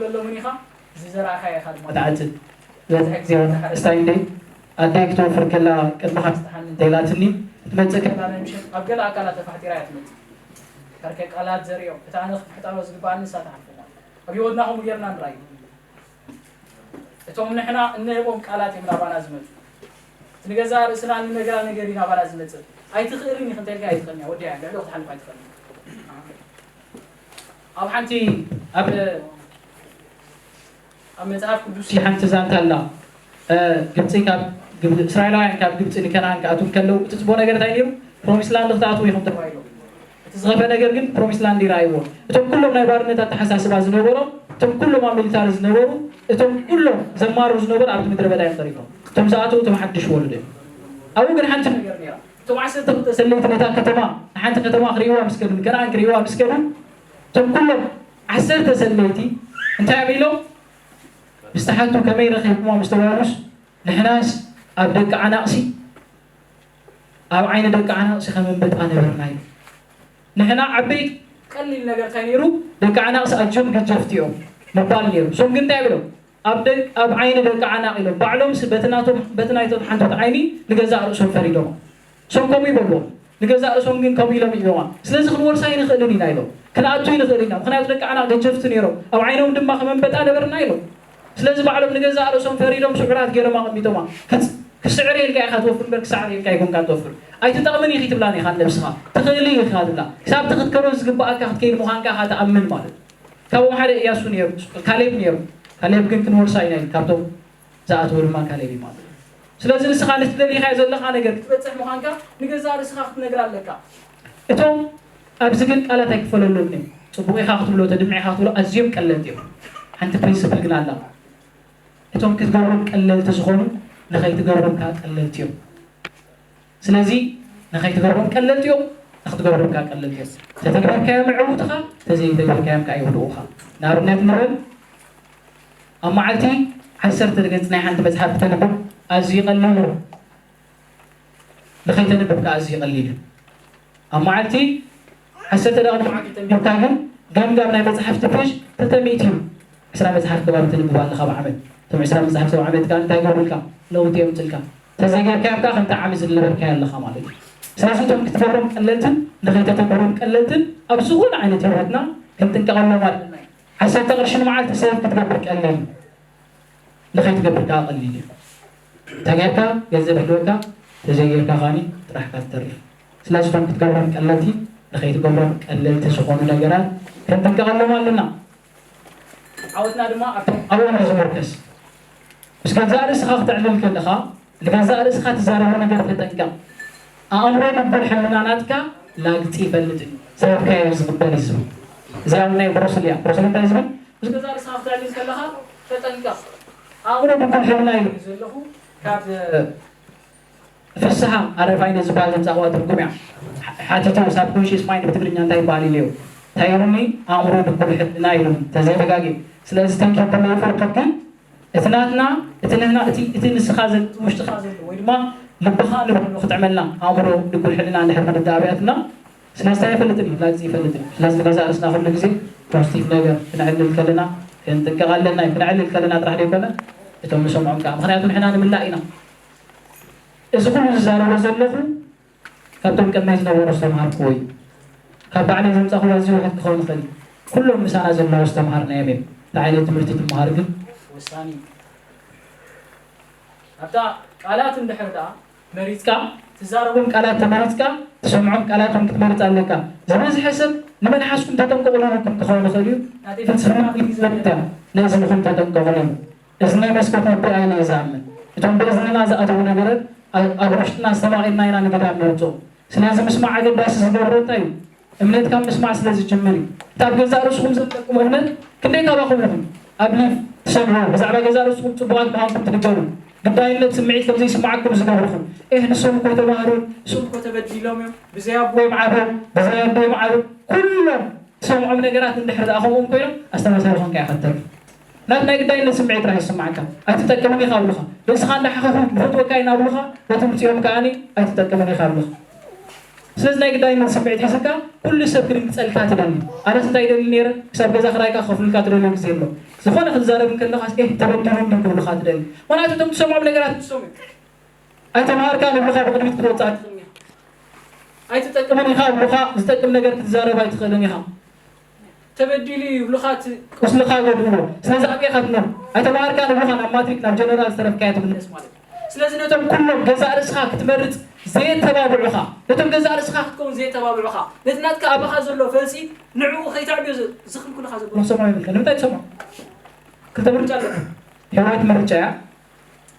ዘለውን ኢኻ ዝዘራእካዮ ኢኻ ድማ ትዓጽድ። ዝበዝሐ ግዜ ወዲ ሓረስታይ እንደ ኣደይ ክትወፍር ከላ ቅድሚ ካብ ዝተሓኒ እንተኢላትኒ ክትመጽእ ከላ ናይ ምሸት ኣብ ገለ ኣካላት ተፋሕጢራ እያ ትመጽእ። ከርከ ቃላት ዘሪኦም እታ ኣነ ክትሕጠሮ ዝግባኣኒ ንሳ ትሓልፎም ኣላ። ኣብ ህይወትና ከምኡ ጌርና ንራይ። እቶም ንሕና እንህቦም ቃላት እዮም ናባና ዝመጹ። እቲ ንገዛእ ርእስና እንነግራ ነገር እዩ ናባና ዝመጽእ። ኣይትኽእልን ኢኺ እንተልካ ኣይትኽእልን እያ። ወዲኣ እያ። ልዕሊኡ ክትሓልፍ ኣይትኽእልን። ኣብ ሓንቲ ኣብ ኣብ መጽሓፍ ቅዱስ ሓንቲ ዛንታ ኣላ። ግብፂ ካብ እስራኤላውያን ካብ ግብፂ ንከነኣን ክኣትዉ ከለዉ እቲ ፅቡቅ ነገር እንታይ ነይሩ? ፕሮሚስ ላንድ ክትኣትዉ ኢኹም ተባሂሎም። እቲ ዝኸፈ ነገር ግን ፕሮሚስ ላንድ ይረኣይዎ። እቶም ኩሎም ናይ ባርነት ኣተሓሳስባ ዝነበሮም፣ እቶም ኩሎም ኣብ ሚሊታሪ ዝነበሩ፣ እቶም ኩሎም ዘማሩ ዝነበሩ ኣብቲ ምድረ በዳ እዮም ተሪፎም። እቶም ዝኣተዉ እቶም ሓድሽ ወለዶ እዮም። ኣብኡ ግን ሓንቲ ነገር ነይራ። እቶም ዓሰርተ ክልተ ሰለይቲ ነታ ከተማ ንሓንቲ ከተማ ክርእይዋ ምስ ከዱ፣ ንከነኣን ክርእይዋ ምስ ከዱ፣ እቶም ኩሎም ዓሰርተ ሰለይቲ እንታይ ኣቢሎም ምስ ተሓቱ ከመይ ረኺብኩማ ምስ ተባሉስ ንሕናስ ኣብ ደቂ ዓናቕሲ ኣብ ዓይኒ ደቂ ዓናቕሲ ከም ኣንበጣ ነበርና እዩ። ንሕና ዓበይቲ ቀሊል ነገር እንታይ ነይሩ ደቂ ዓናቕሲ ኣዝዮም ገጀፍቲ እዮም ምባል ነይሩ። እሶም ግን እንታይ ኣቢሎም ኣብ ደቅ ኣብ ዓይኒ ደቂ ዓናቕ ኢሎም ባዕሎምስ በቲ ናቶም በቲ ናይቶም ሓንቶት ዓይኒ ንገዛእ ርእሶም ፈሪዶም። እሶም ከምኡ ይበልዎም ንገዛእ ርእሶም ግን ከምኡ ኢሎም ይብሎማ። ስለዚ ክንወርሳ ኣይንኽእልን ኢና ኢሎም ክንኣቱ ይንኽእል ኢና ምክንያቱ ደቂ ዓናቕ ገጀፍቲ ነይሮም ኣብ ዓይኖም ድማ ከም ኣንበጣ ነበርና ኢሎም። ስለዚ ባዕሎም ንገዛእ ርእሶም ፈሪዶም ስዑራት ገይሮም ኣቐሚጦማ። ክስዕር ኢልካ ኢኻ ትወፍር እምበር ክሰዕር ኢልካ ኣይኮንካን ትወፍር። ኣይትጠቕምን ኢኺ ትብላን ኢኻ ንነብስኻ ትኽእሊ ኢኻ ትብላ። ክሳብ እቲ ክትከዶ ዝግብኣካ ክትከይድ ምዃንካ ኢኻ ትኣምን ማለት እዩ። ካብኦም ሓደ እያሱ ነይሩ፣ ካሌብ ነይሩ። ካሌብ ግን ክንወርሳ ኢና ኢሉ ካብቶም ዝኣተወ ድማ ካሌብ እዩ ማለት እዩ። ስለዚ ንስኻ ነቲ ደሊኻዮ ዘለኻ ነገር ክትበፅሕ ምዃንካ ንገዛእ ርእስኻ ክትነግር ኣለካ። እቶም ኣብዚ ግን ቃላት ኣይክፈለሎም እዮም። ፅቡቕ ኢኻ ክትብሎ ተድምዕ ኢኻ ክትብሎ ኣዝዮም ቀለልቲ እዮም። ሓንቲ ፕሪንስፕል ግን ኣላ። እቶም ክትገብሮም ቀለልቲ ዝኾኑ ንኸይትገብሮም ከዓ ቀለልቲ እዮም። ስለዚ ንኸይትገብሮም ቀለልቲ እዮም፣ ንክትገብሮም ከዓ ቀለልቲ እዮም። ተተግበርካዮም የዕውቱኻ፣ ተዘይተግበርካዮም ከዓ የውድቑኻ። ንኣብነት ንበል ኣብ መዓልቲ ዓሰርተ ገፅ ናይ ሓንቲ መፅሓፍ ክተንብብ ኣዝዩ ቀሊል እዩ። ንኸይተንብብ ከዓ ኣዝዩ ቀሊል እዩ። ኣብ መዓልቲ ዓሰርተ ደቂቕ ንመዓልቲ ተንቢብካ ግን ገምጋም ናይ መፅሓፍቲ ፔጅ ተተሚእት እዩ። ዕስራ መፅሓፍ ከባቢ ተንብብ ኣለኻ ብዓመት። እቶም ዕስራ መፅሓፍ ሰብ ዓመት ከዓ እንታይ ገብሩልካ? ለውጢ የምፅልካ። ተዘይጌርካዮም ከዓ ከምቲ ዓሚ ዝነበርካዮ ኣለኻ ማለት እዩ። ስለዚ እቶም ክትገብሮም ቀለልትን ንኸይተተግብሮም ቀለልትን ኣብ ዝኾነ ዓይነት ህይወትና ክንጥንቀቐሎም ኣለና። ዓሰርተ ቅርሺ ንመዓልቲ ሰብ ክትገብር ቀሊል እዩ። ንኸይትገብር ከዓ ቀሊል እዩ። ተጌርካ ገንዘብ ይህልወካ፣ ተዘይጌርካ ከዓኒ ጥራሕካ ትተርፍ። ስለዚ እቶም ክትገብሮም ቀለልቲ ንኸይትገብሮም ቀለልቲ ዝኾኑ ነገራት ክንጥንቀቐሎም ኣለና። ዓወትና ድማ ኣብቶም ኣብኦም እዩ ዝምርኮስ። ምስ ገዛእ ርእስኻ ክተዕልል ከለኻ ንገዛእ ርእስኻ ትዛረቦ ነገር ተጠንቀቕ። ኣእምሮ ድቡል ሕልና ናትካ ላግፂ ይፈልጥ እዩ። ዘበልካዮ ዝቕበል እዩ ዝብል። እዚኣ እውን ናይ ብሮስሊ እያ። ብሮስሊ እንታይ ዝብል? ምስ ገዛእ ርእስኻ ክተዕልል ከለኻ ተጠንቀቕ። ኣእምሮ ድቡል ሕልና ኢሉ እዩ ዘለኹ ካብ ፍስሃ ኣረፋይነ ዝበሃል ዘምፃእዋ ትርጉም እያ። ሓቲቱ ሳብኮንሽስ ማይንድ ብትግርኛ እንታይ ይበሃል ኢለዮ እንታይ ኢሉኒ ኣእምሮ ድቡል ሕልና ኢሉኒ ተዘይተጋጌ። ስለዚ ተንኪ ብለይፈርቀት ግን እቲ ናትና እቲ ንህና እቲ እቲ ንስኻ ዘ ውሽጥኻ ዘሎ ወይ ድማ ልብኻ ንብሎ ክትዕመልና ኣእምሮ ድጉል ሕልና እንድሕር ምድዳ ኣብያትና ስለዚ ኣይፈልጥን እዩ ላግፂ ይፈልጥን እዩ ስለዚ ንገዛ ርእስና ኩሉ ግዜ ፖዚቲቭ ነገር ክነዕልል ከለና ክንጥንቀቕ ኣለና እዩ ክነዕልል ከለና ጥራሕ ዘይኮነ እቶም ንሰምዖም ከዓ ምክንያቱ ንሕና ንምላእ ኢና እዚ ኩሉ ዝዛረቦ ዘለኹ ካብቶም ቅድመይ ዝነበሩ ዝተምሃርክዎ እዩ። ካብ ባዕለይ ዘምፃእክዎ ኣዝዩ ውሕድ ክኸውን ይኽእል እዩ። ኩሎም ምሳና ዘለዉ ዝተምሃርናዮም እዮም። እንታይ ዓይነት ትምህርቲ ትምሃር ግን ወሳኒ እዩ። ኣብታ ቃላት እንድሕር ደኣ መሪፅካ ትዛረቦም ቃላት ተመሪፅካ ትሰምዖም ቃላት እውን ክትመርፅ ኣለካ። ዝበዝሐ ሰብ ንመልሓስኩም ተጠንቀቑሉ ኢልኩም ክኸውን ይኽእል እዩ። ናተይ ፍልስፍና ክልጊ ዝበለት እያ። ነእዝንኹም ተጠንቀቑሉ እዩ። እዝነይ መስኮት ልበይ ኣይነ እየ ዝኣምን። እቶም ብእዝንና ዝኣተዉ ነገራት ኣብ ውሽጥና ኣስተማቒርና ኢና ንገዳም ነውፅኦም። ስለዚ ምስማዕ ኣገዳሲ ዝገብሮ እንታይ እዩ? እምነት ካብ ምስማዕ ስለ ዝጅምር እዩ። እቲ ኣብ ገዛእ ርእስኹም ዘለኩም እምነት ክንደይ ካባኹም ኢኹም ኣብ ሊፍ ትሰምዑ ብዛዕባ ገዛእ ርእስኹም ፅቡቓት ምዃንኩም ትንገሩ? ግዳይነት ስምዒት ከም ዘይስምዓኩም ዝገብርኹም ኤህ ንሶም እኮ ተባህሮም ንሶም እኮ ተበዲሎም እዮም ብዘይ ኣቦ እዮም ዓብዮም ብዘይ ኣቦ እዮም ዓብዮም ኩሎም ትሰምዖም ነገራት እንድሕር ደኣ ከምኦም ኮይኖም ኣስተማሳሪ ኮንካ ኢኻ ትተርፍ። ናብ ናይ ግዳይነት ስምዒት ጥራሕ ይስምዓካ። ኣይትጠቅምን ኢኻ ኣብሉኻ። ርእስኻ እንዳሓኸኹ ንፈትወካ ኢና ኣብሉኻ። በቲ ምፅኦም ከዓኒ ኣይትጠቅምን ኢኻ ኣብሉኻ። ስለዚ ናይ ግዳይነት ስምዒት ሒዝካ ኩሉ ሰብ ክድንግፀልካ ትደሊ። ኣነስ እንታይ ይደሊ ነይረ? ክሳብ ገዛ ክራይካ ክኸፍሉልካ ትደልዮ ግዜ ኣሎ። ዝኾነ ክትዛረብ እንከለኻስ፣ "ኤህ፣ ተበዲሉ እንዲ" ክብሉኻ ትደሊ። ምኽንያቱ እቶም ትሰምዖም ነገራት ንሶም እዮም። ኣይተምሃርካን ይብሉኻ፣ ብቕድሚት ክትወጽእ ኣይትኽእልን ኢኻ። ኣይትጠቅምን ኢኻ ይብሉኻ፣ ዝጠቅም ነገር ክትዛረብ ኣይትኽእልን ኢኻ። ተበዲሉ ይብሉኻ፣ እቲ ቁስልኻ ይጎድእዎ። ስለዚ ኣበይ ኢኻ ትነብር? ኣይተምሃርካን ይብሉኻ፣ ናብ ማትሪክ፣ ናብ ጀነራል ዝተረፍካዮ ትምለስ ማለት እዩ። ስለዚ ነቶም ኩሎም ገዛእ ርእስኻ ክትመርጽ ዘየተባብዑኻ፣ ነቶም ገዛእ ርእስኻ ክትከውን ዘየተባብዑኻ፣ ነቲ ናትካ ኣባኻ ዘሎ ፈልሲ ንዕኡ ከይተዕብዮ ዝ-፣ ዝኽልክሉኻ ዘለዉ ሰማዕ ይብልካ። ንምንታይ ትሰምዖ? ክልተ ምርጫ ኣለካ። ህይወት ምርጫ እያ።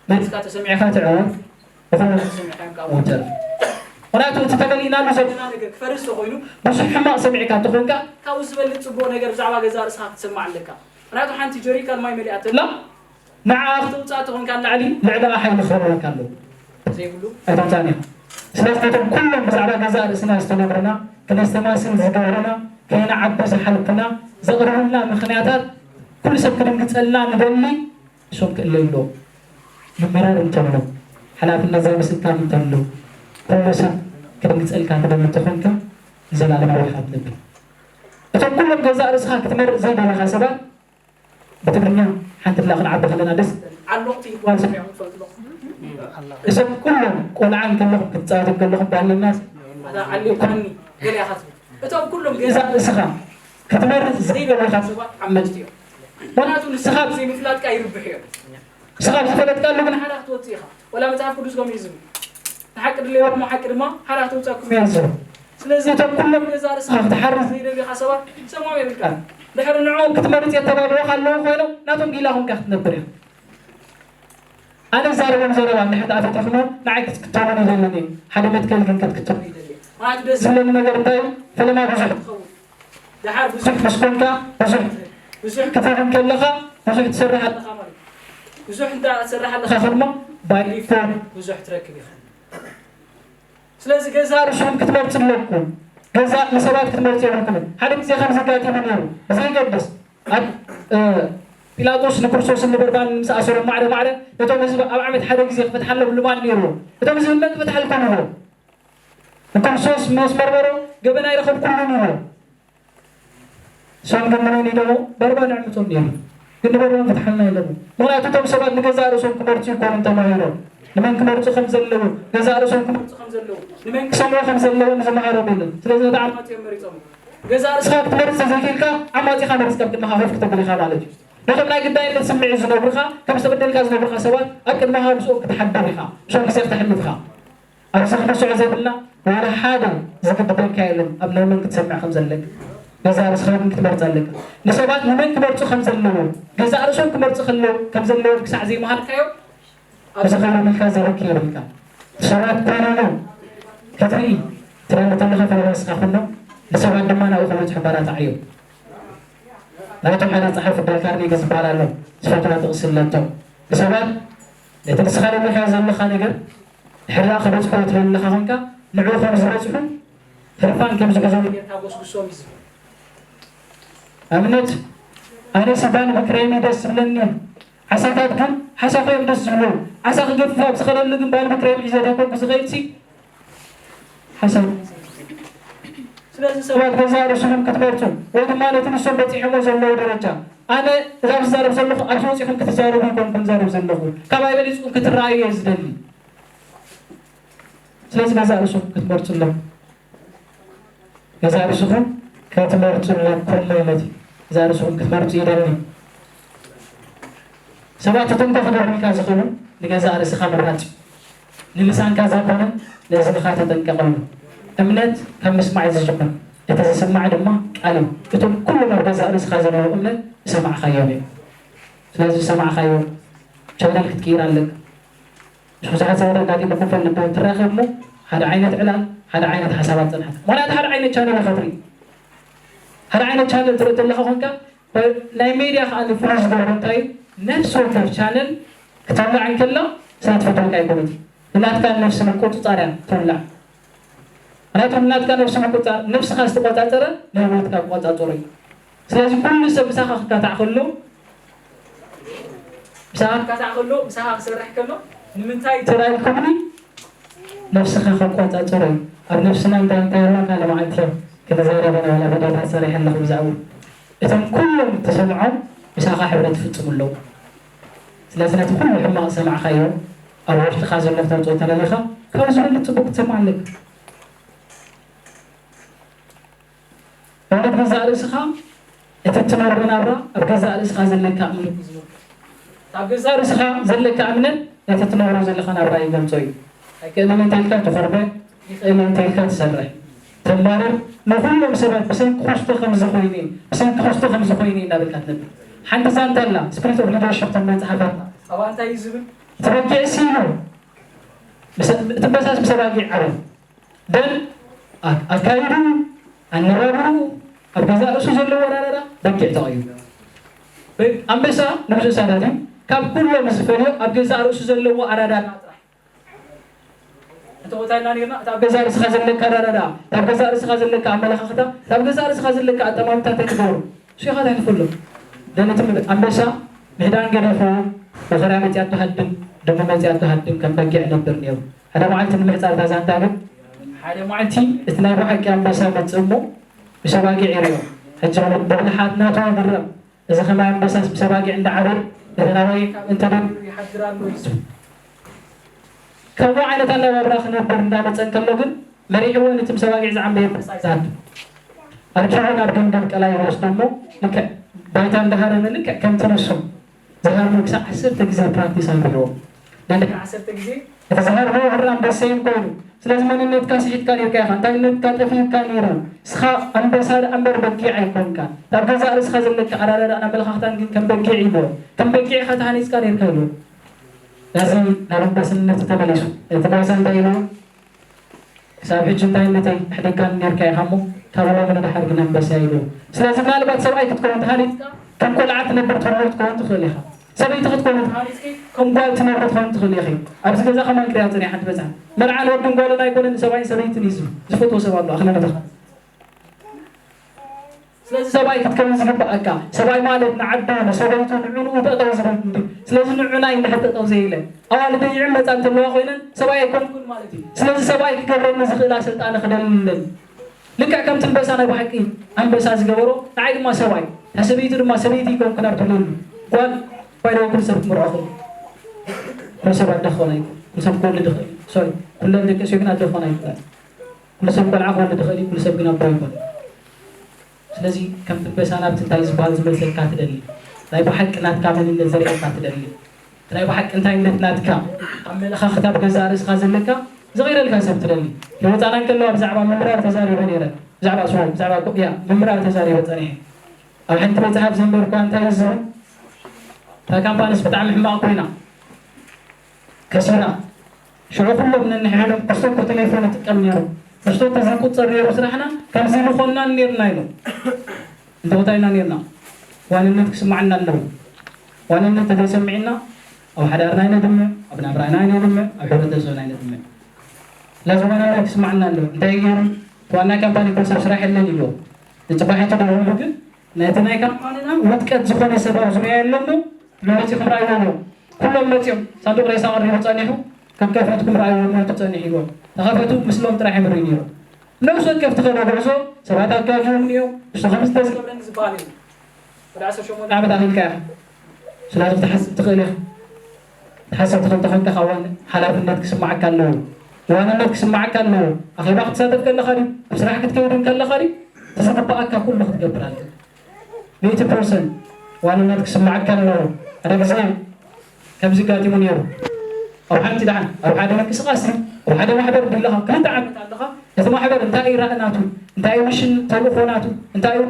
መሪጽካ ተሰሚዕካ ትዕወት፣ ብኹሉ ተሰሚዕካ እዮም ካብ ወተር። ምኽንያቱ እቲ ተመሊእናሉ ዘለና ነገር ክፈርስ ተኾይኑ፣ ብዙሕ ሕማቕ ሰሚዕካ እንተኾንካ፣ ካብኡ ዝበልጽ ጽቡቕ ነገር ብዛዕባ ገዛእ ርእስኻ ክትሰማዕ ኣለካ። ምኽንያቱ ሓንቲ ጀሪካን ማይ መሊኣ ተላ፣ ንዓ ክትውጻእ ተኾንካ ንላዕሊ ልዕሊኣ ሓይሊ ክህልወካ ኣለዎ። ዘይብሉ ኣይተውጻእን ኢኻ። ስለዚ ነቶም ኩሎም ብዛዕባ ገዛእ ርእስና ዝተነግሩና፣ ክነስተማስል ዝገብሩና፣ ከይንዓቢ ዝሓልፉና፣ ዘቕርቡልና ምኽንያታት፣ ኩሉ ሰብ ክድንግጸልና ንደሊ፣ ንሶም ክእለዩ ኣለዎም። ምምራር እንተሎ፣ ሓላፍነት ዘይምስካም እንተሎ፣ ኩሉ ሰብ ክድንግጸልካ ትደሊ እንተኾንካ፣ ንዘላለማዊ ሓጥነቱ። እቶም ኩሎም ገዛእ ርእስኻ ክትመርጽ ዘይደለኻ ሰባት፣ ብትግርኛ ሓንቲ ላ ክንዓቢ ከለና ደስ ትብል። ዓሎቕቲ ይባል ሰሚዕኩም ትፈልጡ ዶ? እዞም ኩሎም ቆልዓ እንከለኹም ክትጻወቱ እንከለኹም ባልና ኣታ ዓሊቕካኒ ገለ ኢኻ ትብል። እቶም ኩሎም ገዛእ ርእስኻ ክትመርጽ ዘይደለኻ ሰባት ዓመጽቲ እዮም። ምኽንያቱ ንስኻ ብዘይምፍላጥካ ይርብሑ እዮም። ንስኻ ብዝፈለጥካሉ ግን ሓራ ክትወጽእ ኢኻ። ወላ መጽሓፍ ቅዱስ ከምኡ እዩ ዝብል። ንሓቂ ድለይዎ እሞ ሓቂ ድማ ሓራ ክትውጻኩም እያ ዝብል። ስለዚ እቶም ኩሎም ገዛእ ርእስኻ ክትሓርስ ዘይደልኻ ሰባት ሰምዖም የብልካን። ድሕሪ ንዕኦም ክትመርጽ የተባብዑኻ ኣለዉ ኮይኖም ናቶም ጊላ ኮንካ ክትነብር ኢኻ። ኣነ ዝዛረቦም ዘረባ እንድሕር ተኣፈቲኽሞ ንዓይ ክትክተሉኒ ይደልን እየ። ሓደ መትከል ግን ክትክተሉ ይደሊ እየ። ምኽንያቱ ደስ ዝብለኒ ነገር እንታይ እዩ? ፈለማ ብዙሕ ትኸውን። ደሓር ብዙሕ ምስ ኮንካ ብዙሕ ብዙሕ ክትህብ እንከለኻ ብዙሕ ትሰርሕ ኣለኻ ማለት እዩ። ብዙሕ እንዳ ትሰርሕ ኣለኻ ከድሞ ባይ ዲፎልት ብዙሕ ትረክብ ኢኻ። ስለዚ ገዛእ ርእስኹም ክትመርጹ ኣለኩም። ገዛእ ንሰባት ክትመርጹ የብልኩምን። ሓደ ግዜ ከምዚ ኣጋጢሙ ነይሩ። ብዘይገድስ ኣብ፣ እ፣ ጲላጦስ ንክርስቶስን ንበርባንን ምስ ኣሰሮም ማዕረ ማዕረ ነቶም ህዝቢ ኣብ ዓመት ሓደ ግዜ ክፈትሓሎም ልማድ ነይርዎ። እቶም ህዝቢ መን ክፈትሓልኩም ይብሎ። ንክርስቶስ ምስ መርመሮ ገበን ኣይረኸብኩሉን ይብሎ። እሶም ግን ንመን ኢሎሞ? በርባን ኣዕምጾም ነይሩ። ግን ንበርባን ፍትሓልና ኢሎሞ። ምኽንያቱ እቶም ሰባት ንገዛእ ርእሶም ክመርጹ ይኮኑን ተማሂሮም። ንመን ክመርጹ ከም ዘለዎም፣ ገዛእ ርእሶም ክመርጹ ከም ዘለዎም፣ ንመን ክሰምዑ ከም ዘለዎም ዝመሃሮም የለን። ስለዚ ነቲ ዓማጺኦም መሪጾም። ገዛእ ርእስኻ ክትመርጽ ተዘይክኢልካ፣ ዓማጺኻ መሪጽካ ኣብ ቅድመኻ ኮፍ ክትብል ኢኻ ማለት እዩ። ነቶም ናይ ግዳይነት ስምዒት ዝነግሩኻ፣ ከም ዝተበደልካ ዝነግሩኻ ሰባት ኣብ ቅድመኻ ምስኦም ክትሓድር ኢኻ። እሶም ግዜ ክተሕልፍ ኢኻ። ኣብዚ ክንርስዖ ዘብልና ዋላ ሓደ ዝግድደካ የለን ኣብ ናይ መን ክትሰምዕ ከም ዘለካ። ገዛእ ርእስኻ ግን ክትመርጽ ኣለካ። ንሰባት ንመን ክመርጹ ከም ዘለዎም፣ ገዛእ ርእሶም ክመርጹ ከለዉ፣ ከም ዘለዎም ክሳዕ ዘይመሃርካዮም፣ ኣብዚ ኸይዶም ኢልካ ዘረኪ የብልካ። ሰባት ኮይኖም ክትርኢ ትደሊ ተለኻ ፈለማ ንስኻ ኩኖም፣ ንሰባት ድማ ናብኡ ክበጽሑ ባራታዕ እዮም። ናይቶም ሓደ ጸሓፊ ደል ካርኔጊ ዝበሃል ኣሎ፣ ዝፈትዋ ጥቕሲ ኣለቶ። ንሰባት ነቲ ንስኻ ደሊኻዮ ዘለኻ ነገር ድሕሪ ደኣ ክበጽሑ ትደሊ ኣለኻ ኾንካ፣ ንዕኡ ከም ዝበጽሑ ህርፋን ከም ዝሕዞም ጌርካ ጎስጉሶም እዩ ዝብል። ኣብነት፣ ኣነሲ ባን ብክሬም እዩ ደስ ዝብለኒ። ዓሳታት ግን ሓሳኹ እዮም ደስ ዝብሉ። ዓሳ ክገፍፍ ኣብ ዝኸለሉ ግን ባን ብክሬም ሒዘ ደይኮንኩ ዝኸይድሲ ሓሳብ። ስለዚ ሰባት ገዛእ ርእስኹም ክትመርጹ ወይ ድማ ነቲ ንሶም በጺሖሞ ዘለዉ ደረጃ፣ ኣነ እዛ ዝዛረብ ዘለኹ ኣብዚ ወጺኹም ክትዛረቡ ኣይኮንኩን ዝዛረብ ዘለኹ፣ ካባይ በሊጽኩም ክትረኣዩ እየ ዝደሊ። ስለዚ ገዛእ ርእስኹም ክትመርጹ ኣለኩም። ገዛእ ርእስኹም ክትመርጹ ኣለኩም ማለት እዩ። ገዛእ ርእስኹም ክትመርጹ ይደሊ። ሰባት እቶም ከኽደርሙልካ ዝኽእሉ ንገዛእ ርእስኻ ምምራጽ እዩ። ንልሳንካ ዘይኮነ ንእዝንኻ ተጠንቀቐሉ። እምነት ካብ ምስማዕ እዩ ዝጅምር፣ እቲ ዝስማዕ ድማ ቃል እዩ። እቶም ኩሎም ኣብ ገዛእ ርእስኻ ዘለዉ እምነት ዝሰማዕካዮም እዮም። ስለዚ ዝሰማዕካዮ ቻነል ክትቅይር ኣለካ። ምስ ብዙሓት ሰባት ኣጋጢሙኩም ፈልጥ ዶ? ትራኸብ እሞ ሓደ ዓይነት ዕላል፣ ሓደ ዓይነት ሓሳባት ጽንሓት። ምኽንያቱ ሓደ ዓይነት ቻነል ኢኻ ትርኢ። ሓደ ዓይነት ቻነል ትርኢ ዘለኻ ኾንካ፣ ናይ ሜድያ ከኣ ፍሉይ ዝገብሮ እንታይ እዩ? ነፍሲ ወከፍ ቻነል ክትውላዕ እንከላ ስለ ትፈትወካ ኣይኮነትን። ብናትካ ነፍሲ ምቁጽጻር እያ ትውላዕ። ምኽንያቱ ብናትካ ነፍሲ ምቁጽጻር፣ ነፍስኻ ዝተቆጻጸረ ንህይወትካ ክቆጻጸሮ እዩ። ስለዚ ኩሉ ሰብ ምሳኻ ክካታዕ ከሎ፣ ምሳኻ ክካታዕ ከሎ፣ ምሳኻ ክሰርሕ ከሎ፣ ንምንታይ ተራኢልኩምኒ? ነፍስኻ ክቆጻጸሮ እዩ። ኣብ ነፍስና እንታይ እንታይ ኣሎ ካልእ መዓልቲ ክንዛረብ ኢና፣ ዋላ ቪድዮታት ሰሪሐ ኣለኹ ብዛዕባኡ። እቶም ኩሎም ትሰምዖም ምሳኻ ሕብረት ይፍጽሙ ኣለዉ። ስለዚ ነቲ ኩሉ ሕማቕ ዝሰማዕካዮ ኣብ ውሽጥኻ ዘሎ ክተውፅኦ እንተደሊኻ ካብኡ ዝበልፅ ፅቡቕ ክትሰምዕ ኣለካ። እምነት ገዛእ ርእስኻ እቲ እትነብሮ ናብራ ኣብ ገዛእ ርእስኻ ዘለካ እምነት እዩ ዝወክል። ኣብ ገዛእ ርእስኻ ዘለካ እምነት ነቲ እትነብሮ ዘለኻ ናብራ ይገልጾ እዩ። ኣይክእልን እንተ ኢልካ ትኾርበ፣ ይኽእል እንተ ኢልካ ትሰርሕ፣ ተማርር፣ ንኹሎም ሰባት ብሰንኪ ክርስቶ ከምዚ ኮይነ፣ ብሰንኪ ክርስቶ ከምዚ ኮይነ እናበልካ ትነብር። ሓንቲ ዛንታ ኣላ፣ ስፕሪት ኦፍ ሊደርሽፕ ትብል መጽሓፍ ኣላ። ኣብኣ እንታይ እዩ ዝብል? እቲ በጊዕሲ ኢሉ፣ ምስ- እቲ በሳስ ምስ ኣባጊዕ ዓብዩ። ደን ኣ- ኣካይዱ ኣነባብርኡ ኣብ ገዛእ ርእሱ ዘለዎ ኣራዳዳ በጊዕ ተቐይሩ። በ- ኣንበሳ ንብዙ ሳዳት እዩ። ካብ ኩሎም ዝፈልዮ ኣብ ገዛእ ርእሱ ዘለዎ ኣራዳዳ ጥራሕ። እንተ ቦታ ኢልና ነርና፣ እታ ኣብ ገዛእ ርእስኻ ዘለካ ኣራዳዳ፣ እታ ኣብ ገዛእ ርእስኻ ዘለካ ኣመለኻኽታ፣ እታ ኣብ ገዛእ ርእስኻ ዘለካ ኣጠማምታ እንታይ ትገብሮ? እሱ ኢኻ ተሕልፈሉ። ደን እቲ ኣንበሳ ምህዳን ገዲፉ፣ መኸርያ መጺኣቶ ሃድም፣ ድሙ መጺኣቶ ሃድም ከም በጊዕ ነብር ነይሩ። ሓደ መዓልቲ ንምሕጻር እታ ዛንታ ግን፣ ሓደ መዓልቲ እቲ ናይ ብሓቂ ኣንበሳ መጽእ እሞ፣ ምስ ኣባጊዕ ይርእዮ። ሕጂ ብብልሓት ናቱ ይግረም። እዚ ከማይ ኣንበሳስ ምስ ኣባጊዕ እንዳዓበረ፣ እቲ ናባይ ካብ እንተ ደሊሉ ይሓድር ኣሎ እዩ ዝብል። ከምኡ ዓይነት ኣነባብራ ክነብር እንዳመጸ እንከሎ ግን፣ መሪሕዎ ነቲ ምስ ኣባጊዕ ዝዓበየ ኣንበሳ ይዝሃር። ኣርኪቡ ናብ ገምገም ቀላይ ይወስዶ እሞ፣ ልክዕ ባይታ እንዳሃረመ፣ ልክዕ ከምቲ ንሱ ዝሃርሞ ክሳብ ዓሰርተ ግዜ ፕራክቲስ ኣንብብዎ። ደንድሕሪ ዓሰርተ ግዜ እቲ ዝሃርሞ ሕራም ደሰይን ኮይኑ። ስለዚ መንነትካ ስሒትካ ነርካ ኢኻ፣ እንታይነትካ ጠፊእካ ነይሩ። ንስኻ ኣንበሳ ደኣ እምበር በጊዕ ኣይኮንካን። ኣብ ገዛእ ርእስኻ ዘለካ ኣረዳድኣን ኣመለኻኽታን ግን ከም በጊዕ ይብሎ። ከም በጊዕ ኢኻ ተሃኒጽካ ነርካ ይብሎ። ነዚ ናብ ኣንበስነት ተመሊሱ። እቲ ባሳ እንታይ ኢሉ? ክሳብ ሕጂ እንታይነተይ ኣሕዲግካኒ ነርካ ኢኻ እሞ፣ ካብ ሎሚ ንደሓር ግን ኣንበሳ ኢሉ። ስለዚ ምናልባት ሰብኣይ ክትከውን ተሃኒጽካ፣ ከም ቆልዓ ትነብር ትህሉ ክትከውን ትኽእል ኢኻ። ሰበይቲ ክትከውን ተሃኒጽኪ፣ ከም ጓል ትነብር ክትከውን ትኽእል ኢኺ። ኣብዚ ገዛ ከማን ክሪኣ ጽኒሓ ሓንቲ በጽሓ። መርዓ ንወድን ጓልን ኣይኮነን፣ ንሰብኣይን ሰበይትን እዩ ዝብል። ዝፈትዎ ሰብ ኣሎ፣ ኣኽለ ምድኻ። ስለዚ ሰብኣይ ክትከውን ዝግባኣካ፣ ሰብኣይ ማለት ንዓዱ፣ ንሰበይቱ፣ ንዕንኡ ጠጠው ዝብል እንዲ። ስለዚ ንዑናይ እንድሕር ጠጠው ዘይለ፣ ኣዋልደይ ይዕመጻ እንተለዋ ኮይነን፣ ሰብኣይ ኣይኮንኩን ማለት እዩ። ስለዚ ሰብኣይ ክገብረኒ ዝኽእላ ስልጣነ ክደልለኒ። ልክዕ ከምቲ ኣንበሳ ናይ ብሓቂ ኣንበሳ ዝገበሮ፣ ንዓይ ድማ ሰብኣይ፣ እታ ሰበይቲ ድማ ሰበይቲ ይኮንኩን ኣብ ትብለሉ። ጓል፣ ባይደወ ኩሉ ሰብ ክምርዖ ክእል። ኩሉ ሰብ ኣደ ክኾን ኣይኮን። ኩሉ ሰብ ክወልድ ይኽእል። ሶሪ፣ ኩለን ደቂ ኣንስትዮ ግን ኣደ ክኾን ኣይክእላን። ኩሉ ሰብ ቆልዓ ክወልድ ይኽእል እዩ፣ ኩሉ ሰብ ግን ኣቦ ኣይኮን። ስለዚ ከምቲ ኣንበሳ ናብቲ እንታይ ዝበሃል ዝመልሰካ ትደሊ፣ ናይ ብሓቂ ናትካ መንነት ዘርእየካ ትደሊ፣ እቲ ናይ ብሓቂ እንታይነት ናትካ ኣመለኻኽታ ብገዛእ ርእስኻ ዘለካ ዝቐይረልካ ሰብ ትደሊ። ህይወት ኣና እንከለዋ ብዛዕባ ምምራር ተዛሪበ ነይረ። ብዛዕባ ስዋ ብዛዕባ ቁያ ምምራር ተዛሪበ ጸኒሐ። ኣብ ሓንቲ መጽሓፍ ዘንበብኳ እንታይ እዩ ዝብል? እታ ካምፓኒስ ብጣዕሚ ሕማቕ ኮይና ከሲራ። ሽዑ ኩሎም ነንሕድሕዶም ክስቶ እኮ ቴሌፎን ይጥቀም ነይሩ። ክስቶ እንተዘይቁጸር ነይሩ ስራሕና ከምዚ ምኾንናን ነይርና ኢሎም። እንተ እንታይ ኢና ነይርና? ዋንነት ክስማዓና ኣለዎ። ዋንነት ተዘይሰሚዕና ኣብ ሓዳርና ኣይነድምዕ፣ ኣብ ናብራና ኣይነድምዕ፣ ኣብ ሕብረተሰብና ኣይነድምዕ። ስለዚ ዋንነት ክስማዓና ኣለዎ። እንታይ ገይሩ? ዋና ካምፓኒ እኮ ሰብ ስራሕ የለን ኢልዎ። ንጽባሒቱ ደዊሉ ግን ነቲ ናይ ካምፓኒና ውድቀት ዝኾነ ሰብ ኣብ ዙርያ የለሞ። መጺኹም ርኣይዎ። ኩሎም መጺኦም ሳንዱቕ ሬሳ ቀሪቡ ጸኒሑ፣ ከም ከፈትኩም ርኣይዎ፣ ሞይቱ ጸኒሑ ኢልዎም። ተኸፈቱ ምስሎም ጥራሕ እዮም ርእዩ ነይሮም። ነብሲ ወከፍ ትኸዶ ጉዕዞ ሰባት ኣጋጊቦም እዮም። ንሱ ከምዚ ተዝገብረኒ ዝበሃል የለን። ወዲ ዓሰርተ ሸሞንተ ዓመት ኣኺልካ ኢኻ። ስለዚ ክትሓስብ ትኽእል ኢኻ። ክትሓስብ ትኽእል ተኾንካ፣ ካብ ዋን ሓላፍነት ክስማዓካ ኣለዎ። ዋንነት ክስማዓካ ኣለዎ። ኣኼባ ክትሳተፍ ከለኻ ድዩ? ኣብ ስራሕ ክትከይድ ከለኻ ድዩ? እቲ ዝግባኣካ ኩሉ ክትገብር ኣለካ። ሚእቲ ፐርሰንት ዋንነት ክስማዓካ ኣለዎ። ሓደ ግዜ ከምዚ ጋጢሙ ነይሩ። ኣብ ሓንቲ ደሓን፣ ኣብ ሓደ ምንቅስቓስ፣ ኣብ ሓደ ማሕበር ድለኻ ክልተ ዓመት ኣለኻ። እቲ ማሕበር እንታይ እዩ ራኢ ናቱ? እንታይ እዩ ሚሽን ተልእኾ ናቱ? እንታይ እዩ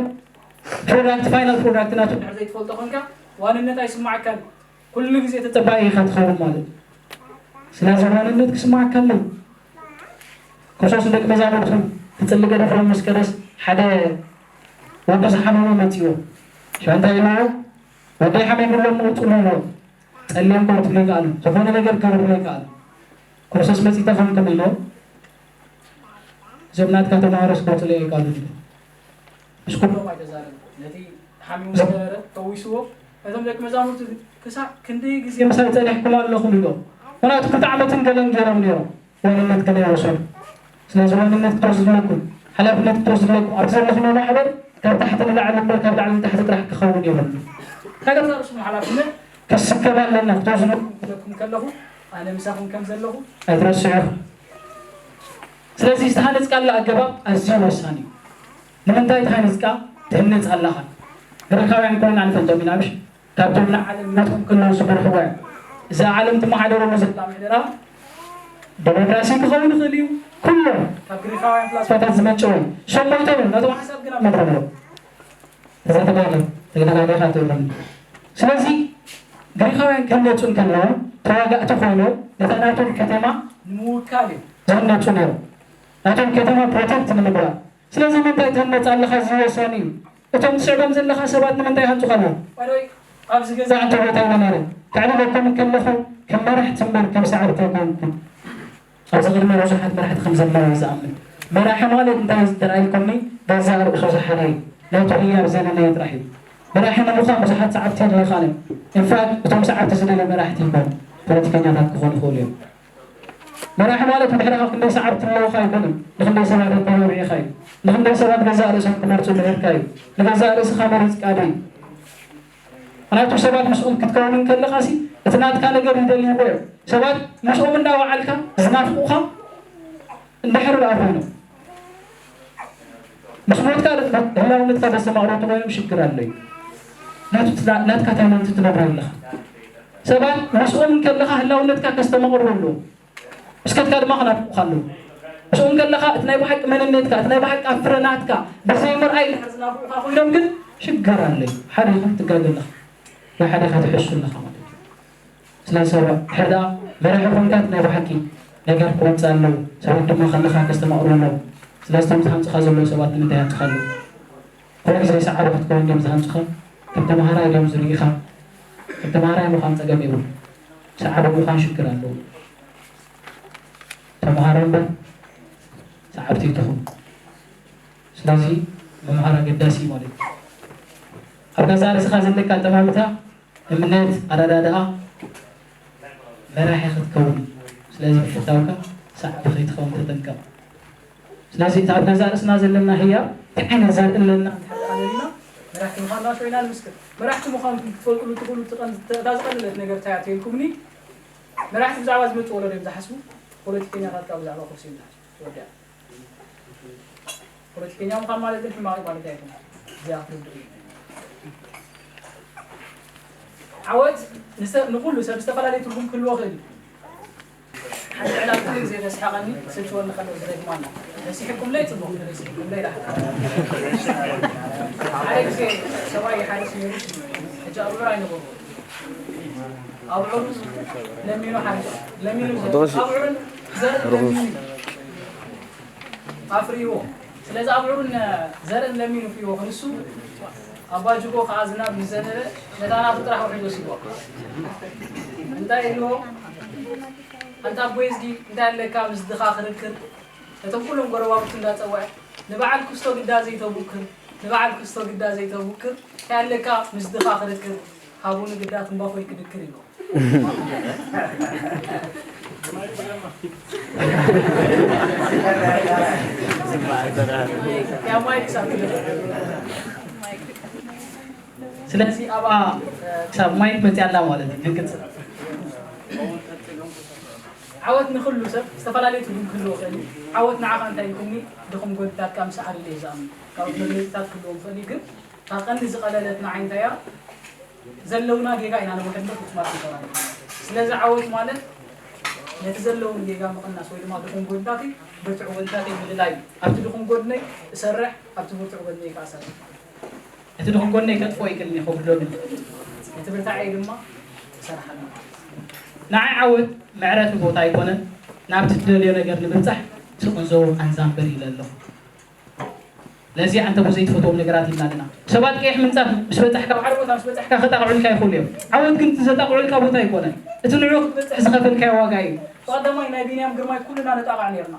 ፕሮዳክት፣ ፋይናል ፕሮዳክት ናቱ? ድሕር ዘይትፈልጦ ኮንካ ዋንነት ኣይስማዓካን። ኩሉ ግዜ ተጸባኢ ኢኻ ትኸውን ማለት እዩ። ስለዚ ዋንነት ክስማዓካ ኣለዎ። ክርስቶስ ንደቂ መዛሙርቱ ክጽሊ ገዲፍዎም ምስ ከደስ ሓደ ወዲ ዝሓመመ መጺዎ። ሽዑ እንታይ ኢልዎ? "ወደይ ሓሚሙ ኣሎ እሞ ውጹሉ" ኢልዎ። ጸልዮም ከውጽሉ ይከኣሉ። ዝኾነ ነገር ክገብሩ ይከኣሉ። ክርስቶስ መጺእካ ከምኩም ኢልዎ። እዞም ናትካ ተማሃሮስ ከውጽሉ ይከኣሉ ኢልዎ። ምስ ኩሎም ኣይተዛረበ። ነቲ ሓሚሙ ዝነበረ ፈዊስዎ። ነቶም ደቂ መዛሙርቱ ክሳዕ ክንደይ ግዜ ምሳይ ጸኒሕኩም ኣለኹም ኢልዎም። ምኽንያቱ ክልተ ዓመትን ገለን ገይሮም ነይሮም። ዋንነት ከመይ ወሰዱ? ስለዚ ዋንነት ክትወስዱ ኣለኩም፣ ሓላፍነት ክትወስዱ ኣለኩም። ኣብዚ ዘለኹሞ ማሕበር ካብ ታሕቲ ንላዕሊ እምበር ካብ ላዕሊ ንታሕቲ ጥራሕ ክኸውን የብሉን። ናይ ገዛእ ርእስኹም ሓላፍነት ክስከብ ኣለና። ክትወስኑ ክብለኩም ከለኹ ኣነ ምሳኹም ከም ዘለኹ ኣይትረስዑ። ስለዚ ዝተሃነፅካሉ ኣገባብ ኣዝዩ ወሳኒ እዩ። ንምንታይ ተሃኒፅካ ትህነፅ ኣለኻ? ግሪኻውያን ኮይና ንፈልጦም ኢና፣ ምሽ? ካብቶም ንዓለም ናቶም ክልውሱ ዝመርሕዋ እዮም። እዛ ዓለም ትመሓደረሉ ዘላ ምሕደራ ዴሞክራሲ ክኸውን ይኽእል እዩ። ኩሎም ካብ ግሪኻውያን ፍላስፋታት ዝመንጨው እዮም። ሸሞይቶም እዮም። ነቶም ሓሳብ ግን ኣብ መድረኽ ኣለዉ። እዛ ተጋደል ተጋዳላይ ኢኻ ትብለኒ። ስለዚ ግሪኻውያን ክህነፁ እንከለዉ ተዋጋእቲ ኮይኖም ነታ ናቶም ከተማ ንምውካል እዮም ዝህነፁ ነይሮም። ናቶም ከተማ ፕሮቴክት ንምግባር። ስለዚ ንምንታይ ትህነፅ ኣለኻ? እዚ ወሳኒ እዩ። እቶም ትስዕቦም ዘለኻ ሰባት ንምንታይ ይሃንፁኻ ኣለዉ? ባይደወይ፣ ኣብዚ ገዛ እንተ ቦታ ይነበረ፣ ከዕልለኩም እንከለኹ ከም መራሕቲ እምበር ከም ሰዓብቲ ኣይኮንኩን። ኣብዚ ቅድሚ ብዙሓት መራሕቲ ከም ዘለዉ እየ ዝኣምን። መራሒ ማለት እንታይ እዩ ተራእይኩምኒ? ገዛእ ርእሱ ዝሓረ እዩ። ናቱ ህያብ ዘለለየ ጥራሕ እዩ። መራሒ ንምዃን ብዙሓት ሰዓብቲ የድልዩኻን እዮም። ኢንፋክት እቶም ሰዓብቲ ዝደልዩ መራሕቲ ይኾኑ፣ ፖለቲከኛታት ክኾኑ ይኽእሉ እዮም። መራሒ ማለት ብድሕሪኻ ክንደይ ሰዓብቲ ኣለዉኻ ኣይኮነን፣ ንኽንደይ ሰባት ኣተባቢዕኻ እዩ፣ ንኽንደይ ሰባት ገዛእ ርእሶም ክመርጹ ምሂርካ እዩ፣ ንገዛእ ርእስኻ መሪጽካ ድዩ? ምኽንያቱ ሰባት ምስኦም ክትከውን እንከለኻሲ እቲ ናትካ ነገር ይደልይዎ እዮም። ሰባት ምስኦም እንዳወዓልካ ዝናፍቑኻ እንድሕር ደኣ ኮይኖም ምስ ሞትካ ህላውነትካ ዘስተማቕሩ እንተኾይኖም ሽግር ኣሎ እዩ። ናቱ ናትካ ታይለንት ትነብሮ ኣለኻ። ሰባት ምስኦም እንከለኻ ህላውነትካ ከስተማቕሩ ኣለዎም። እስከትካ ድማ ክናፍቑኻ ኣለዉ። ምስኦም ከለኻ እቲ ናይ ብሓቂ መንነትካ፣ እቲ ናይ ብሓቂ ኣብ ፍረ ናትካ ብዘይ ምርኣይ እንድሕር ዝናፍቑኻ ኮይኖም ግን ሽግር ኣሎ እዩ። ሓደ ኢኻ ትጋገ ኣለኻ ወይ ሓደ ኢኻ ትሕሱ ኣለኻ ማለት እዩ። ስለዚ ሰባት ድሕር ደኣ መራሒ ኮንካ እቲ ናይ ብሓቂ ነገር ክወፅእ ኣለዎ። ሰባት ድማ ከለኻ ከስተማቕሩ ኣለዎም። ስለዚ እቶም ዝሃንፁኻ ዘለዉ ሰባት ንምንታይ ይሃንፁኻ ኣለዉ? ኩሉ ግዜ ሰዓቢ ክትከውን ድዮም ዝሃንፁኻ? ከም ተምሃራይ ድዮም ዝርእኻ? ከም ተምሃራይ ምዃን ፀገም የብሉ። ሰዓቢ ምዃን ሽግር ኣለዎ። ተምሃሮ እምበር ሰዓብቲ ኣይትኹኑ። ስለዚ ምምሃር ኣገዳሲ እዩ ማለት እዩ። ኣብ ገዛእ ርእስኻ ዘለካ ኣጠማምታ፣ እምነት፣ ኣረዳድኣ መራሒ ክትከውን እዩ። ስለዚ ብፍታውካ ሰዓቢ ከይትኸውን ተጠንቀቕ። ስለዚ እቲ ኣብ ገዛእ ርእስና ዘለና ህያብ እንታይ ዓይነት ዘርኢ ኣለና እንድሕር ደኣ ዘለና መራሕቲ ምዃንና ሽዑ ኢና ንምስክር። መራሕቲ ምዃንኩም ክትፈልጡሉ ትኽእሉ እቲ ቀንዲ፣ እታ ዝቐለለት ነገር እንታይ እያ ተይልኩምኒ፣ መራሕቲ ብዛዕባ ዝመጽእ ወለዶ እዮም ዝሓስቡ፣ ፖለቲከኛታት ከኣ ብዛዕባ ኩርሲ እዮም ዝሓስቡ። ተወዲኣ። ፖለቲከኛ ምዃን ማለት ግን ሕማቕ ማለት ኣይኮነን። እዚኣ ክትርድኡ እዩ። ዓወት ንሰ-፣ ንኹሉ ሰብ ዝተፈላለየ ትርጉም ክህልዎ ይኽእል እዩ። ሓንቲ ዕላል ኩሉ ግዜ ተስሕቐኒ፣ ስልችወኒ ከሎ ዝደግማ ኣሎ። ረሲሕኩምለይ ጽቡቕ፣ ረሲሕኩምለይ ደሓን። ሓደ ግዜ ሰብኣይ ይሓርስ ነይሩ፣ ሕጂ ኣብዑር ኣይነበርዎን። ኣብዑር ለሚኑ ሓሪሱ፣ ለሚኑ ዘርኡ፣ ኣብዑርን ዘርእ ለሚኑ ኣፍርይዎ። ስለዚ ኣብዑርን ዘርእን ለሚኑ ፍርይዎ ክንሱ፣ ኣባ ጅጎ ከኣ ዝናብ ምስ ዘነበ ነታ ናቱ ጥራሕ ውሒዱ ወሲድዋ። እንታይ ኢልዎ? ኣንታ ኣቦይ እዝጊ፣ እንታይ ኣለካ ምስ ድኻ ክርክር? ነቶም ኩሎም ጎረባብቱ እንዳጸውዐ፣ ንበዓል ክስቶ ግዳ ዘይተቡክር፣ ንበዓል ክስቶ ግዳ ዘይተቡክር፣ እንታይ ኣለካ ምስ ድኻ ክርክር? ሃቡኒ ግዳ ትንባኾይ ክድክር ኢልዎ። ያ ማይክ ሳብ ስለዚ ኣብኣ ክሳብ ማይክ መፅያ ኣላ ማለት እዩ። ግን ቅፅል። ዓወት ንኹሉ ሰብ ዝተፈላለየ ትርጉም ክህልዎ ይኽእል እዩ። ዓወት ንዓኻ እንታይ ኢልኩምኒ፣ ድኹም ጎንታትካ ምስዓር ኢለ እየ ዝኣምን። ካልኦት መግለፂታት ክህልዎም ይኽእል እዩ፣ ግን እታ ቀንዲ ዝቐለለት ንዓይ እንታይ እያ፣ ዘለውና ጌጋ ኢና ንምሕልፍ ፍጹማት ክንከውን ኣለና። ስለዚ ዓወት ማለት ነቲ ዘለውን ጌጋ ምቕናስ ወይ ድማ ድኹም ጎንታተይ ብርቱዕ ጎንታተይ ምልላይ እዩ። ኣብቲ ድኹም ጎድነይ እሰርሕ፣ ኣብቲ ብርቱዕ ጎድነይ ከኣ እሰርሕ። እቲ ድኹም ጎድነይ ከጥፍኦ ይክእል እየ፣ ከጉድሎ ግን እቲ ብርታዐይ ድማ እሰርሓሉ። ንዓይ ዓወት መዕረፊ ቦታ ኣይኮነን፣ ናብቲ ትደልዮ ነገር ንምብጻሕ ስቕ ንዘው ቃንዛ እምበር ኢለ ኣለኹ። ነዚ ኣንተ ብዘይ ትፈትዎም ነገራት ኢልና ኣለና። ሰባት ቀይሕ ምንጻፍ ምስ በጻሕካ፣ ኣብ ሓደ ቦታ ምስ በጻሕካ ከጣቕዑልካ ይኽእሉ እዮም። ዓወት ግን እቲ ዘጣቕዑልካ ቦታ ኣይኮነን። እቲ ንዕኡ ክትበጽሕ ዝኸፈልካዮ ዋጋ እዩ። ብቐዳማይ ናይ ቢንያም ግርማይ ኩልና ነጣቕዕ ነይርና።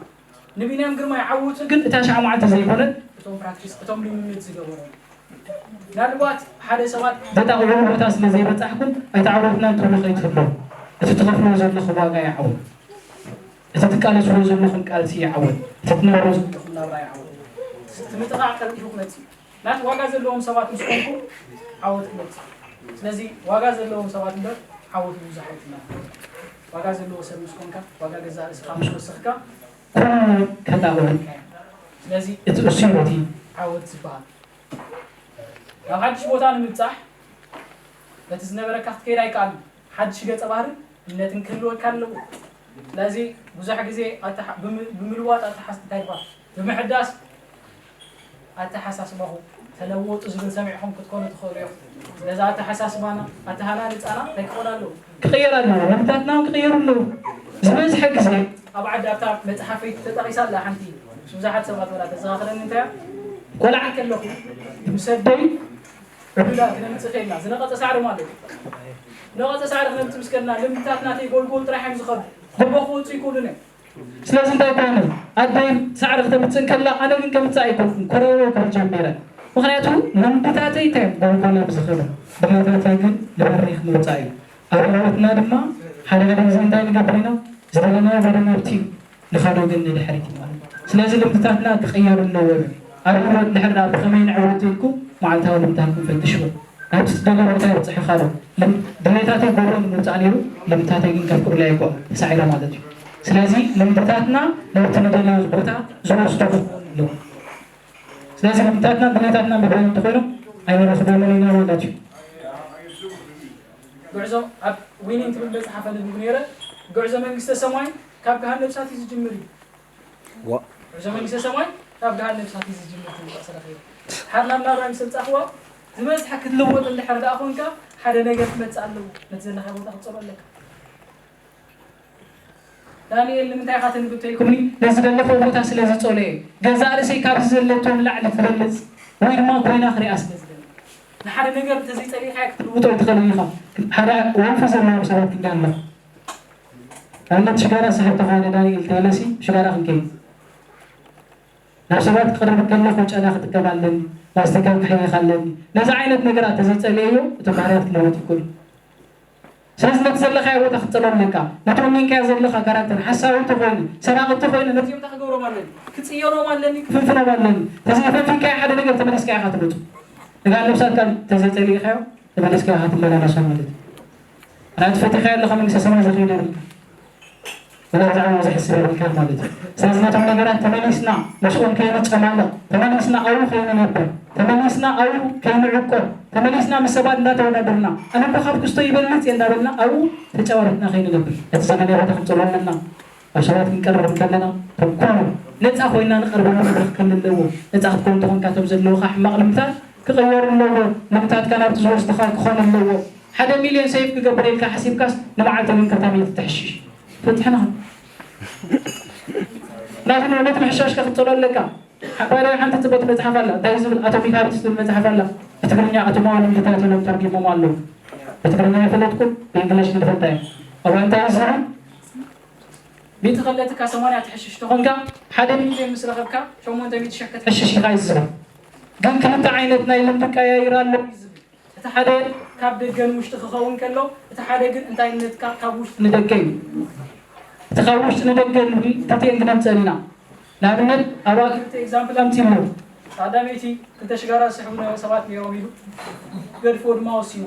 ንቢንያም ግርማይ ዓወቱ ግን እታ ሻዕ መዓልቲ ዘይኮነት፣ እቶም ፕራክቲስ፣ እቶም ልምምድ ዝገበሩ። ምናልባት ሓደ ሰባት ዘጣቕዑሉ ቦታ ስለ ዘይበጻሕኩም ኣይተዓወትናን ትብሉ ከይትህልዉ። እቲ ትኸፍልዎ ዘለኹም ዋጋ እዩ ዓወት። እቲ ትቃለስዎ ዘለኹም ቃልሲ ይዓወት፣ እቲ ትነብሮ ዘለኹም ናብራ ይዓወት። እቲ ምጥቓዕ ቀልጢፉ ክመጽእ እዩ። ናት ዋጋ ዘለዎም ሰባት ምስ ኮንኩም ዓወት ክመጽእ እዩ። ስለዚ ዋጋ ዘለዎም ሰባት እምበር ዓወት ብዙሕ ኣይትመን። ዋጋ ዘለዎ ሰብ ምስ ኮንካ፣ ዋጋ ገዛእ ርእስኻ ምስ ወሰኽካ፣ ኩሉ ከጣቕዑ። ስለዚ እቲ እሱ እዩ እቲ ዓወት ዝበሃል። ናብ ሓድሽ ቦታ ንምብጻሕ በቲ ዝነበረካ ክትከይድ ኣይከኣልን። ሓድሽ ገጸ ባህርን እምነትን ክህልወካ ኣለዎ። ስለዚ ብዙሕ ግዜ ኣተሓ-፣ ብም-፣ ብምልዋጥ ኣተሓስ-፣ እንታይ ይበሃል? ብምሕዳስ ኣተሓሳስባኹም ተለወጡ ዝብል ሰሚዕኹም ክትኮኑ ትኽእሉ ኢኹም። ስለዚ ኣተሓሳስባና፣ ኣተሃናንጻና እንታይ ክኾን ኣለዎ? ክቕየር ኣለዎ። ልምድታትና እውን ክቕየሩ ኣለዎ። ዝበዝሐ ግዜ ኣብ ዓዲ ኣብታ መጽሓፈይ ተጠቒሳ ኣላ ሓንቲ ምስ ብዙሓት ሰባት ወላ ተዘኻኽረኒ እንታይ እያ? ቆልዓ ከለኹ ምስ ኣደይ ዕዱላት ክነምጽእ ከይልና ዝነቐጸ ሳዕሪ ማለት እዩ። ዝነቐጸ ሳዕሪ ክነምጽእ ምስ ከድና ልምድታትና ተይጎልጎሉ ጥራሕ እዮም ዝኸዱ። ጎቦ ክወጹ ይክእሉን እዮም። ስለዚ እንታይ ኮነ? ኣደይ ሳዕሪ ክተምጽእ እንከላ ኣነ ግን ከምጽእ ኣይኮንኩን፣ ኮረው ክብል ጀሚረ። ምኽንያቱ ልምድታተይ እንታይ እዮም ጎልጎሎም ዝኸዱ? ባህልታተይ ግን ንበሪኽ ምውጻእ እዩ። ኣብ ህይወትና ድማ ሓደ ሓደ ግዜ እንታይ ንገብር ኢና? ዝደለናዮ ጎደና ኣብቲ ንኸዶ ግን ንድሕሪት እዩ ማለት እዩ። ስለዚ ልምድታትና ክቕየሩ ኣለዎ። ኣብ ህይወት እንድሕር ደኣ ብኸመይ ንዕወት ኢልኩም መዓልታዊ ልምድታትኩም ፈትሽዎ። ናብቲ ትደልዮ ቦታ ይብጽሕኻ ዶ? ልም-፣ ድሌታተይ ጎቦ ንምውጻእ ነይሩ፣ ልምድታተይ ግን ከፍቅሩለይ ኣይኮኑን፣ ተሳዒረ ማለት እዩ። ስለዚ ልምድታትና ናብቲ ንደልዮ ቦታ ዝወስዱ ክኾኑ ኣለዎም። ስለዚ ልምድታትና ድሌታትና ምድላው እንተኾይኖም ኣይንረኽቦምን ኢና ማለት እዩ። ጉዕዞ ኣብ ዊኒን ትብል መጽሓፍ ኣንቢቡ ነይረ። ጉዕዞ መንግስተ ሰማይ ካብ ገሃነብ እሳት እዩ ዝጅምር እዩ። ዋ። ጉዕዞ መንግስተ ሰማይ ካብ ገሃነብ እሳት እዩ ዝጅምር ትብል ጥቕሲ ረኺበ። ሓር ናብ ናብራይ ምስ ኣምጻእኽዋ፣ ዝበዝሐ ክትልወጥ እንድሕር ደኣ ኮንካ ሓደ ነገር ክመጽእ ኣለዎ። ነቲ ዘለኻዮ ቦታ ክትጸልኦ ኣለካ። ዳንኤል ንምንታይ ኢኻ ትንብብ ተልኩምኒ? ነዚ ዘለኹዎ ቦታ ስለ ዝጸልኦ እየ። ገዛእ ርእሰይ ካብዚ ዘለቶ ንላዕሊ ትበልጽ ወይ ድማ ኮይና ክሪኣ ስለ ዝደሊ። ንሓደ ነገር እንተዘይጸሊእኻዮ ክትልውጦ ኣይትኽእልን ኢኻ። ሓደ ወልፊ ዘለዎም ሰባት ክንደይ ኣለኹ። ኣብነት ሽጋራ ስሕብ ተኾይነ ዳንኤል ተይለሲ ሽጋራ ክንከይድ። ናብ ሰባት ክቐርብ ከለኹ ጨና ክጥቀም ኣለኒ፣ ማስቲካ ክሕይኽ ኣለኒ። ነዚ ዓይነት ነገራት ተዘይጸልየዮ እቶም ባህርያት ክለወጥ ይኽእሉ። ስለዚ ነቲ ዘለኻዮ ቦታ ክትጸልኦ ኣለካ። ነቲ ወኒንካዮ ዘለኻ ካራክተር ሓሳዊ እንተኾይኑ፣ ሰራቒ እንተኾይኑ፣ ነዚኦም እንታይ ክገብሮም ኣለኒ? ክጽየኖም ኣለኒ፣ ክፍንፍኖም ኣለኒ። ተዘይፈንፊንካዮ ሓደ ነገር ተመሊስካ ኢኻ ትመጹ። ንጋል ነብሳትካ ተዘይጸሊእካዮ ተመሊስካ ኢኻ ትመላለሶ ማለት እዩ። ናቲ ፈቲኻ ኣለኻ መንግስተ ሰማይ ዝኸይድ የብልካ። ወላ ብዛዕባ እዚ ሕስብ የብልካ ማለት እዩ። ስለዚ ነቶም ነገራት ተመሊስና ምስኦም ከይንጨማለቕ፣ ተመሊስና ኣብኡ ከይንነብር፣ ተመሊስና ኣብኡ ከይንዕቆር፣ ተመሊስና ምስ ሰባት እንዳተወዳደርና፣ ኣነ እኮ ካብ ክስቶ ይበልጽ እየ እንዳበልና ኣብኡ ተጨባቢጥና ከይንነብር፣ እቲ ዘመናዊ ቦታ ክንጸልኦ ኣለና። ኣብ ሰባት ክንቀርብ እንከለና፣ እቶም ኩሉ ነጻ ኮይና ንቐርበሉ መድረኽ ከም ኣለዎ፣ ነጻ ክትከውን እንተኾንካ፣ እቶም ዘለውኻ ሕማቕ ልምድታት ክቕየሩ ኣለዎ። ልምድታትካ ናብቲ ዝወስድኻ ክኾን ኣለዎ። ሓደ ሚልዮን ሴፍ ክገብር ኢልካ ሓሲብካስ፣ ንመዓልቲ ግን ክልተ ሚእቲ ትሕሽሽ። ፈቲሕና። ናቱ ነቲ ምሕሻሽካ ክትጸሎ ኣለካ። ሓባሪ ሓንቲ ጽቡቕቲ መጽሓፍ ኣላ። እንታይ ዝብል ኣቶሚክ ሃቢትስ ዝብል መጽሓፍ ኣላ። ብትግርኛ ኣቶማዊ ልምድታት ኢሎም ተርጊሞም ኣለዉ። ብትግርኛ ኣይፈለጥኩን፣ ብእንግሊሽ ግን ፈልጣ እየ። እዋ እንታይ ዝብል? ሚእቲ ከለትካ ሰማንያ ትሕሽሽ ተኾንካ፣ ሓደ ሚልዮን ምስ ረኸብካ፣ ሸሞንተ ሚእቲ ሽሕ ክትሕሽሽ ኢኻ እዩ ዝብል። ግን ክልተ ዓይነት ናይ ልምዲ ቀያይር ኣሎ እዩ ዝብል። እቲ ሓደ ካብ ደገ ንውሽጢ ክኸውን ከሎ፣ እቲ ሓደ ግን እንታይነትካ ካብ ውሽጢ ንደገ እዩ። እቲ ካብ ውሽጢ ንደገ ንብል ክልቲኤን ክነምፀን ኢና። ንኣብነት፣ ኣብኣ ክልተ ኤግዛምፕል ኣምፂእሎ። ቀዳመይቲ፣ ክልተ ሽጋራ ዝስሕቡ ነበ-፣ ሰባት ነይሮም ኢሉ፣ ገድፎ ድማ ወሲኑ።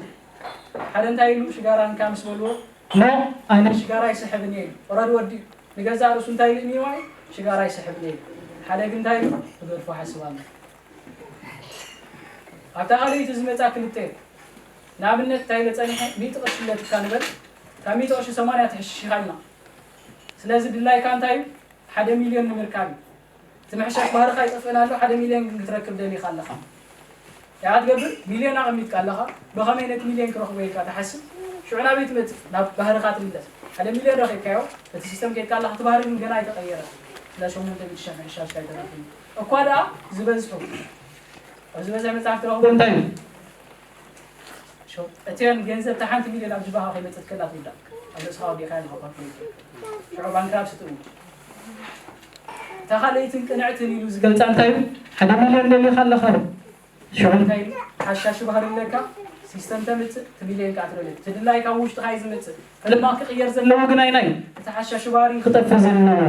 ሓደ እንታይ ኢሉ፣ ሽጋራ እንካ ምስ በልዎ፣ ኖ፣ ኣነ ሽጋራ ኣይስሕብን እየ ኢሉ። ኦረዲ ወዲኡ። ንገዛእ ርእሱ እንታይ ኢሉ እኒዋ እዩ? ሽጋራ ኣይስሕብን እየ ኢሉ። ሓደ ግን እንታይ ኢሉ? ክገድፎ ሓስብ ኣሎ። ኣብታ ካልኣይቲ ዝመጻ ክልተ፣ ንኣብነት እንታይ ኢለ ጸኒሐ፣ ሚእቲ ቅርሺ ኣለትካ ንበል፣ ካብ ሚእቲ ቅርሺ ሰማንያ ትሕሽሽ ኢኻ ኢልና። ስለዚ ድላይካ እንታይ እዩ? ሓደ ሚልዮን ንምርካብ እዩ። እቲ ምሕሻሽ ባህርኻ ይጠፍእን ኣሎ፣ ሓደ ሚልዮን ግን ክትረክብ ደሊኻ ኣለኻ። እንታይ ትገብር? ሚልዮን ኣቐሚጥካ ኣለኻ፣ ብኸመይ ነቲ ሚልዮን ክረኽቦ ኢልካ ትሓስብ? ሽዑ ናበይ ትመጽእ? ናብ ባህርኻ ትምለስ። ሓደ ሚልዮን ረኺብካዮ፣ እቲ ሲስተም ኬድካ ኣለኻ፣ እቲ ባህሪ ግን ገና ኣይተቐየረን። ስለ ሸሞንተ ሚእቲ ሺሕ ምሕሻሽካ ኣይተረፍን። እኳ ደኣ ዝበዝሑ፣ ኣብ ዝበዝሐ መጽሓፍ ትረኽቦ እንታይ እዩ? ሸው-፣ እቲኦን ገንዘብ እታ ሓንቲ ሚልዮን ኣብ ጅባኻ ከይመጸት ከላ ትውዳእ። ኣብ ርእስኻ ወዲእካያ ኣለኻ ካልኩሌተር። ሽዑ ባንክራፕሲ ትእውጅ። እታ ካልኣይትን ቅንዕትን ኢሉ ዝገልጻ እንታይ እዩ? ሓደ ሚልዮን ደሊኻ ኣለኻ ዶ? ሽዑ እንታይ ኢሉ? ሓሻሺ ባህሪ ኣለካ፣ ሲስተም ተምጽእ፣ እቲ ሚልዮን ከኣ ትደልዮ። እቲ ድላይ ካብ ውሽጥኻ እዩ ዝመጽእ። ዕልማ ክቕየር ዘለዎ ግን ኣይናይ። እቲ ሓሻሺ ባህሪ ክጠፍእ ዘለዎ።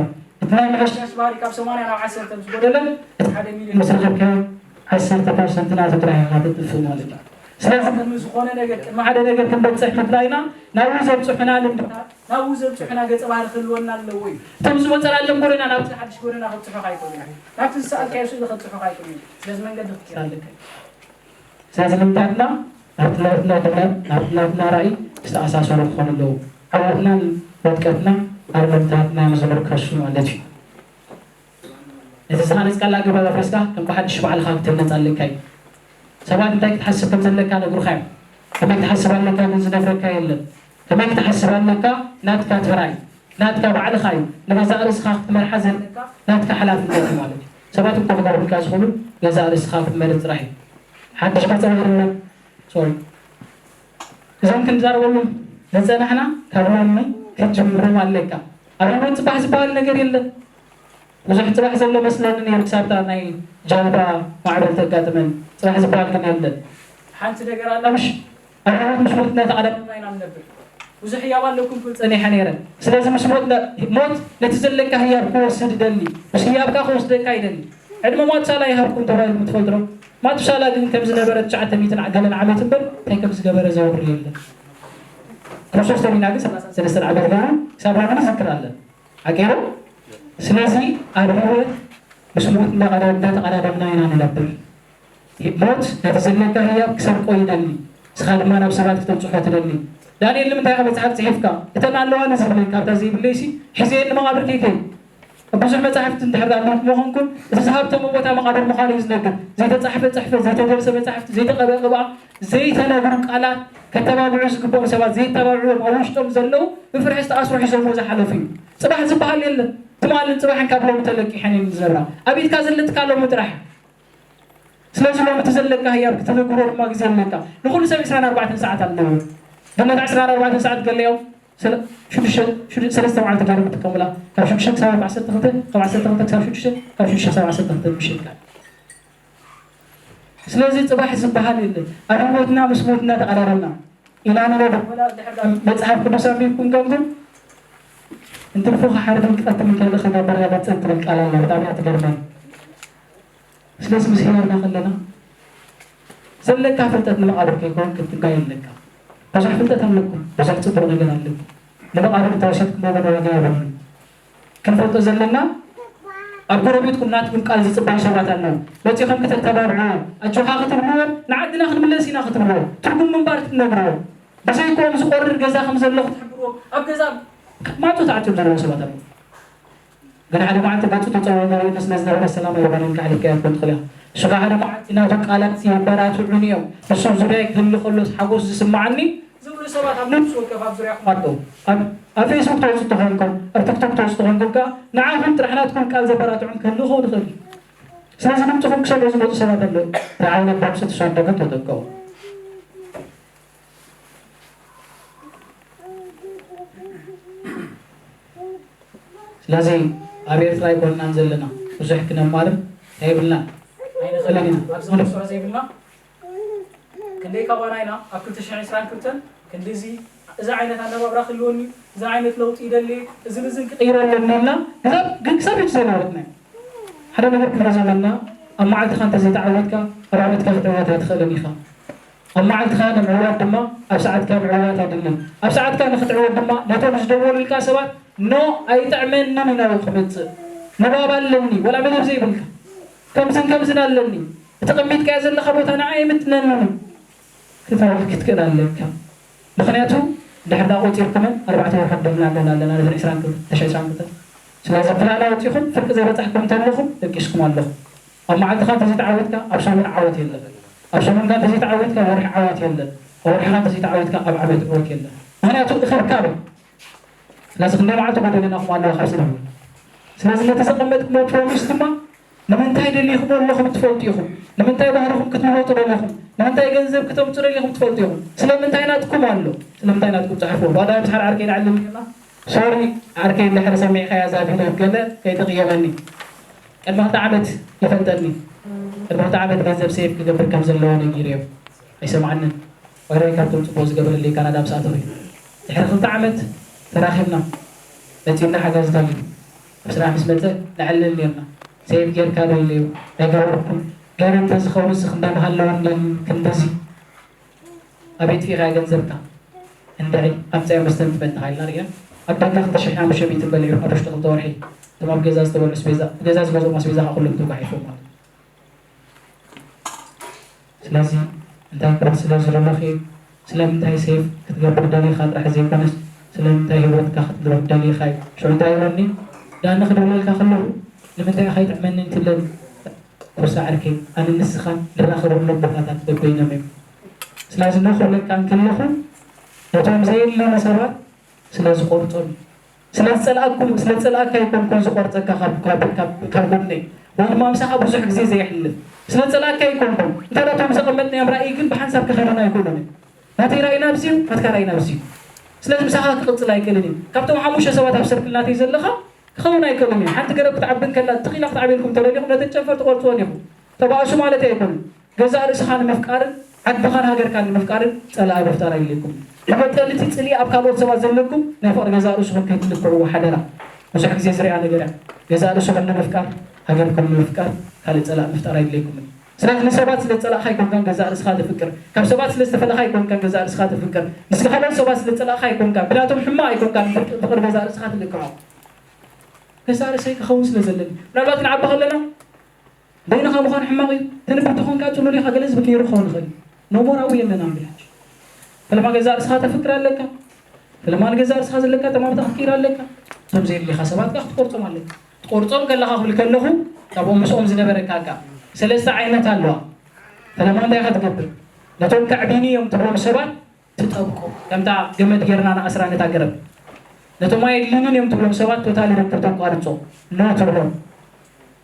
እቲ ናይ ምሕሻሽ ባህሪ ካብ ሰማንያ ናብ ዓሰርተ ምስ ጎደለ፣ እቲ ሓደ ሚልዮን ምስ ረኸብካዮ፣ ዓሰርተ ፐርሰንት ናቱ ጥራሕ ኢኻ ተጥፍእ ማለት እዩ። ስለዚ ቅድሚ ዝኾነ ነገር፣ ቅድሚ ሓደ ነገር ክንበፅሕ ምድላይና ናብኡ ዘብፅሑና ልምድታት፣ ናብኡ ዘብፅሑና ገፀ ባህሪ ክህልወና ኣለዎ እዩ። እቶም ዝወፀናሎም ጎደና ናብዚ ሓድሽ ጎደና ከብፅሑኻ ኣይኮኑን እዮም። ናብቲ ዝሰኣልካዮ ስእሊ ከብፅሑኻ ኣይኮኑን እዮም። ስለዚ መንገዲ ክትከይድ ኣለካ እዩ። ስለዚ ልምድታትና ናብቲ ናትና ድምር፣ ናብቲ ናትና ራእይ ዝተኣሳሰሩ ክኾኑ ኣለዎ። ዓወትናን ውድቀትና ኣብ ልምድታትና እዮም ዝምርከሱ ማለት እዩ። ነቲ ዝሃነጽካላ ኣገባብ ኣፍሪስካ ከም ብሓድሽ ባዕልኻ ክትህነጽ ኣለካ እዩ። ሰባት እንታይ ክትሓስብ ከም ዘለካ ነግሩኻ እዮም። ከመይ ክትሓስብ ኣለካ ግን ዝነግረካ የለን። ከመይ ክትሓስብ ኣለካ ናትካ ተራ እዩ። ናትካ ባዕልኻ እዩ። ንገዛእ ርእስኻ ክትመርሓ ዘለካ ናትካ ሓላፍነት እዩ ማለት እዩ። ሰባት እኮ ክገብሩልካ ዝኽእሉ ገዛእ ርእስኻ ክትመርጽ ጥራሕ እዩ። ሓድሽ መጸውርነት፣ ሶሪ፣ እዞም ክንዛረበሎም ዝጸናሕና ካብ ሎሚ ክትጅምሮም ኣለካ። ኣብ ህይወት ጽባሕ ዝበሃል ነገር የለን። ብዙሕ ጽባሕ ዘሎ መስለኒ ነይሩ ክሳብታ ናይ ጃልባ ማዕበል ተጋጥመኒ። ጽባሕ ዝበሃል ግን የለን። ሓንቲ ነገር ኣላ ምሽ ኣብ ህይወት ምስ ሞት እናተቓዳደምና ኢና ንነብር። ብዙሕ ህያብ ኣለኩም ክብል ጸኒሐ ነይረ። ስለዚ ምስ ሞት ነ-፣ ሞት ነቲ ዘለካ ህያብ ክወስድ ይደሊ። ምስ ህያብካ ክወስደካ ይደሊ። ዕድመ ማቱሳላ ይሃብኩም ተባሂሉ ትፈልጡ ዶ? ማቱሳላ ግን ከም ዝነበረ ትሽዓተ ሚእትን ገለን ዓመት እምበር እንታይ ከም ዝገበረ ዘውሪ የለን። ክርስቶስ ተሚና ግን ሰላሳን ሰለስተን ዓመት ገይሩ ክሳብ ሎሚ ንዝክር ኣለና። ሓቂ ዶ? ስለዚ ኣብ ህይወት ምስ ሞት እንዳቐዳ-፣ እንዳተቐዳደምና ኢና ንነብር። ሞት ነቲ ዘለካ ህያብ ክሰርቆ ይደሊ፣ ንስኻ ድማ ናብ ሰባት ክተብጽሖ ትደሊ። ዳንኤል ንምንታይ ኢኻ መጽሓፍ ጽሒፍካ? እተን ኣለዋኒ ዝብለይ ካብታ ዘይብለይሲ ሒዘየን ንመቓብር ከይከይድ። ብዙሕ መጻሕፍቲ እንድሕር ደኣ ኣንቢብኩሞ ኾንኩም፣ እቲ ዝሃብተሞ ቦታ መቓብር ምዃኑ እዩ ዝነግር። ዘይተጻሕፈ ጽሕፈት፣ ዘይተደርሰ መጻሕፍቲ፣ ዘይተቐብአ ቅብኣ፣ ዘይተነግሩ ቃላት፣ ከተባብዑ ዝግብኦም ሰባት ዘይተባብዕዎም ኣብ ውሽጦም ዘለዉ ብፍርሒ ዝተኣስሩ ሒዞምዎ ዝሓለፉ እዩ። ጽባሕ ዝበሃል የለን። ትማልን ጽባሕን ካብ ሎሚ ተለቂሐን እየን ዝነብራ። ኣብ ኢድካ ዘለትካ ሎሚ ጥራሕ። ስለዚ ሎሚ እቲ ዘለካ ህያብ ክትነግሮ ድማ ግዜ ኣለካ። ንኹሉ ሰብ ዕስራን ኣርባዕተን ሰዓት ኣለዎ። ግን ነታ ዕስራን ኣርባዕተን ሰዓት ገሊኦም ሰለ-፣ ሽዱሽተ፣ ሽዱ-፣ ሰለስተ መዓልቲ ገይሮም ይጥቀሙላ። ካብ ሽዱሽተ ክሳብ ዓሰርተ ክልተ፣ ካብ ዓሰርተ ክልተ ክሳብ ሽዱሽተ፣ ካብ ሽዱሽተ ክሳብ ዓሰርተ ክልተ ምሸት። ስለዚ ጽባሕ ዝበሃል የለን። ኣብ ህይወትና ምስ ሞት እናተቐራረብና ኢና ንነብር። ወላ ድሕር መጽሓፍ ቅዱስ ኣንቢብኩም ገምግም፣ "እንትርፎ ክሓርድን ክቐትልን ከይደ ክገብር እያ መጽእ" ትብል ቃል ኣላ። ብጣዕሚ እያ ትገርመኒ። ስለዚ ምስ ህያብና ከለና ዘለካ ፍልጠት ንመቓብር ከይከውን ክትጋየ ኣለካ። ብዙሕ ፍልጠት ኣለኩም፣ ብዙሕ ጽቡቕ ነገር ኣለኩም። ንመቓብር እንተወሲድኩሞ ግን ዋጋ የብሉን። ክንፈልጦ ዘለና ኣብ ጎረቤትኩም ናትኩም ቃል ዝጽበዩ ሰባት ኣለዉ። መጺኹም ክተተባብዕዎ፣ ኣጆኻ ክትብልዎም፣ ንዓድና ክንምለስ ኢና ክትብልዎ፣ ትርጉም ምንባር ክትነግርዎ፣ ብዘይኮም ዝቆርር ገዛ ከም ዘሎ ክትሕብርዎ፣ ኣብ ገዛ ማዕጾ ተዓጽዮም ዘለዉ ሰባት ኣለዉ። ግን ሓደ መዓልቲ ገጹ ተጸዊሩ ገሪኡኒ ስለ ዝነበረ ሰላም ኣይበለን፣ ከሕልፍካዮ ክትኮን ትኽእል ኢኻ። ንሱ ኸኣ ሓደ መዓልቲ ናቱ ቃላት የበራትዑኒ እዮም። ንሱ ኣብ ዙርያይ ክህሉ ከሎስ ሓጎስ ዝስምዓኒ ዝብሉ ሰባት ኣብ ነፍሲ ወከፍ ኣብ ዙርያኹም ኣለዉ። ኣብ፣ ኣብ ፌስቡክ ትወጹ ተኾንኩም፣ ኣብ ቲክቶክ ትወጹ ተኾንኩም ከኣ ንዓኹም ጥራሕ ናትኩም ቃል ዘበራትዑን ክህልዉ ክኸውን ይኽእል እዩ። ስለዚ ድምጽኹም ክሰምዑ ዝመጹ ሰባት ኣለዉ። ንዓይ ነቦም ስቲ ሰወደኩም ተጠንቀቑ። ስለዚ ኣብ ኤርትራ ኣይኮንናን ዘለና፣ ብዙሕ ክነማርር ኣይብልናን። ኣይንኽእልን ኢና። ኣብዚ ክንስዖ ዘይብልና ክንደይ ካባና ኢና ኣብ ክልተ ሽሕን ዕስራን ክልተን ክንድዚ እዚ ዓይነት ኣነባብራ ክህልወኒ፣ እዚ ዓይነት ለውጢ ይደሊ፣ እዝን እዝን ክቕይሮ ኣለኒ ኢልና ክሳብ፣ ግን ክሳብ ሕጂ ዘይነበረትና እዩ። ሓደ ነገር ክብሎ ዘለና፣ ኣብ መዓልትኻ እንተዘይተዓወትካ፣ ኣብ ዓመትካ ክትዕወት ኣይትኽእልን ኢኻ። ኣብ መዓልትኻ ንምዕዋት ድማ ኣብ ሰዓትካ ምዕዋት የድሊ። ኣብ ሰዓትካ ንኽትዕወት ድማ ነቶም ዝደወሉልካ ሰባት ኖ ኣይጥዕመንን እዩ ናብኡ ክመጽእ። ንባብ ኣለኒ፣ ወላ መደብ ዘይብልካ። ከምዝን ከምዝን ኣለኒ። እቲ ቀሚጥካዮ ዘለኻ ቦታ ንዓይ ኣይምጥነንን እዩ። ክትረኽብ ክትክእል ኣለካ። ምኽንያቱ ድሕር ዳ ቆጺርኩመን ኣርባዕተ ወርሒ ክደልና ኣለና ኣለና ነዘን ዕስራን ክልተ፣ ዕስራን ክልተ። ስለዚ ፕላን ኣውጺኹም ፍርቂ ዘይበጻሕኩም እንተለኹም ደቂስኩም ኣለኹም። ኣብ መዓልትኻ እንተዘይተዓወትካ ኣብ ሰሙን ዓወት የለን። ኣብ ሰሙንካ እንተዘይተዓወትካ ወርሒ ዓወት የለን። ኣብ ወርሕኻ እንተዘይተዓወትካ ኣብ ዓመት ዕወት የለን። ምኽንያቱ እኸብካብ እዩ። ስለዚ ክንደይ መዓልቲ ጎደለናኹም ኣለዉ ካብ ስራሕ። ስለዚ ነቲ ዘቐመጥኩሞ ፕሮሚስ ድማ ንምንታይ ደሊኹሞ ኣለኹም ትፈልጡ ኢኹም። ንምንታይ ባህርኹም ክትልወጡ ደሊኹም። ንምንታይ ገንዘብ ክተምጹ ደሊኹም ትፈልጡ ኢኹም። ስለምንታይ ናትኩም ኣሎ። ስለምንታይ ናትኩም ጽሓፍዎ። ባዳ ምስ ሓደ ዓርከይ ንዕልል ኔርና። ሶሪ ዓርከይ እንድሕር ሰሚዕካያ እዛ ቪድዮ ገለ ከይትቕየመኒ። ቅድሚ ክልተ ዓመት ይፈልጠኒ። ቅድሚ ክልተ ዓመት ገንዘብ ሴቭ ክገብር ከም ዘለዎ ነጊረዮ። ኣይሰምዓንን። ዋይራይ ካብቶም ጽቡቕ ዝገበረለይ ካናዳ ምስ ኣተኹ እዩ። ድሕሪ ክልተ ዓመት ተራኺብና። መጺኡና ሓገዝ ደልዩ። ኣብ ስራሕ ምስ መጸ ንዕልል ኔርና። ሴቭ ጌርካ ዶ ኢለዮ። ኣይገበርኩን። ገይረ እንተዝኸውን እዚ ክንደይ ምሃለወኒ ነኒ ክንድዚ። ኣበይ ጥፊእካ ገንዘብካ? እንድዒ ኣምጻዮ መስተን ትመን ተኻኢልና ርኢና። ኣብ ደገ ክልተ ሽሕን ሓሙሽተ ሚእትን በሊዑ ኣብ ውሽጢ ክልተ ወርሒ። እቶም ኣብ ገዛ ዝተበልዑ ኣስቤዛ፣ ገዛ ዝገዝኦም ኣስቤዛ ከዓ ኩሎም ተጓሒፎም ማለት እዩ። ስለዚ እንታይ ክብል ስለ ዝደለኹ እዩ? ስለምንታይ ሴፍ ክትገብር ደሊኻ ጥራሕ ዘይኮነስ ስለምንታይ ህይወትካ ክትገብር ደሊኻ እዩ። ሽዑ እንታይ ይብለኒ? ዳኒ ክድውለልካ ከለኹ ንምንታይ ኢኻ ይጥዕመኒ እንትብለኒ፣ ኩርሳ ዕርኬ ኣነ ንስኻን ንራኸበሎም ቦታታት በበይኖም እዮም። ስለዚ ኖ ክብለካ እንከለኹ ነቶም ዘየለኑ ሰባት ስለ ዝቆርጾም እዩ። ስለ ዝጸልኣኩም፣ ስለ ዝጸልኣካ ኣይኮንኩን ዝቆርጸካ ካብ፣ ካብ፣ ካብ፣ ካብ ጎነይ፣ ወይ ድማ ምሳኻ ብዙሕ ግዜ ዘየሕልፍ። ስለ ዝጸልኣካ ኣይኮንኩን። እንታይ ደኣ እቶም ዘቐመጥናዮም ራእይ ግን ብሓንሳብ ክኸዱና ኣይክእሉን እዮም። ናተይ ራእይ ናብዚ እዩ፣ ናትካ ራእይ ናብዚ እዩ። ስለዚ ምሳኻ ክቕጽል ኣይክእልን እዩ። ካብቶም ሓሙሽተ ሰባት ኣብ ሰርክል ናተይ ዘለኻ ክኸውን ኣይክእልን እዩ። ሓንቲ ገረብ ክትዓቢ እንከላ ትኽ ኢላ ክትዓብየልኩም እንተደሊኹም ነተን ጨንፈር ትቖርጽወን ኢኹም። ተባእሱ ማለተይ ኣይኮነን። ገዛእ ርእስኻ ንምፍቃርን ዓድኻን ሃገርካን ንምፍቃርን ጸላኢ ምፍጣር ኣየድልየኩም። ብመጠን እቲ ጽልኢ ኣብ ካልኦት ሰባት ዘለኩም ናይ ፍቕሪ ገዛእ ርእስኹም ከይትልክዕዎ ሓደራ። ብዙሕ ግዜ ዝርኣ ነገር እያ። ገዛእ ርእስኹም ንምፍቃር፣ ሃገርኩም ንምፍቃር ካልእ ጸላኢ ምፍጣር ኣየድልየኩምን። ስለዚ ንሰባት ስለ ዝጸላእኻ ኣይኮንካን ገዛእ ርእስኻ ተፍቅር። ካብ ሰባት ስለ ዝተፈለኻ ኣይኮንካን ገዛእ ርእስኻ ተፍቅር። ምስ ካልኦት ሰባት ስለ ዝጸላእኻ ኣይኮንካን፣ ብናቶም ሕማቕ ኣይኮንካን ፍቅሪ፣ ፍቕሪ ገዛእ ርእስኻ ትልክዖ። ገዛእ ርእሰይ ክኸውን ስለ ዘለኒ። ምናልባት ንዓቢ ከለና በይንኻ ምዃን ሕማቕ እዩ። ተንብብ ተኾንካ ጽሉል ኢኻ፣ ገለ ዝብል ነይሩ ክኸውን ይኽእል እዩ። ኖሞራዊ የለና ምላሽ። ፈለማ ገዛእ ርእስኻ ተፍቅር ኣለካ። ፈለማ ንገዛእ ርእስኻ ዘለካ ጠማምታ ክትቅይር ኣለካ። እቶም ዘየድልኻ ሰባት ከኣ ክትቆርጾም ኣለካ። ትቆርጾም ከለኻ ክብል ከለኹ ካብኦም ምስኦም ዝነበረካ ከኣ ሰለስተ ዓይነት ኣለዋ። ፈለማ እንታይ ኢኻ ትገብር? ነቶም ከዕብዩኒ እዮም ትብሎም ሰባት ትጠብቆ። ከምታ ገመድ ጌርና ንኣስራ ነታ ገረብ። ነቶም ኣየድልዩንን እዮም ትብሎም ሰባት ቶታሊ ርክብ ተቋርጾ። ኖ ትብሎም።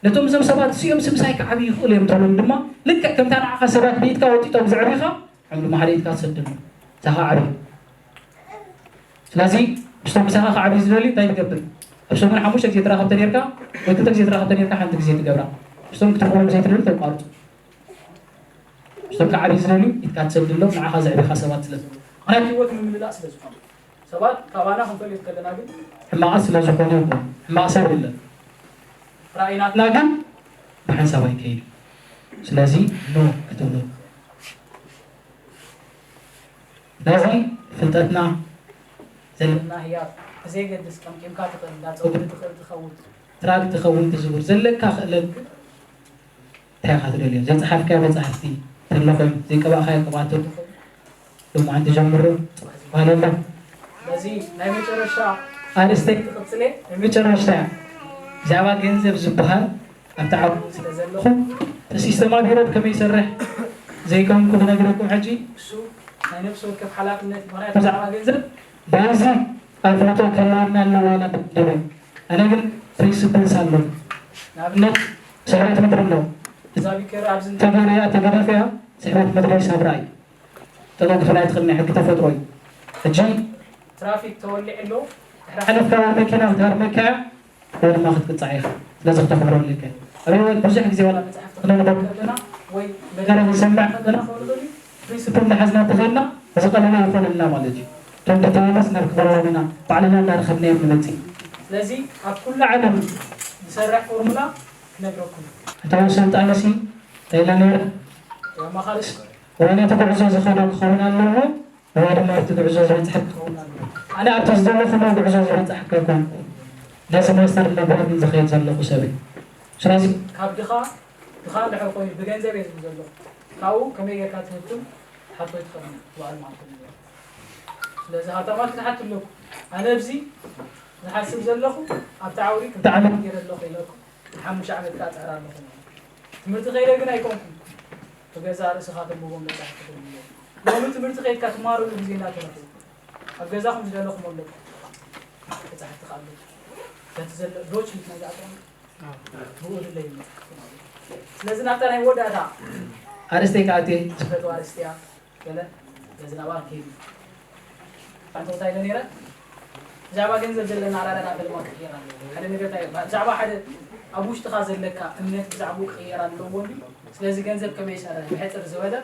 ነቶም እዞም ሰባት እዚኦም ስምሳይ ክዓብዩ ይኽእሉ እዮም ትብሎም ድማ ልክዕ ከምታ ንዓኻ ሰባት ብኢድካ ወጢጦም ዘዕብዩኻ፣ ንዖም ድማ ሓደ ኢድካ ትሰደሎም። እዛ ኸዓ ዓብዩ። ስለዚ ምስቶም ምሳኻ ክዓብዩ ዝደልዩ እንታይ ትገብር? ኣብ ሰሙን ሓሙሽተ ግዜ ተራኸብተ ኔርካ ወይ ክልተ ግዜ ተራኸብተ ኔርካ ሓንቲ ግዜ ትገብራ። ምስቶም ክትርኽቦም ዘይትደሊ ተቋርጹ። ምስቶም ክዓብዩ ዝደልዩ ኢድካ ትሰድሎም፣ ንዓኻ ዘዕብኻ ሰባት ስለ ዝኾኑ። ምኽንያቱ ህይወት ምምልላእ ስለ ዝኾነ። ሰባት ካባና ክንፈልዮ ከለና ግን ሕማቓት ስለ ዝኾኑ ይኹን፣ ሕማቕ ሰብ የለን። ራእይናትና ግን ብሓንሳብ ኣይከይድን። ስለዚ ኖ ክትብሉ። ስለዚ ፍልጠትና ዘለና ህያብ ብዘየገድስ ቀምቂምካ ትኽእል፣ እንዳ ጸጉሪ ትኽእል ትኸውን፣ ትራክ ትኸውን ትዝውር፣ ዘለካ ክእለት ግን እንታይ ኢኻ ትደልዮ? ዘይጸሓፍካዮ መጻሕፍቲ ተሎ ኮይኑ፣ ዘይቀባእካዮ ቅብኣት ተሎ ኮይኑ፣ ሎማዓንቲ ጀምሮ ጽባሕ ዝበሃል የለን። በዚ ናይ መጨረሻ ኣርእስተይ ትቕጽል እየ። ናይ መጨረሻ እያ። ብዛዕባ ገንዘብ ዝበሃል ኣብቲ ዓውዲ ስለ ዘለኹ፣ እቲ ሲስተም ኣብ ዩሮፕ ከመይ ይሰርሕ ዘይኮንኩ ክነግረኩም ሕጂ። እሱ ናይ ነፍሲ ወከፍ ሓላፍነት እዩ። ምኽንያቱ ብዛዕባ ገንዘብ በዚ ኣፍልጦ ክህልወና ኣለዎ ኢለ ድብል። ኣነ ግን ፕሪንስፕልስ ኣለዉ። ንኣብነት ስሕበት ምድሪ ኣሎ። እዛ ቢከር ኣብዚ ተገርያ ተገደፍያ ስሕበት ምድሪ ሰብራ እዩ። ተደግፍና ትኽእል ናይ ሕጊ ተፈጥሮ እዩ። ሕጂ ትራፊክ ተወሊዑ ኣሎ። ድሕሪ ሓለፍካ ወይ መኪና ክትሃርመካ እያ ወይ ድማ ክትቅጻዕ ኢኻ። ስለዚ ክተኽብሮ ኣለካ። ኣብ ህይወት ብዙሕ ግዜ ዋላ መጽሓፍ ክነንበብ ከለና ወይ መደረ ክንሰምዕ ከለና ክኸውን ይኽእል እዩ። ፕሪንስፕል እናሓዝና እንተኸድና እዚ ቀሊል ኣይኮነልና ማለት እዩ። እቶም ደተመለስ ናብ ክበረሎም ኢና ባዕልና እናረኸብናዮም ንመጽእ። ስለዚ ኣብ ኩሉ ዓለም ዝሰርሕ ፎርሙላ ክነግረኩም። እቶም ሰልጣንሲ እንታይ ኢለ ነይረ? ኣማኻሪ ወይ ነቲ ጉዕዞ ዝኸዶ ክኸውን ኣለዎ ወይ ድማ ኣብቲ ጉዕዞ ዝበጽሐ ክኸውን ኣለዎ። ኣነ ኣብቲ ዝደለኹዎ ጉዕዞ ዝበጻሕኩ ኣይኮንኩ። ነዚ ማስተር እናገበርኩ ዝኸይድ ዘለኹ ሰብ እዩ። ስለዚ ካብ ድኻ ድኻ እንድሕር ኮይኑ ብገንዘብ እየ ዝብል ዘለኹ። ካብኡ ከመይ ጌርካ ትህብትም ሓቶ ይትኸብኒ ባዕሉ ማለት እዩ። ስለዚ ሃብታማት ክትሓቱ ኣለኩ። ኣነ ኣብዚ ዝሓስብ ዘለኹ ኣብቲ ዓውዲ ክልተ ዓመት ገይረ ኣለኹ ኢለኩም። ሓሙሽተ ዓመት ከዓ ጸዕር ኣለኹ ማለት እዩ። ትምህርቲ ከይደ ግን ኣይኮንኩም። ብገዛእ ርእስኻ ተንብቦም መጻሕፍቲ ተንብቦም። ሎሚ ትምህርቲ ከይድካ ትመሃረሉ ግዜ እናተረፈ ኣብ ገዛኹም ዝደለኹም ኣለኩም። መጻሕፍቲ ከዓ ኣለኩም። በቲ ዘሎ ዶች ምክንያት ኣጥዕም ብኡ ድለዩ መጻሕፍቲ ማለት እዩ። ስለዚ ናብታ ናይ መወዳእታ ኣርእስተይ ከዓ እትየ ዝፈትዋ ኣርእስቲ እያ። ገለ ገዝናባ ከይዱ። ኣንተ እንታይ ኢለ ነይረ? ብዛዕባ ገንዘብ ዘለና ኣራዳዳ ፈለማ ክቕየር ኣለዎ። ሓደ ነገር እንታይ እዩ? ብዛዕባ ሓደ ኣብ ውሽጥኻ ዘለካ እምነት ብዛዕባኡ ክቕየር ኣለዎ እንዲ። ስለዚ ገንዘብ ከመይ ይሰርሕ ብሕጽር ዝበለ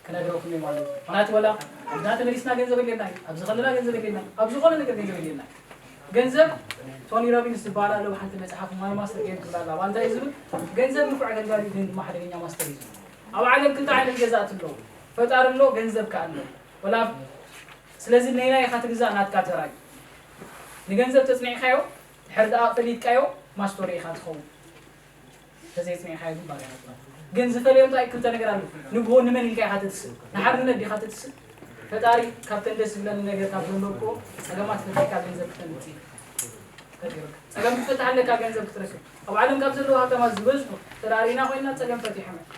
ክነግረኩም እየ ማለት እዩ። ምኽንያቱ ወላ ኣብዛ ተመሊስና ገንዘብ የድልየና እዩ። ኣብዚ ከለና ገንዘብ የድልየና እዩ። ኣብ ዝኾነ ነገር ገንዘብ የድልየና እዩ። ገንዘብ ቶኒ ሮቢንስ ዝበሃል ኣሎ፣ ብሓንቲ መጽሓፍ ማይ ማስተር ጌም ትብል ኣላ። ዋንታ እዩ ዝብል፣ ገንዘብ ንፉዕ ኣገልጋሊ ግን ድማ ሓደገኛ ማስተር እዩ ዝብል። ኣብ ዓለም ክልተ ዓይነት ገዛእቲ ኣለዉ። ፈጣሪ ኣሎ፣ ገንዘብ ከኣ ኣሎ። ወላ ስለዚ ነይና ኢኻ ትግዛእ ናትካ ተራይ ንገንዘብ ተጽኒዕካዮ ድሕር ደኣ ፈሊጥካዮ ማስቶሪ ኢኻ ትኸውን። ተዘይጽኒዕካዮ ግን ባርያ ኢኻ ትኸውን። ግን ዝፈልዮ እንታይ ክልተ ነገር ኣሎ። ንግሆ ንመን ኢልካ ኢኻ ትትስእ? ንሓርነት ዲኻ ትትስእ? ፈጣሪ ካብተን ደስ ዝብለኒ ነገር ካብ ዘንበብክዎ ጸገማት ፈቲሕካ ገንዘብ ክተምጽእ ፈጢሩካ። ጸገም ክትፈትሕ ኣለካ ገንዘብ ክትረክብ። ኣብ ዓለም ካብ ዘለዉ ሃብታማት ዝበዝሑ ተራሪና ኮይና ጸገም ፈቲሖም እዮም።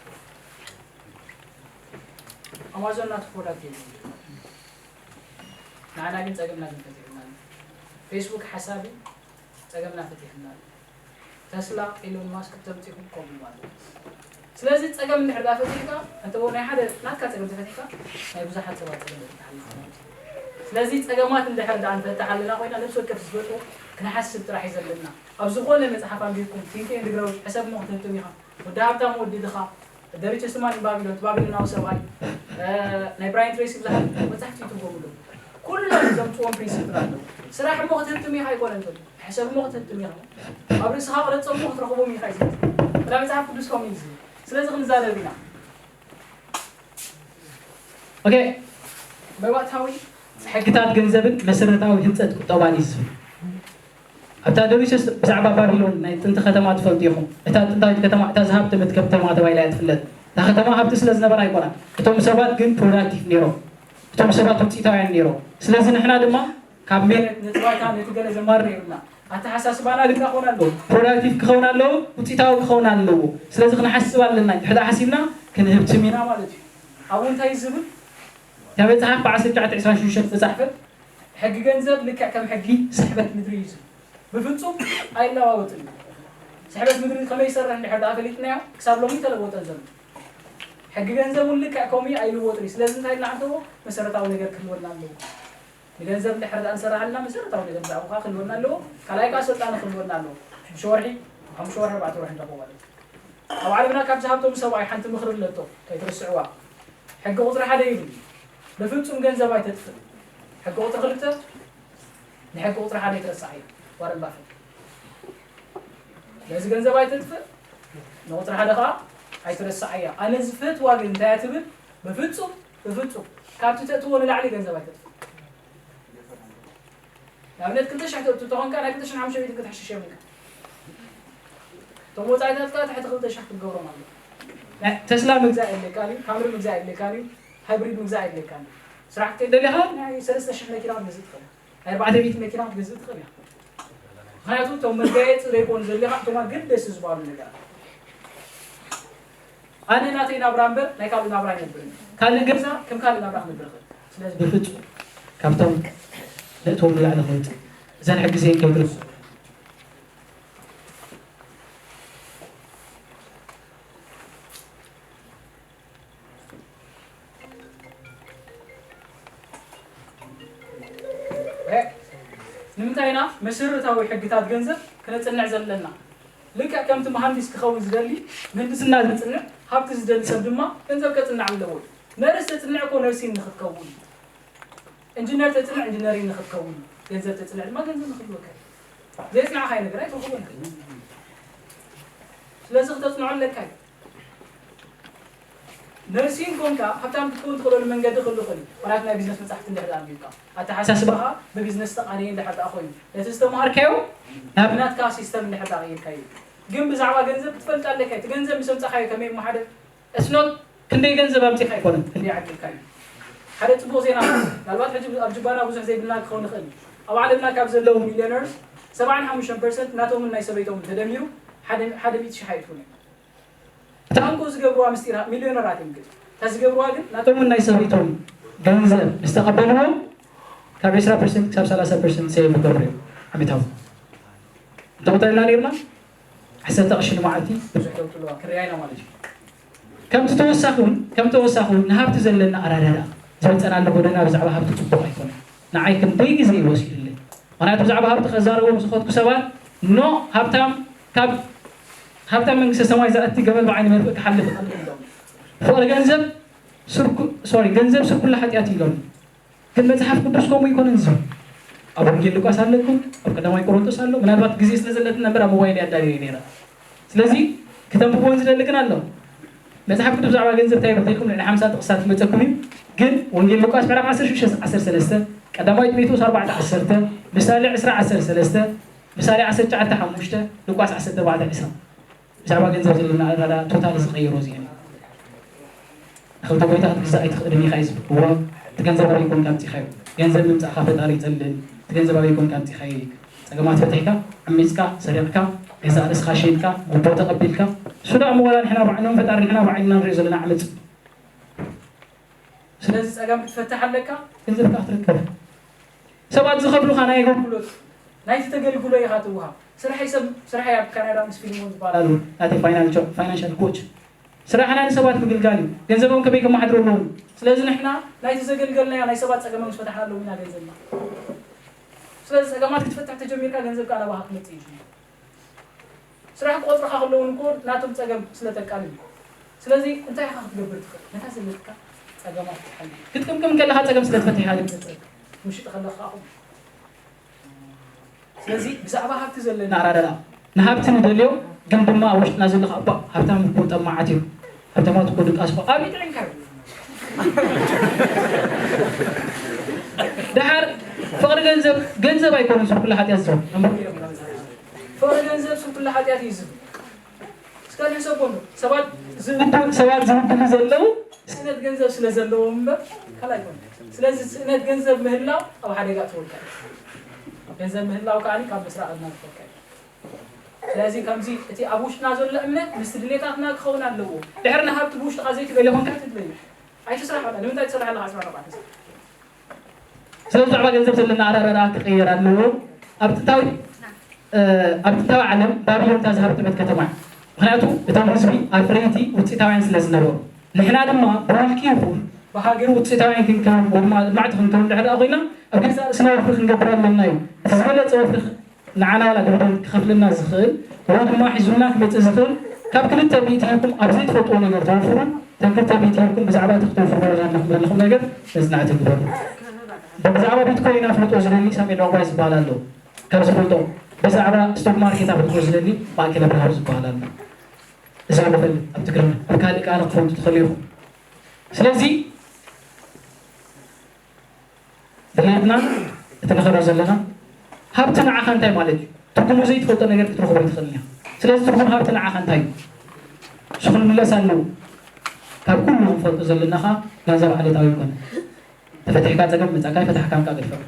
ኣማዞን ናቱ ፕሮዳክት የለን። ንዓና ግን ጸገምና ግን ፈቲሕና ኣሎ። ፌስቡክ ሓሳቢ ጸገምና ፈቲሕና ኣሎ። ተስላ ኢሎን ማስክ ተምጺኹም ኮም ማለት ስለዚ ጸገም እንድሕር ዳ ፈቲሕካ እንተ ናይ ሓደ ናትካ ጸገም ተፈቲሕካ ናይ ብዙሓት ሰባት ጸገም ተፈታሕ ኣለኻ ማለት እዩ። ስለዚ ጸገማት እንድሕር ዳ ንፈታሕ ኣለና ኮይና ነብሲ ወከፍ ዝፈጥሮ ክንሓስብ ጥራሕ እዩ ዘለና። ኣብ ዝኾነ መጽሓፍ ኣንቢብኩም ቲንክ ኤንድ ግሮው ሕሰብ እሞ ክትህብትም ኢኻ። ወዲ ሃብታም ወዲ ድኻ ደሪቸስት ማን ኢን ባቢሎን እቲ ባቢሎናዊ ሰብኣይ ናይ ብራያን ትሬሲ ብዙሓት መጻሕፍቲ ይትርጎምሉ ኩሎም ዘምፅዎም ፕሪንሲፕል ኣለዉ። ስራሕ እሞ ክትህብትም ኢኻ ኣይኮነን ዘሎ ሕሰብ እሞ ክትህብትም ኢኻ ኣብ ርእስኻ ቅረፆም እሞ ክትረኽቦም ኢኻ እዩ ዝብል። ጥራይ መጽሓፍ ቅዱስ ከምኡ እዩ ዝብል። ስለዚ ክንዛረብ ኢና። ኦኬ፣ መባእታዊ ሕግታት ገንዘብን መሰረታዊ ህንፀት ቁጠባን እዩ ዝብል። ኣብታ ደሪሰስ ብዛዕባ ባቢሎን ናይ ጥንቲ ከተማ ትፈልጡ ኢኹም። እታ ጥንታዊት ከተማ እታ ዝሃብተመት ከተማ ተባሂላ እያ ትፍለጥ። እታ ከተማ ሃብቲ ስለ ዝነበራ ኣይኮናን። እቶም ሰባት ግን ፕሮዳክቲቭ ነይሮም። እቶም ሰባት ውፅኢታውያን ነይሮም። ስለዚ ንሕና ድማ ካብ ሜረት ነቲ ባይታ ነቲ ገለ ዘማርር የብልና። ኣተሓሳስባና ግን ክኸውን ኣለዎ። ፕሮዳክቲቭ ክኸውን ኣለዎ፣ ውፅኢታዊ ክኸውን ኣለዎ። ስለዚ ክንሓስብ ኣለና። ድሕዳ ሓሲብና ክንህብትም ኢና ማለት እዩ። ኣብኡ እንታይ ዝብል እታ መፅሓፍ ብዓሰርተ ትሽዓተ ዕስራን ሽዱሽተን ዝተፃሕፈት ሕጊ ገንዘብ ልክዕ ከም ሕጊ ስሕበት ምድሪ እዩ ዝብል። ብፍጹም ኣይለዋወጥን እዩ። ስሕበት ምድሪ ከመይ ይሰርሕ እንድሕር ደኣ ፈሊጥናዮ ክሳብ ሎሚ ተለወጠ ዘሎ። ሕጊ ገንዘብ እውን ልክዕ ከምኡ እዩ ኣይልወጥን እዩ። ስለዚ እንታይ ኢልና ሓንተዎ መሰረታዊ ነገር ክህልወና ኣለዎ። ንገንዘብ እንድሕር ደኣ ንሰርሓልና መሰረታዊ ነገር ብዛዕባኻ ክህልወና ኣለዎ። ካልኣይ ከዓ ስልጣነ ክህልወና ኣለዎ። ሽዱሽተ ወርሒ፣ ሓሙሽተ ወርሒ፣ ኣርባዕተ ወርሒ ንረኽቦ ማለት እዩ። ኣብ ዓለምና ካብ ዝሃብቶም ሰብኣይ ሓንቲ ምኽሪ ኣለቶ ከይትርስዕዋ። ሕጊ ቁፅሪ ሓደ ይብል ብፍጹም ገንዘብ ኣይተጥፍእ። ሕጊ ቁፅሪ ክልተ ንሕጊ ቁፅሪ ሓደ ኣይትረስዓዮ። ዋረን ባፈት ነዚ ገንዘብ ኣይተጥፍእ ንቁፅሪ ሓደ ከዓ ኣይትረስዓያ። ኣነ ዝፈትዋ ግን እንታይ እያ ትብል? ብፍጹም ብፍጹም ካብቲ ተእትዎ ንላዕሊ ገንዘብ ኣይተጥፍእ። ንኣብነት ክልተ ሽሕ ተእቱ ተኾንካ ናይ ክልተ ሽሕን ሓሙሽተ ሚእትን ክትሕሽሽ የብልካ። እቶም ወፃኢታትካ ትሕቲ ክልተ ሽሕ ክትገብሮም ኣለካ። ናይ ተስላ ምግዛእ የድልየካን እዩ፣ ካምሪ ምግዛእ የድልየካን እዩ፣ ሃይብሪድ ምግዛእ የድልየካን እዩ። ስራሕ ክትደልኻ ናይ ሰለስተ ሽሕ መኪና ክትገዝእ ትኽእል ኢኻ። ናይ ኣርባዕተ ሚእቲ መኪና ክትገዝእ ትኽእል ኢኻ። ምክንያቱ እቶም መጋየፂ ዘይኮኑ ዘድልኻ እቶም ኣገደስቲ ዝበሃሉ ነገራት ኣነ ናተይ ናብራ እምበር ናይ ካልእ ናብራ ኣይነብርን። ካልእ ገዛ ከም ካልእ ናብራ ክነብር ይኽእል። ስለዚ ብፍጹም ካብቶም ነእትዎም ንላዕሊ ክወፅእ እዘን ሕጊ እዚአን ከይትርሱ። ንምንታይ ኢና መሰረታዊ ሕግታት ገንዘብ ክነፅንዕ ዘለና? ልክዕ ከምቲ መሃንዲስ ክኸውን ዝደሊ ምህንድስና ዘፅንዕ፣ ሃብቲ ዝደሊ ሰብ ድማ ገንዘብ ከፅንዕ ኣለዎ። ነርስ ተፅንዕ እኮ ነርሲን ንክትከውን፣ ኢንጂነር ተፅንዕ ኢንጂነሪን ንክትከውን፣ ገንዘብ ተፅንዕ ድማ ገንዘብ ንክህልወካ እዩ። ዘየፅናዕካይ ነገር ኣይትረኽቦን። ስለዚ ክተፅንዖ ኣለካ እዩ። ነርሲን ኮንካ ሃብታም ክትከውን ትኽእለሉ መንገዲ ክህሉ ይኽእል እዩ። ምክንያቱ ናይ ቢዝነስ መፅሓፍቲ እንድሕር ደኣ ኣንቢብካ ኣተሓሳስባኻ ብቢዝነስ ዝተቓነየ እንድሕር ደኣ ኮይኑ ነቲ ዝተምሃርካዮ ናብ ናትካ ሲስተም እንድሕር ደኣ ቀይርካዮ እዩ። ግን ብዛዕባ ገንዘብ ክትፈልጥ ኣለካ እዩ። እቲ ገንዘብ ምስ ኣምፃእካዮ ከመይ እሞ ሓደ እስኖት ክንደይ ገንዘብ ኣምፂእካ ኣይኮነን ክንደይ ዓቂብካዮ። ሓደ ፅቡቕ ዜና ምናልባት ሕጂ ኣብ ጅባና ብዙሕ ዘይብልና ክኸውን ይኽእል እዩ። ኣብ ዓለምና ካብ ዘለዉ ሚልዮነርስ ሰብዓን ሓሙሽተን ፐርሰንት ናቶምን ናይ ሰበይቶምን ተደሚሩ ሓደ ሓደ ሚእቲ ሽሕ ኣይትኹን እዮም። እታ እንኮ ዝገብርዋ ምስጢራ ሚልዮነራት እዮም ግን እታ ዝገብርዋ ግን ናቶምን ናይ ሰበይቶም ገንዘብ ምስ ተቐበልዎም ካብ ዕስራ ፐርሰንት ክሳብ ሰላሳ ፐርሰንት ሴቭ ይገብሩ እዮም ዓመታዊ። እንተቑጠርና ነርና ዓሰርተ ቅርሺ ንመዓልቲ ብዙሕ ለውጢ ኣለዋ ክርያ ኢና ማለት እዩ። ከምቲ ተወሳኺ እውን ከም ተወሳኺ እውን ንሃብቲ ዘለና ኣራዳዳ ዝመፀናሉ ጎደና ብዛዕባ ሃብቲ ፅቡቕ ኣይኮነን። ንዓይ ክንደይ ግዜ እዩ ወሲዱለይ። ምክንያቱ ብዛዕባ ሃብቲ ከዛረቦም ዝኸድኩ ሰባት ኖ ሃብታም ካብ ሃብታም መንግስተ ሰማይ ዝኣቲ ገመል ብዓይኒ መርፍእ ክሓልፍ ይኽእል ኢሎም። ፍቕሪ ገንዘብ ስርኩ ሶሪ ገንዘብ ስርኩላ ሓጢኣት ኢሎም። ግን መጽሓፍ ቅዱስ ከምኡ ኣይኮነን ዝብል። ኣብ ወንጌል ሉቃስ ኣለኩም፣ ኣብ ቀዳማይ ቆሮንቶስ ኣሎ። ምናልባት ግዜ ስለ ዘለትና እምበር ኣብ ሞባይል ኣዳልየ ነይረ። ስለዚ ክተንብብዎን ዝደሊ ግን ኣሎ። መጽሓፍ ቅዱስ ብዛዕባ ገንዘብ እንታይ ይብል ዘይኩም ልዕሊ ሓምሳ ጥቕስታት ይመጸኩም እዩ። ግን ወንጌል ሉቃስ ምዕራፍ ዓሰርተ ሽዱሽተ ዓሰርተ ሰለስተ፣ ቀዳማይ ጢሞቴዎስ ኣርባዕተ ዓሰርተ፣ ምሳሌ ዕስራ ዓሰርተ ሰለስተ፣ ምሳሌ ዓሰርተ ትሽዓተ ሓሙሽተ፣ ሉቃስ ዓሰርተ ኣርባዕተ ዕስራ። ብዛዕባ ገንዘብ ዘለና ኣረዳድኣ ቶታሊ ዝቐየሮ እዚአን። ንኽልተ ጎይታ ክትግዛእ ኣይትኽእልን ኢኻ እዩ ዝብል። እወ፣ እቲ ገንዘብ ኣበይ ኮንካ ኣምጺኻዮ? ገንዘብ ምምጻእካ ፈጣሪ ይጸልእ። እቲ ገንዘብ ኣበይ ኮንካ ኣምጺኻዮ እዩ። ጸገማት ፈቲሕካ፣ ዓሚጽካ፣ ሰሪቕካ፣ ገዛእ ርእስኻ ሸይጥካ፣ ጉቦ ተቐቢልካ፣ እሱ ደኣ እሞ ዋላ ንሕና ባዕሎም ፈጣሪ ንሕና ባዕልና ንሪኦ ዘለና ዓመጽ። ስለዚ ጸገም ክትፈትሕ ኣለካ፣ ገንዘብካ ክትርከብ። ሰባት ዝኸፍሉኻ ናይ ኣገልግሎት፣ ናይቲ ተገልግሎ ኢኻ ትወሃብ። ስራሐይ ሰብ፣ ስራሐይ ኣብ ካናዳ ምስ ፊልሞን ዝበሃል ኣሎ፣ ናተይ ፋይናንሻ-፣ ፋይናንሻል ኮች። ስራሕና ንሰባት ምግልጋል እዩ። ገንዘቦም ከመይ ከመሓድሩ ኣለዎም። ስለዚ ንሕና ናይቲ ዘገልገልናዮ ናይ ሰባት ጸገሞም ዝፈታሕናሎም ኢና ገንዘብና። ስለዚ ጸገማት ክትፈትሕ ተጀሚርካ ገንዘብካ ናባኻ ክመጽእ እዩ። ስራሕ ክቆጽሩኻ ከለዉ እኮ ናቶም ጸገም ስለ ተቃልል እዩ። ስለዚ እንታይ ኢኻ ክትገብር ትኽእል? ነታ ዘለትካ ጸገማት ትሓልፍ። ክትቅምቅም ከለኻ ጸገም ስለ ትፈትሕ ኢኻ ግን ጸጸ-፣ ምሽጢ ከለኻ ኹን። ስለዚ ብዛዕባ ሃብቲ ዘለና ኣራዳዳ ንሃብቲ ንደልዮ፣ ግን ድማ ኣብ ውሽጥና ዘሎ ካብ ሃብታም እኮ ጠማዓት እዩ። ሃብታማት እኮ ድቃስ እኮ ኣብ ይጥዕምካ እዩ። ደሓር ፍቕሪ ገንዘብ፣ ገንዘብ ኣይኮነን ስርኩላ ሓጢኣት ዝኸውን። ፍቕሪ ገንዘብ ስርኩላ ሓጢኣት እዩ ዝብል። እስከ ንሕሰቦ እንዶ፣ ሰባት ዝብድሉ፣ ሰባት ዝብድሉ ዘለዉ ስእነት ገንዘብ ስለ ዘለዎም እምበር ካልእ ኣይኮነን። ስለዚ ስእነት ገንዘብ ምህላው ኣብ ሓደጋ እትወድቀካ እዩ። ገንዘብ ምህላው ከኣ ካብ ምስራቕ ዝናግፈካ እዩ። ስለዚ ከምዚ እቲ ኣብ ውሽጥና ዘሎ እምነት ምስቲ ድሌታትና ክኸውን ኣለዎ። ድሕሪ ንሃብቲ ብውሽጥኻ ዘይትደልዮ ኮንካ ኣይትድለዮ። ኣይትስራሕ በቃ። ንምንታይ ትሰርሕ ኣለኻ? ኣስመራ በቃ ትስራሕ። ስለዚ ብዛዕባ ገንዘብ ዘለና ኣረዳድኣ ክቕየር ኣለዎ። ኣብ ጥንታዊ፣ እ፣ ኣብ ጥንታዊ ዓለም ባቢሎን እታ ዝሃብተመት ከተማ እያ። ምኽንያቱ እቶም ህዝቢ ኣፍረይቲ ውፅኢታውያን ስለ ዝነበሩ፣ ንሕና ድማ ብውልቂ ይኹን ብሃገር ውፅኢታውያን ክንከውን ወይ ድማ ኣድማዕቲ ክንከውን ድሕር ደኣ ኮይና ኣብ ገዛእ ርእስና ወፍሪ ክንገብር ኣለና እዩ። እቲ ዝበለፀ ወፍሪ ንዓና ዋላ ዲቪደንድ ክኸፍለና ዝኽእል ወይ ድማ ሒዙልና ክመጽእ ዝኽእል ካብ ክልተ ሚእቲ ኢልኩም ኣብ ዘይትፈልጥዎ ነገር ተወፍሩ። እተን ክልተ ሚእቲ ኢልኩም ብዛዕባ እቲ ክትወፍርዎ ዘለኹም ዘለኹም ነገር መጽናዕቲ ግበሩ። ብዛዕባ ቢትኮይን ኣፍልጦ ዝደሊ ሳሙኤል ዑቕባይ ዝበሃል ኣሎ። ካብ ዝፈልጦ ብዛዕባ ስቶክ ማርኬት ኣፍልጦ ዝደሊ ማእከል ኣብርሃም ዝበሃል ኣሎ። እዚ ኣሎ ፈልጥ ኣብ ትግርኛ ኣብ ካልእ ከኣ ንክትፈልጡ ትኽእሉ ኢኹም። ስለዚ ድሌትና እቲ ንኸዶ ዘለና ሃብቲ ንዓኻ እንታይ ማለት እዩ? ትርጉሙ ዘይትፈልጦ ነገር ክትረኽቦ ኣይትኽእልን ኢኻ። ስለዚ ትርጉም ሃብቲ ንዓኻ እንታይ እዩ? እሱ ክንምለስ ኣለዎ። ካብ ኩሉ ክንፈልጦ ዘለና ኸዓ ገንዘብ ዓሌታዊ ይኮነ። ተፈቲሕካ ጸገም መጻእካ፣ ይፈታሕካ እንካ ገድፈካ።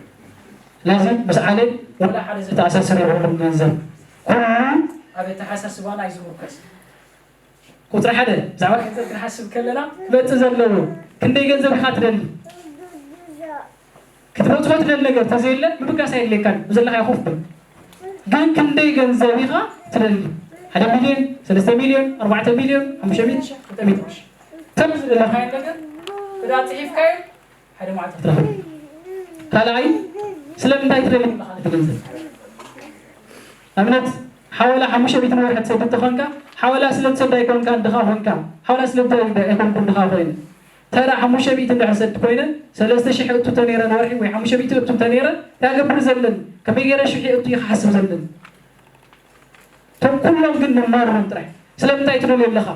ስለዚ ምስ ዓሌት ወላ ሓደ ዝተኣሳሰረ የብሉን ገንዘብ። ኩሉ ኣብ ኣተሓሳስባና እዩ ዝምርኮስ። ቁጽሪ ሓደ፣ ብዛዕባ ገንዘብ ክንሓስብ ከለና ክመጽእ ዘለዎ፣ ክንደይ ገንዘብ ኢኻ ትደሊ? ክትመጽኦ ትደሊ ነገር ተዘየለ ምብጋስ ኣየድልየካን፣ ብዘለኻዮ ኮፍ በል። ግን ክንደይ ገንዘብ ኢኻ ትደሊ? ሓደ ሚልዮን፣ ሰለስተ ሚልዮን፣ ኣርባዕተ ሚልዮን፣ ሓሙሽተ ሚልዮን፣ ክልተ ሚልዮን። ከም ዝደለኻዮ ነገር እዳ ጽሒፍካዮ ሓደ መዓልቲ ክትረኽብ። ካልኣይ፣ ስለምንታይ ትደሊ ኣለኻ ነቲ ገንዘብ? ኣብነት ሓወላ ሓሙሽተ ሚእቲ ንወርሒ ትሰድድ ተኾንካ፣ ሓወላ ስለ ትሰድ ኣይኮንካን ድኻ ኾንካ፣ ሓወላ ስለ ትሰድ ኣይኮንኩን ድኻ ኮይነ። ተራ ሓሙሽተ ሚእቲ እንድሕር ሰድ ኮይነ፣ ሰለስተ ሽሕ እቱ ተነይረ ንወርሒ ወይ ሓሙሽተ ሚእቲ እቱ ተነይረ፣ እንታይ ገብር ዘለን? ከመይ ገይረ ሽሕ እቱ ይኽሓስብ ዘለን? እቶም ኩሎም ግን ንማርሮም ጥራይ። ስለምንታይ ትደልዮ ኣለኻ?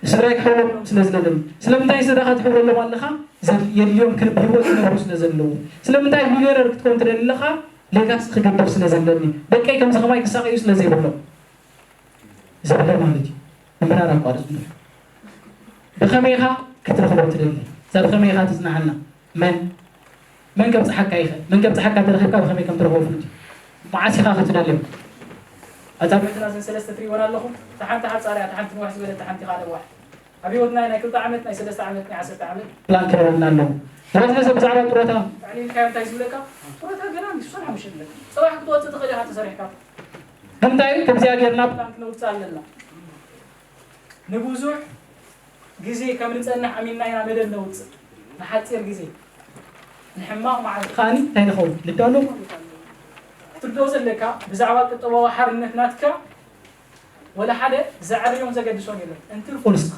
ስድራይ ክሕብረሎም ስለ ዝደለኒ። ስለምንታይ ስድራኻ ትሕብረሎም ኣለኻ? ዘድ-፣ የድልዮም ክን-፣ ብህይወት ክነብሩ ስለ ዘለዉ። ስለምንታይ ሚልዮነር ክትከውን ትደሊ ኣለኻ? ሌጋሲ ክገድፍ ስለ ዘለኒ። ደቀይ ከምዚ ከማይ ክሳቐዩ ስለ ዘይብሎም። ዘብለ ማለት እዩ። ምምራር ኣቋርጽ። ብኸመይ ኢኻ ክትረኽቦ ትደሊ? እዛ ብኸመይ ኢኻ ትጽናሓና? መን? መን ከብጽሓካ ኢኸ? መን ከብጽሓካ ተረኺብካ ብኸመይ ከም ትረኽቦ ፍሉጥ እዩ። መዓስ ኢኻ ክትደልዮም? ኣጻብዕትና እዘን ሰለስተ ትሪእወን ኣለኹም። እታ ሓንቲ ሓጻር እያ፣ እታ ሓንቲ ንውሕ ዝበለት፣ እታ ሓንቲ ኻኣ ነዋሕ። ኣብ ህይወትና ናይ ክልተ ዓመት፣ ናይ ሰለስተ ዓመት፣ ናይ ዓሰርተ ዓመት ፕላን ክነብረና ኣለዎ። ስለዚ ሰብ ብዛዕባ ጥሮታ ኣዕሊልካዮ እንታይ ዝብለካ? ጥሮታ ገና ንሱ ሓሙሽተ ይብለካ። ጽባሕ ክትወጽእ ትኽእል ኢኻ ተሰሪሕካ። እንታይ ከምዚኣ ጌርና ፕላን ክነውጽእ ኣለና። ንብዙሕ ግዜ ከም ንጸንሕ ኣሚንና ኢና መደብ ነውጽእ። ንሓጺር ግዜ። ንሕማቕ መዓልቲ ከኣኒ እንታይ ንኸውን? ንዳሎ። ክትርድኦ ዘለካ ብዛዕባ ቁጠባዊ ሓርነት ናትካ ወላ ሓደ ዘዕርዮን ዘገድሶን የለን። እንትርፎ ንስኻ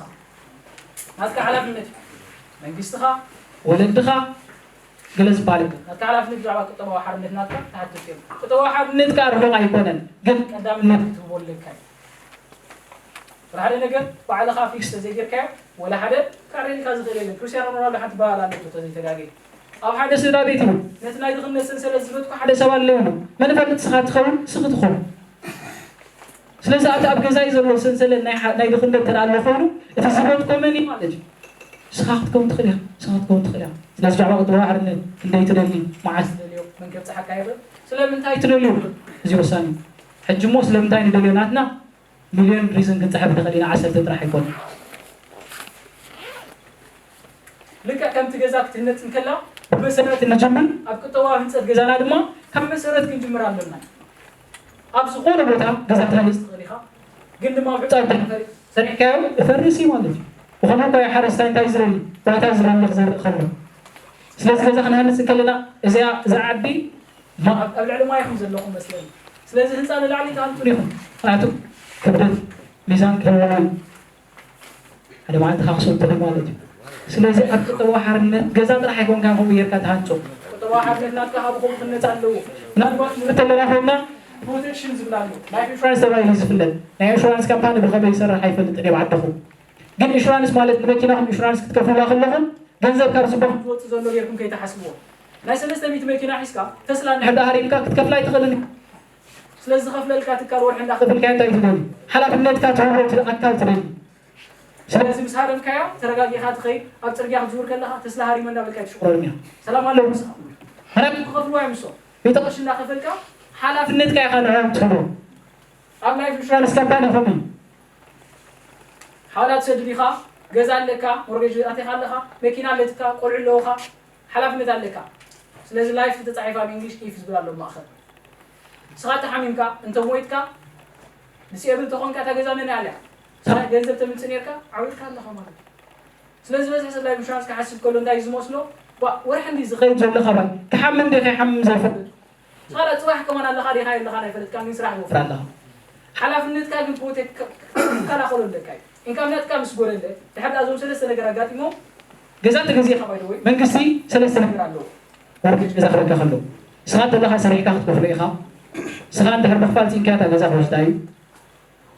ናትካ ሓላፍነት እዩ። መንግስትኻ፣ ወለድኻ፣ ገለ ዝበሃል የለን። ናትካ ሓላፍነት ብዛዕባ ቁጠባዊ ሓርነት ናትካ ትሓትት እዮም። ቁጠባዊ ሓርነት ከኣ ርሑቕ ኣይኮነን፣ ግን ቀዳምነት ክትህቦ ኣለካ እዩ። ሓደ ነገር ባዕልኻ ፊክስ ተዘይጌርካዮ ወላ ሓደ ክዕረየልካ ዝኽእል የለን። ክርስቲያኖ ሮናልዶ ሓንቲ በሃል ኣለቶ ተዘይተጋግየ ኣብ ሓደ ስድራ ቤት እዩ ነቲ ናይ ድኽነት ሰንሰለት ዝበትኩ ሓደ ሰብ ኣሎ ይብሉ። መን ፈልጥ ስኻ ትኸውን ስኺ ትኸውን። ስለዚ ኣብቲ ኣብ ገዛይ ዘሎ ሰንሰለት ናይ ድኽነት ተዳ ኣሎ ኮይኑ እቲ ዝበትኮ መን እዩ ማለት እዩ። ስኻ ክትከውን ትኽእል ኢኻ፣ ስኻ ክትከውን ትኽእል ኢኻ። ስለዚ ዛዕባ ቁጠባዊ ሓርነት ክንደይ ትደሊ፣ መዓስ ትደልዮ፣ መን ከብፅሓካ ይኽእል፣ ስለምንታይ ትደልዮ፣ እዚ ወሳኒ እዩ። ሕጂ እሞ ስለምንታይ ንደልዮ ናትና ሚልዮን ሪዝን ክንፅሕፍ ንኽእል ኢና፣ ዓሰርተ ጥራሕ ኣይኮነ። ልክዕ ከምቲ ገዛ ክትህነፅ እንከላ ብመሰረት ንጀምር፣ ኣብ ቁጠባዊ ህንፀት ገዛና ድማ ካብ መሰረት ክንጅምር ኣለና። ኣብ ዝኾነ ቦታ ገዛ ትሃንፅ ትኽእል ኢኻ፣ ግን ድማ ብዕፃ ሰሪሕካዮ እፈርስ እዩ ማለት እዩ። ብኸምኡ እኳ ሓረስታይ እንታይ ዝደሊ፣ ባይታ ዝደሊ ክዘርእ ከሎ። ስለዚ ገዛ ክንሃንፅ እንከለና እዚኣ እዛ ዓዲ ኣብ ልዕሊ ማይ ኢኹም ዘለኹም መስለኒ። ስለዚ ህንፃ ንላዕሊ ትሃንፁ ዲኹም? ምክንያቱ ክብደት ሚዛን ክህልዎ ሓደ መዓልቲ ካክሶ ትርኢ ማለት እዩ። ስለዚ ኣብ ቁጠባዊ ሓርነት ገዛ ጥራሕ ኣይኮንካ ከምኡ ጌርካ ትሃንፆ። ቁጠባዊ ሓርነት ናትካ ካብ ኹም ክነፃ ኣለዎ። ምናልባት ንብል ኣለና ኮይና ፕሮቴክሽን ዝብል ኣሎ። ላይፍ ኢንሹራንስ ተባሂሉ እዩ ዝፍለጥ። ናይ ኢንሹራንስ ካምፓኒ ብኸመይ ይሰርሕ ኣይፈልጥን እየ ብዓድኹም። ግን ኢንሹራንስ ማለት ንመኪናኹም ኢንሹራንስ ክትከፍሉላ ከለኹም ገንዘብ ካብ ዝባንክ ዝወፅእ ዘሎ ጌርኩም ከይትሓስብዎ። ናይ ሰለስተ ሚእቲ መኪና ሒዝካ ተስላ እንድሕር ደኣ ሃሪምካ ክትከፍላ ኣይትኽእልን። ስለዚ ዝኸፍለልካ ትካል ወርሒ እንዳኸፈልካ እንታይ ትደሊ? ሓላፍነትካ ትህቦ ኣካል ትደሊ። ስለዚ ምስ ሃረምካያ ተረጋጊኻ ትኸይድ ኣብ ፅርግያ ክትዝውር ከለኻ ተስላ ሃሪመ እንዳበልካ ኣይትሽቆረርም እያ። ሰላም ኣለዎ ንስኻ። ሓላፍ ክኸፍልዋ እዮም ንሶም። ቤተ ቅርሺ እንዳኸፈልካ ሓላፍነትካ ኢኻ ንዕኦም ትህቦ። ኣብ ላይፍ ኢንሹራንስ ካምፓኒ ከምኡ እዩ። ሓውላ ትሰድድ ኢኻ፣ ገዛ ኣለካ፣ ሞርጌጅ ኣቲኻ ኣለኻ፣ መኪና ኣለትካ፣ ቆልዑ ኣለውኻ፣ ሓላፍነት ኣለካ። ስለዚ ላይፍ ተፃሒፋ ኣብ እንግሊሽ ኢፍ ዝብል ኣሎ ማእኸል። ንስኻ ተሓሚምካ እንተ ሞይትካ ዲስኤብል ተኾንካ እታ ገዛ መን ኣልያ? ንስኻ ገንዘብ ተምፅእ ነርካ ዓዊርካ ኣለኻ ማለት እዩ። ስለዚ ዝበዝሕ ሰብ ላይፍ ኢንሹራንስ ክሓስብ ከሎ እንታይ እዩ ዝመስሎ? ዋ ወርሒ እንዲ ዝኸይድ ዘሎ ካባይ ክሓምም ዶ ከይሓምም ዘይፈልጥ። ንስኻ ፅባሕ ከማን ኣለኻ ዲኻ የለኻን ኣይፈለጥካን ግን ስራሕ ትወፍር ኣለኻ። ሓላፍነትካ ግን ፕሮቴክት ትከላኸሎ ኣለካ እዩ። ኢንካም ናትካ ምስ ጎደለ ድሕር ዳኣ እዞም ሰለስተ ነገር ኣጋጢሞም ገዛ ተገዚእካ ባይደወይ መንግስቲ ሰለስተ ነገር ኣለዎ። ሞርጌጅ ገዛ ክረካ ከሎ ንስኻ እንተለኻ ሰሪሕካ ክትከፍሎ ኢኻ። ንስኻ እንድሕር ምኽፋል ፅንክያ እታ ገዛ ክወስዳ እዩ።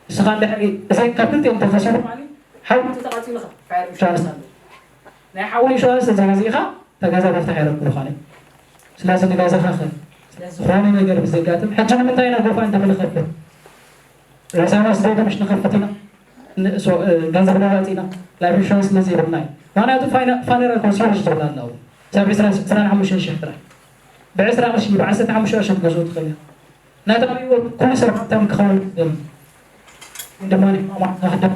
ንስኻ እንድሕር እዘን ካብ ክልቲኦም ተኸሲሩ ሓው ተተቓፂልኻ ፋየር ኢንሹራንስ ኣሎ። ናይ ሓው ኢንሹራንስ እንተዘይገዚእኻ እታ ገዛ መፍትሕ ኣይረክቡኻን እዮም። ስለዚ ንገዛኻ ኸ ዝኾነ ነገር ብዘጋጥም ሕጂ ንምንታይ ኢና ጎፋ እንተምንኸፍት ሬሳና ስደዱ ምሽ ንኸፍት ኢና። ገንዘብ ነዋፂ ኢና። ላይፍ ኢንሹራንስ ስለዚ ይብልና እዩ። ምክንያቱ ፋነራል ኮንሲርጅ ትብላ ኣለዉ ሰብ ዕስራን ሓሙሽተን ሽሕ ጥራሕ ብዕስራ ቅርሺ ብዓሰርተ ሓሙሽተ ቅርሺ ትገዝኡ ትኽእል ኢና። ናታ ህይወት ኩሉ ሰብ ሃብታም ክኸውን ይደሊ። ግን ድማ ሕማማት ናኽደም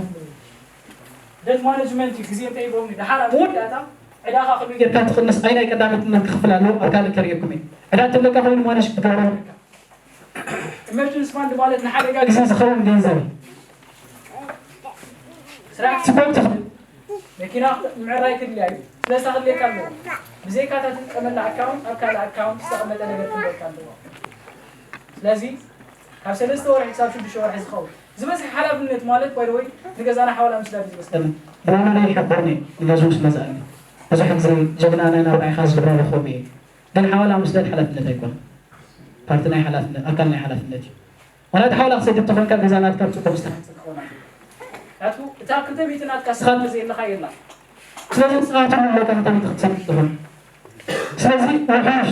ደት ማኔጅመንት እዩ ግዜ እንተይቦም ድሓር ኣብ መወዳእታ ዕዳኻ ከመይ ጌርካ ትቕንስ ኣይ ናይ ቀዳመትነት ክኽፍል ኣለዎ ኣብ ካልእ ከርእየኩም እየ። ዕዳ እንተለካ ኮይኑ ማኔጅ ክትገብሮ ኢመርጀንሲ ፋንድ ማለት ንሓደጋ ግዜ ዝኸውን ገንዘብ እዩ። ስራሕ ክትስጎም ትኽእል። መኪና ምዕራይ ክድልያ እዩ። ስለዚ ክድልየካ ኣለዎ። ብዘይካ እታ ትጥቀመላ ኣካውንት ኣብ ካልእ ኣካውንት ዝተቐመጠ ነገር ክህልወካ ኣለዎ። ስለዚ ካብ ሰለስተ ወርሒ ክሳብ ሽዱሽተ ወርሒ ዝኸውን ዝበዝሕ ሓላፍነት ማለት ባይደወይ ንገዛና ሓዋላ ምስዳድ እዩ ዝመስለኒ። ብወለዶ ይሕብርኒ ንገዝኡ ስለ ዝኣሊ ብዙሕ ግዜ ጀግና ናይ ናብራይኻ ዝብረርኹም እየ። ግን ሓዋላ ምስዳድ ሓላፍነት ኣይኮን። ፓርቲ ናይ ሓላፍነት ኣካል ናይ ሓላፍነት እዩ። ማለት ሓውላ ክሰድድ ተኾንካ ገዛ ናትካ ብፅቡቅ ዝተሓንፀ ክኸውን ኣለዎ። ናቱ እታ ክልተ ሚእቲ ናትካ ስኻ እንተዘየለኻ የላ። ስለዚ ንስኻ ትብሉ ኣለካ ክልተ ሚእቲ ክትሰድድ ትኾን። ስለዚ ውሑሽ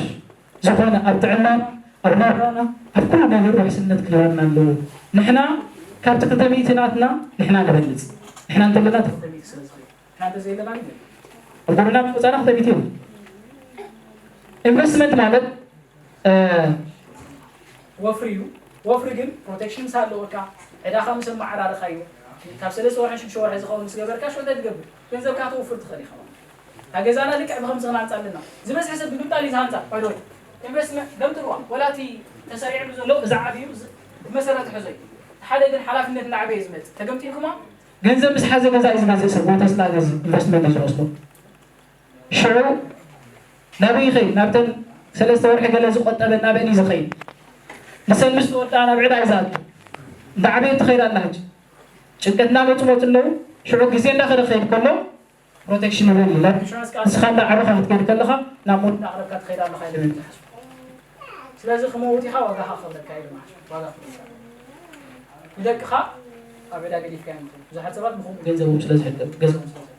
ዝኾነ ኣብ ጥዕና ኣብ ናብራና ኣብ ኩሉ ነገር ውሕስነት ክህልወና ኣለዎ። ንሕና ካብቲ ክልተ ሚእቲ ናትና ንሕና ንበልፅ። ንሕና እንተለና እቲ ክልተ ሚእቲ ስለ ዝኽእል ንሕና እንተዘየለና ግን የለን። ኣብ ጎደና ምቁፃና ክልተ ሚእቲ የለን። ኢንቨስትመንት ማለት ወፍሪ እዩ። ወፍሪ ግን ፕሮቴክሽን ምስ ኣለወካ ዕዳኻ ምስ ኣመዓራረኻዮ ካብ ሰለስተ ወርሒ ሽዱሽተ ወርሒ ዝኸውን ምስ ገበርካ ሽወደት ትገብር ገንዘብካ ክትወፍር ትኽእል ኢኻ። እታ ገዛና ልክዕ ብኸምዚ ክናንፃ ኣለና። ዝበዝሐ ሰብ ብምጣል እዩ ዝሃንፃ ባይዶይ ኢንቨስትመንት ገምጥልዋ ወላ እቲ ተሰሪዕሉ ዘሎ እዚ ዓብዩ ብመሰረት ሕዞ እዩ። ሓደ ግን ሓላፍነት እናዓበየ ዝመፅእ ተገምጢልኩማ ገንዘብ ምስ ሓዘ ገዛ እዩ ዝገዝእ ሰብ ወይ ተስላ ገዝእ ኢንቨስትመንት እዩ ዝወስዶ። ሽዑ ናበይ ይኸይድ? ናብተን ሰለስተ ወርሒ ገለ ዝቆጠበ ናበን እዩ ዝኸይድ? ንሰን ምስ ተወድኣ ናብ ዕዳ እዩ ዝኣቱ። እንዳዓበየት ትኸይድ ኣላ ሕጂ። ጭንቀት እንዳመፁ መፁ ኣለዉ። ሽዑ ግዜ እንዳኸደ ክኸይድ ከሎ ፕሮቴክሽን ይበል ይብለን። ንስኻ እንዳዓበኻ ክትከይድ ከለኻ ናብ ሞት እንዳቕረብካ ትኸይድ ኣለኻ ኢሎም እዮም ዝሓስቡ። ስለዚ ክመውት ኢኻ ዋጋኻ ክኸፍለካ ኢሎም ይሓስቡ። ዋጋ ክኸፍለካ ንደቅኻ ኣብ ዕዳ ገዲፍካ እዮም። ብዙሓት ሰባት ብኸምኡ ገንዘቦም ስለ ዝሕደግ ገንዘቦም ስለ ዝሕደግ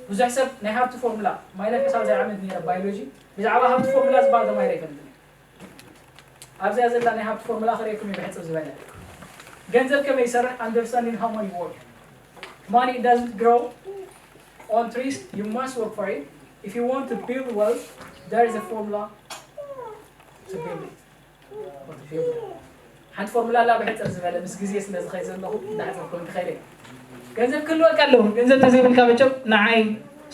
ብዙሕ ሰብ ናይ ሃብቲ ፎርሙላ ማይነር ሕሳብ ዘይዓመት ነይረ ባዮሎጂ ብዛዕባ ሃብቲ ፎርሙላ ዝበሃል ተማሂረ ይፈልጥ። ኣብዚኣ ዘላ ናይ ሃብቲ ፎርሙላ ክርእየኩም እዩ ብሕጽር ዝበለ። ገንዘብ ከመይ ይሰርሕ? Understanding how money work. Money doesn't grow on trees, you must work for it. If you want to build wealth, there is a formula to build it. Or to build it. ሓንቲ ፎርሙላ ኣላ ብሕጽር ዝበለ ምስ ግዜ ስለ ዝኸይ ዘለኹ እንዳሕጽር ኮን ክኸይደ። ገንዘብ ክህልወካ ኣለዎ። ገንዘብ ተዘይብልካ መቸም ንዓይ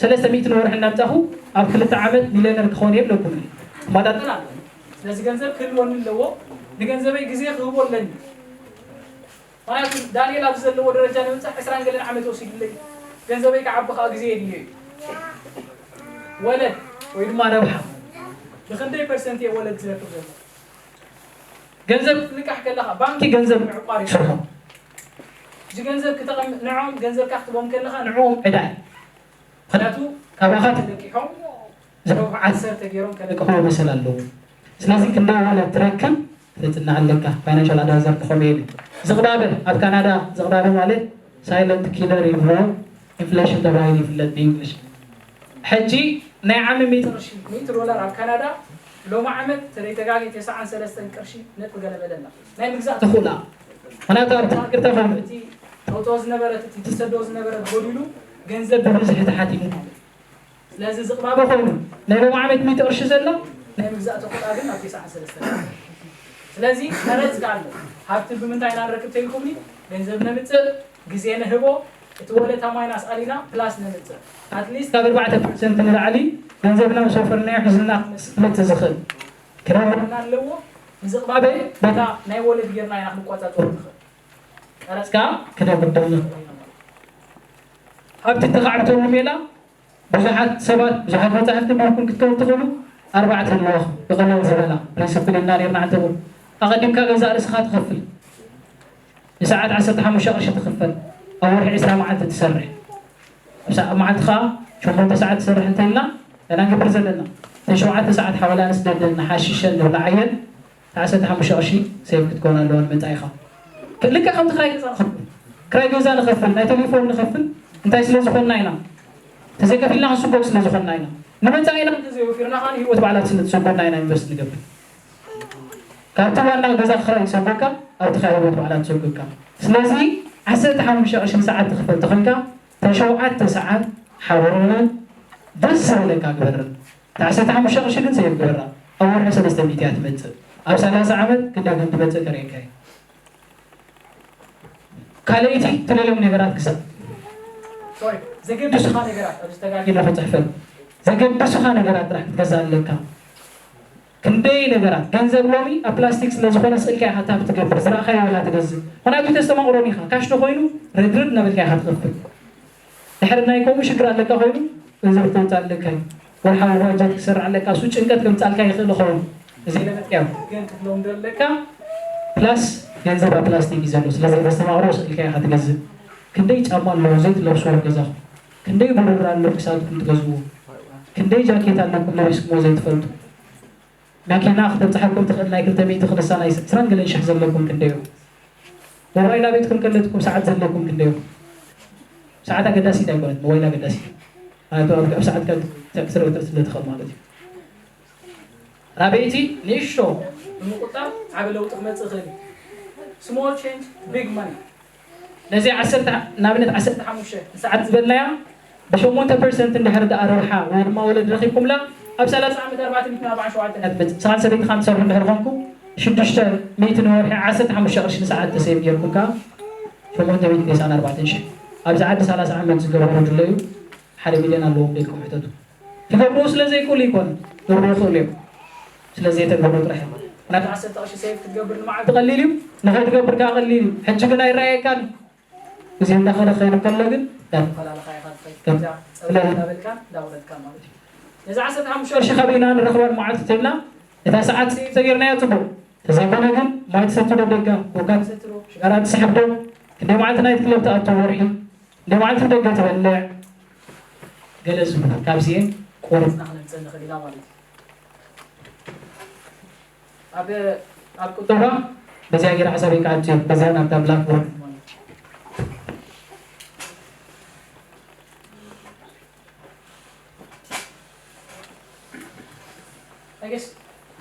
ሰለስተ ሚእቲ ንወርሒ እናምጻኹ ኣብ ክልተ ዓመት ሚልዮነር ክኸውን እየ ብለኩም። ማጣጠን ኣሎ። ስለዚ ገንዘብ ክህልወኒ ኣለዎ። ንገንዘበይ ግዜ ክህቦ ኣለኒ። ምክንያቱ ዳንኤል ኣብዚ ዘለዎ ደረጃ ንምብጻሕ ዕስራን ገለን ዓመት ወሲዱለይ። ገንዘበይ ክዓቢ ከዓ ግዜ የድልዮ እዩ። ወለድ ወይ ድማ ረብሓ ብክንደይ ፐርሰንት እየ ወለድ ዝረክብ ዘሎ? ገንዘብ ክትልቃሕ ከለካ ባንኪ ገንዘብ ምዕቋር ይሰርሖ። እዚ ገንዘብ ክተቐምጥ ንዕኦም ገንዘብካ ክትቦም ከለካ ንዕኦም ዕዳ እዩ። ምክንያቱ ካባካ ተለቂሖም ዘረብሑ ዓሰርተ ገይሮም ከለቅሕዎ መሰል ኣለዎ። ስለዚ ክንደይ ወለድ ትረክብ ተጽናዕ ኣለካ። ፋይናንሻል ኣድቫይዘር ክኾን የለ። ዝቕባበ ኣብ ካናዳ ዝቕባበ ማለት ሳይለንት ኪለር ይብሎ ኢንፍሌሽን ተባሂሉ ይፍለጥ ብእንግሊሽ። ሕጂ ናይ ዓሚ ሚእቲ ቅርሺ ሚእቲ ዶላር ኣብ ካናዳ ሎሚ ዓመት ተደይተጋጊ ተስዓን ሰለስተን ቅርሺ ነጥቢ ገለ በለና ናይ ምግዛእ ተኽእላ። ምክንያቱ ኣብቲ ሃገር ተኾኑ እቲ ተውጥኦ ዝነበረት እቲ ትሰዶ ዝነበረት ጎዲሉ ገንዘብ ብብዝሒ ተሓቲሙ ማለት እዩ። ስለዚ ዝቕባበ ኮይኑ ናይ ሎሚ ዓመት ሚእቲ ቅርሺ ዘላ ናይ ምግዛእ ተኽእላ ግን ኣብ ተስዓን ሰለስተን። ስለዚ መረፅካ ኣሎ። ሃብቲ ብምንታይ ኢና ንረክብ ተይልኩምኒ? ገንዘብ ነምፅእ፣ ግዜ ንህቦ፣ እቲ ወለታ ማይናስ ኣሊና ፕላስ ነምፅእ። ኣትሊስት ካብ ኣርባዕተ ፐርሰንት ንላዕሊ ገንዘብና ምስ ወፈርናዮ ሒዝና ክመፅእ ዝኽእል ክነብረና ኣለዎ። ንዝቕባበ በታ ናይ ወለድ ጌርና ኢና ክንቆፃፀሮ ንኽእል። ቀረፅካ ክነብር ደሊ ሃብቲ ተኻዕብተሉ ሜላ ብዙሓት ሰባት ብዙሓት መጻሕፍቲ ማርኩም ክትከውን ትኽእሉ ኣርባዕተ ኣለዋ ብቐለል ዝበላ ፕሪንስፕል እና ኔርና ዕንተቡ ኣቐዲምካ ገዛ ርእስኻ ትኸፍል ንሰዓት ዓሰርተ ሓሙሽተ ቅርሺ ትኽፈል ኣብ ወርሒ ዕስራ መዓልቲ ትሰርሕ ኣብ ሰዓ- ኣብ መዓልቲ ኸዓ ሸሞንተ ሰዓት ትሰርሕ እንተልና ገና ንገብር ዘለና እተን ሸውዓተ ሰዓት ሓወላ ንስደደን ንሓሽሸን ንብላዓየን ዓሰርተ ሓሙሽተ ቅርሺ ሴቭ ክትከውን ኣለዋ ንመጻኢኻ። ልክዕ ከምቲ ክራይ ገዛ ንኸፍል፣ ክራይ ገዛ ንኸፍል፣ ናይ ቴሌፎን ንኸፍል እንታይ ስለ ዝኾንና ኢና? ተዘይከፊልና ክንስጎግ ስለ ዝኾንና ኢና። ንመጻኢና እንተዘይወፊርና ከዓ ንህይወት ባዕላት ስለ ዝሰጎግና ኢና ኢንቨስት ንገብር። ካብቲ ዋና ገዛ ክራይ ዝሰጎግካ ኣብቲ ከዓ ህይወት ባዕላት ትሰጎግካ። ስለዚ ዓሰርተ ሓሙሽተ ቅርሺ ንሰዓት ትኽፈል ተኾንካ እተን ሸውዓተ ሰዓት ሓወረንን ደስ ዝበለካ ግበረን። እታ ዓሰርተ ሓሙሽተ ቅርሺ ግን ሴቭ ግበራ። ኣብ ወርሒ ሰለስተ ሚእቲ እያ ትመጽእ። ኣብ ሰላሳ ዓመት ክንደይ ከም ትመጽእ ከርእየካ እየ። ካልኣይቲ ትደልዮም ነገራት ግዛእ። ሶሪ፣ ዘገድሱኻ ነገራት ኣብዚ ተጋጊለ ክጽሕፈል። ዘገድሱኻ ነገራት ጥራሕ ክትገዝእ ኣለካ። ክንደይ ነገራት ገንዘብ ሎሚ ኣብ ፕላስቲክ ስለ ዝኾነ ስእልካ ኢኻ ታፕ ትገብር ዝረእኻዮ ኢኻ ትገዝእ። ምኽንያቱ ተስተማቕሮን ኢኻ ካሽ ተኾይኑ ርድርድ እናበልካ ኢኻ ትኸፍል። ድሕሪ ናይ ከምኡ ሽግር ኣለካ ኮይኑ ገንዘብ ክተውፅእ ኣለካ እዩ። ወርሓዊ ባጀት ክሰርዕ ኣለካ እሱ ጭንቀት ከምፃልካ ይኽእል ይኸውን። እዚ ለመጥቅያ ግን ክትሎም ዘለካ ፕላስ ገንዘብ ኣብ ፕላስቲክ እዩ ዘሎ። ስለዚ ተስተማቕሮ ስእልካ ኢኻ ትገዝእ። ክንደይ ጫማ ኣለዎ ዘይትለብስዎ ኣብ ገዛኹም? ክንደይ ብሩር ኣሎ ክሳድኩም ትገዝዎ? ክንደይ ጃኬት ኣለኩም ለቢስኩሞ ዘይትፈልጡ? መኪና ክተብፅሓኩም ትኽእል ናይ ክልተ ሚእቲ ክልሳ ናይ ዕስራን ገለን ሽሕ ዘለኩም ክንደዮ? ሞባይል ኣብ ቤትኩም ከለትኩም ሰዓት ዘለኩም ክንደዮ? ሰዓት ኣገዳሲት ኣይኮነት፣ ሞባይል ኣገዳሲት ማለት ኣብ ኣብ ሰዓትካ ክትረብተር ስለ ትኽእል ማለት እዩ። ራበይቲ ንእሽቶ ብምቁጣብ ዓቢ ለውጢ ክመፅእ ይኽእል እዩ። Small change, big money። ነዚ ዓሰርተ ንኣብነት ዓሰርተ ሓሙሽተ ንሰዓት ዝበልናያ ብሸሞንተ ፐርሰንት እንድሕር ደኣ ረብሓ ወይ ድማ ወለድ ረኺብኩምላ ኣብ ሰላሳ ዓመት ኣርባዕተ ሚእትን ኣርባዓን ሸውዓተን እያ ትመጽእ። ንስኻን ሰበይትኻን ትሰርሑ እንድሕር ኾንኩም ሽዱሽተ ሚእቲ ንወርሒ ዓሰርተ ሓሙሽተ ቅርሺ ንሰዓት ተሰይብ ጌርኩም ከኣ ሸሞንተ ሚእትን ተስዓን ኣርባዕተን ሽሕ ኣብዚ ዓዲ ሰላሳ ዓመት ዝገበሩ ድለዩ ሓደ ሚልዮን ኣለዎም ኢልኩም ሕተቱ። ክገብርዎ ስለ ዘይክእሉ ኣይኮነን፣ ክገብርዎ ይኽእሉ እዮም። ስለ ዘይተግብሩ ጥራሕ እዮም። ምኽንያቱ ዓሰርተ ቅርሺ ሴቭ ክትገብር ንመዓልቲ ቀሊል እዩ፣ ንኸይትገብር ከኣ ቀሊል እዩ። ሕጂ ግን ኣይረኣየካን እዩ። ግዜ እንዳኸደ ክኸይድ ከሎ ግን እንዳተፈላለኻ ኢኻ ትኸይድ። ከም- ከምዛ ጸብለል እንዳበልካን እንዳወረድካን ማለት እዩ። ነዛ ዓሰርተ ሓሙሽተ ቅርሺ ካበይና ንረኽባ ንመዓልቲ ተብላ፣ እታ ሰዓት ሴቭ ተጌርናያ ጽቡቕ። ተዘይኮነ ግን ማይ ትሰቲ ዶ ደጋ፣ ኮካ ትሰቲ ዶ፣ ሽጋራ ትስሕብ ዶ፣ ክንደይ መዓልቲ ናይት ክለብ ትኣቱ ወርሒ፣ ክንደይ መዓልቲ ደገ ትበልዕ፣ ገለ ዝብሉ ካብዚኤን ቆሪጽና ክነምጽእ ንኽእል ኢና ማለት እዩ። ኣብ ኣብ ቁጠባ በዚኣ ገይረ ሓሳበይ ክዓቱ እየ። በዚኣ ናብታ ብላክ ቦርድ I guess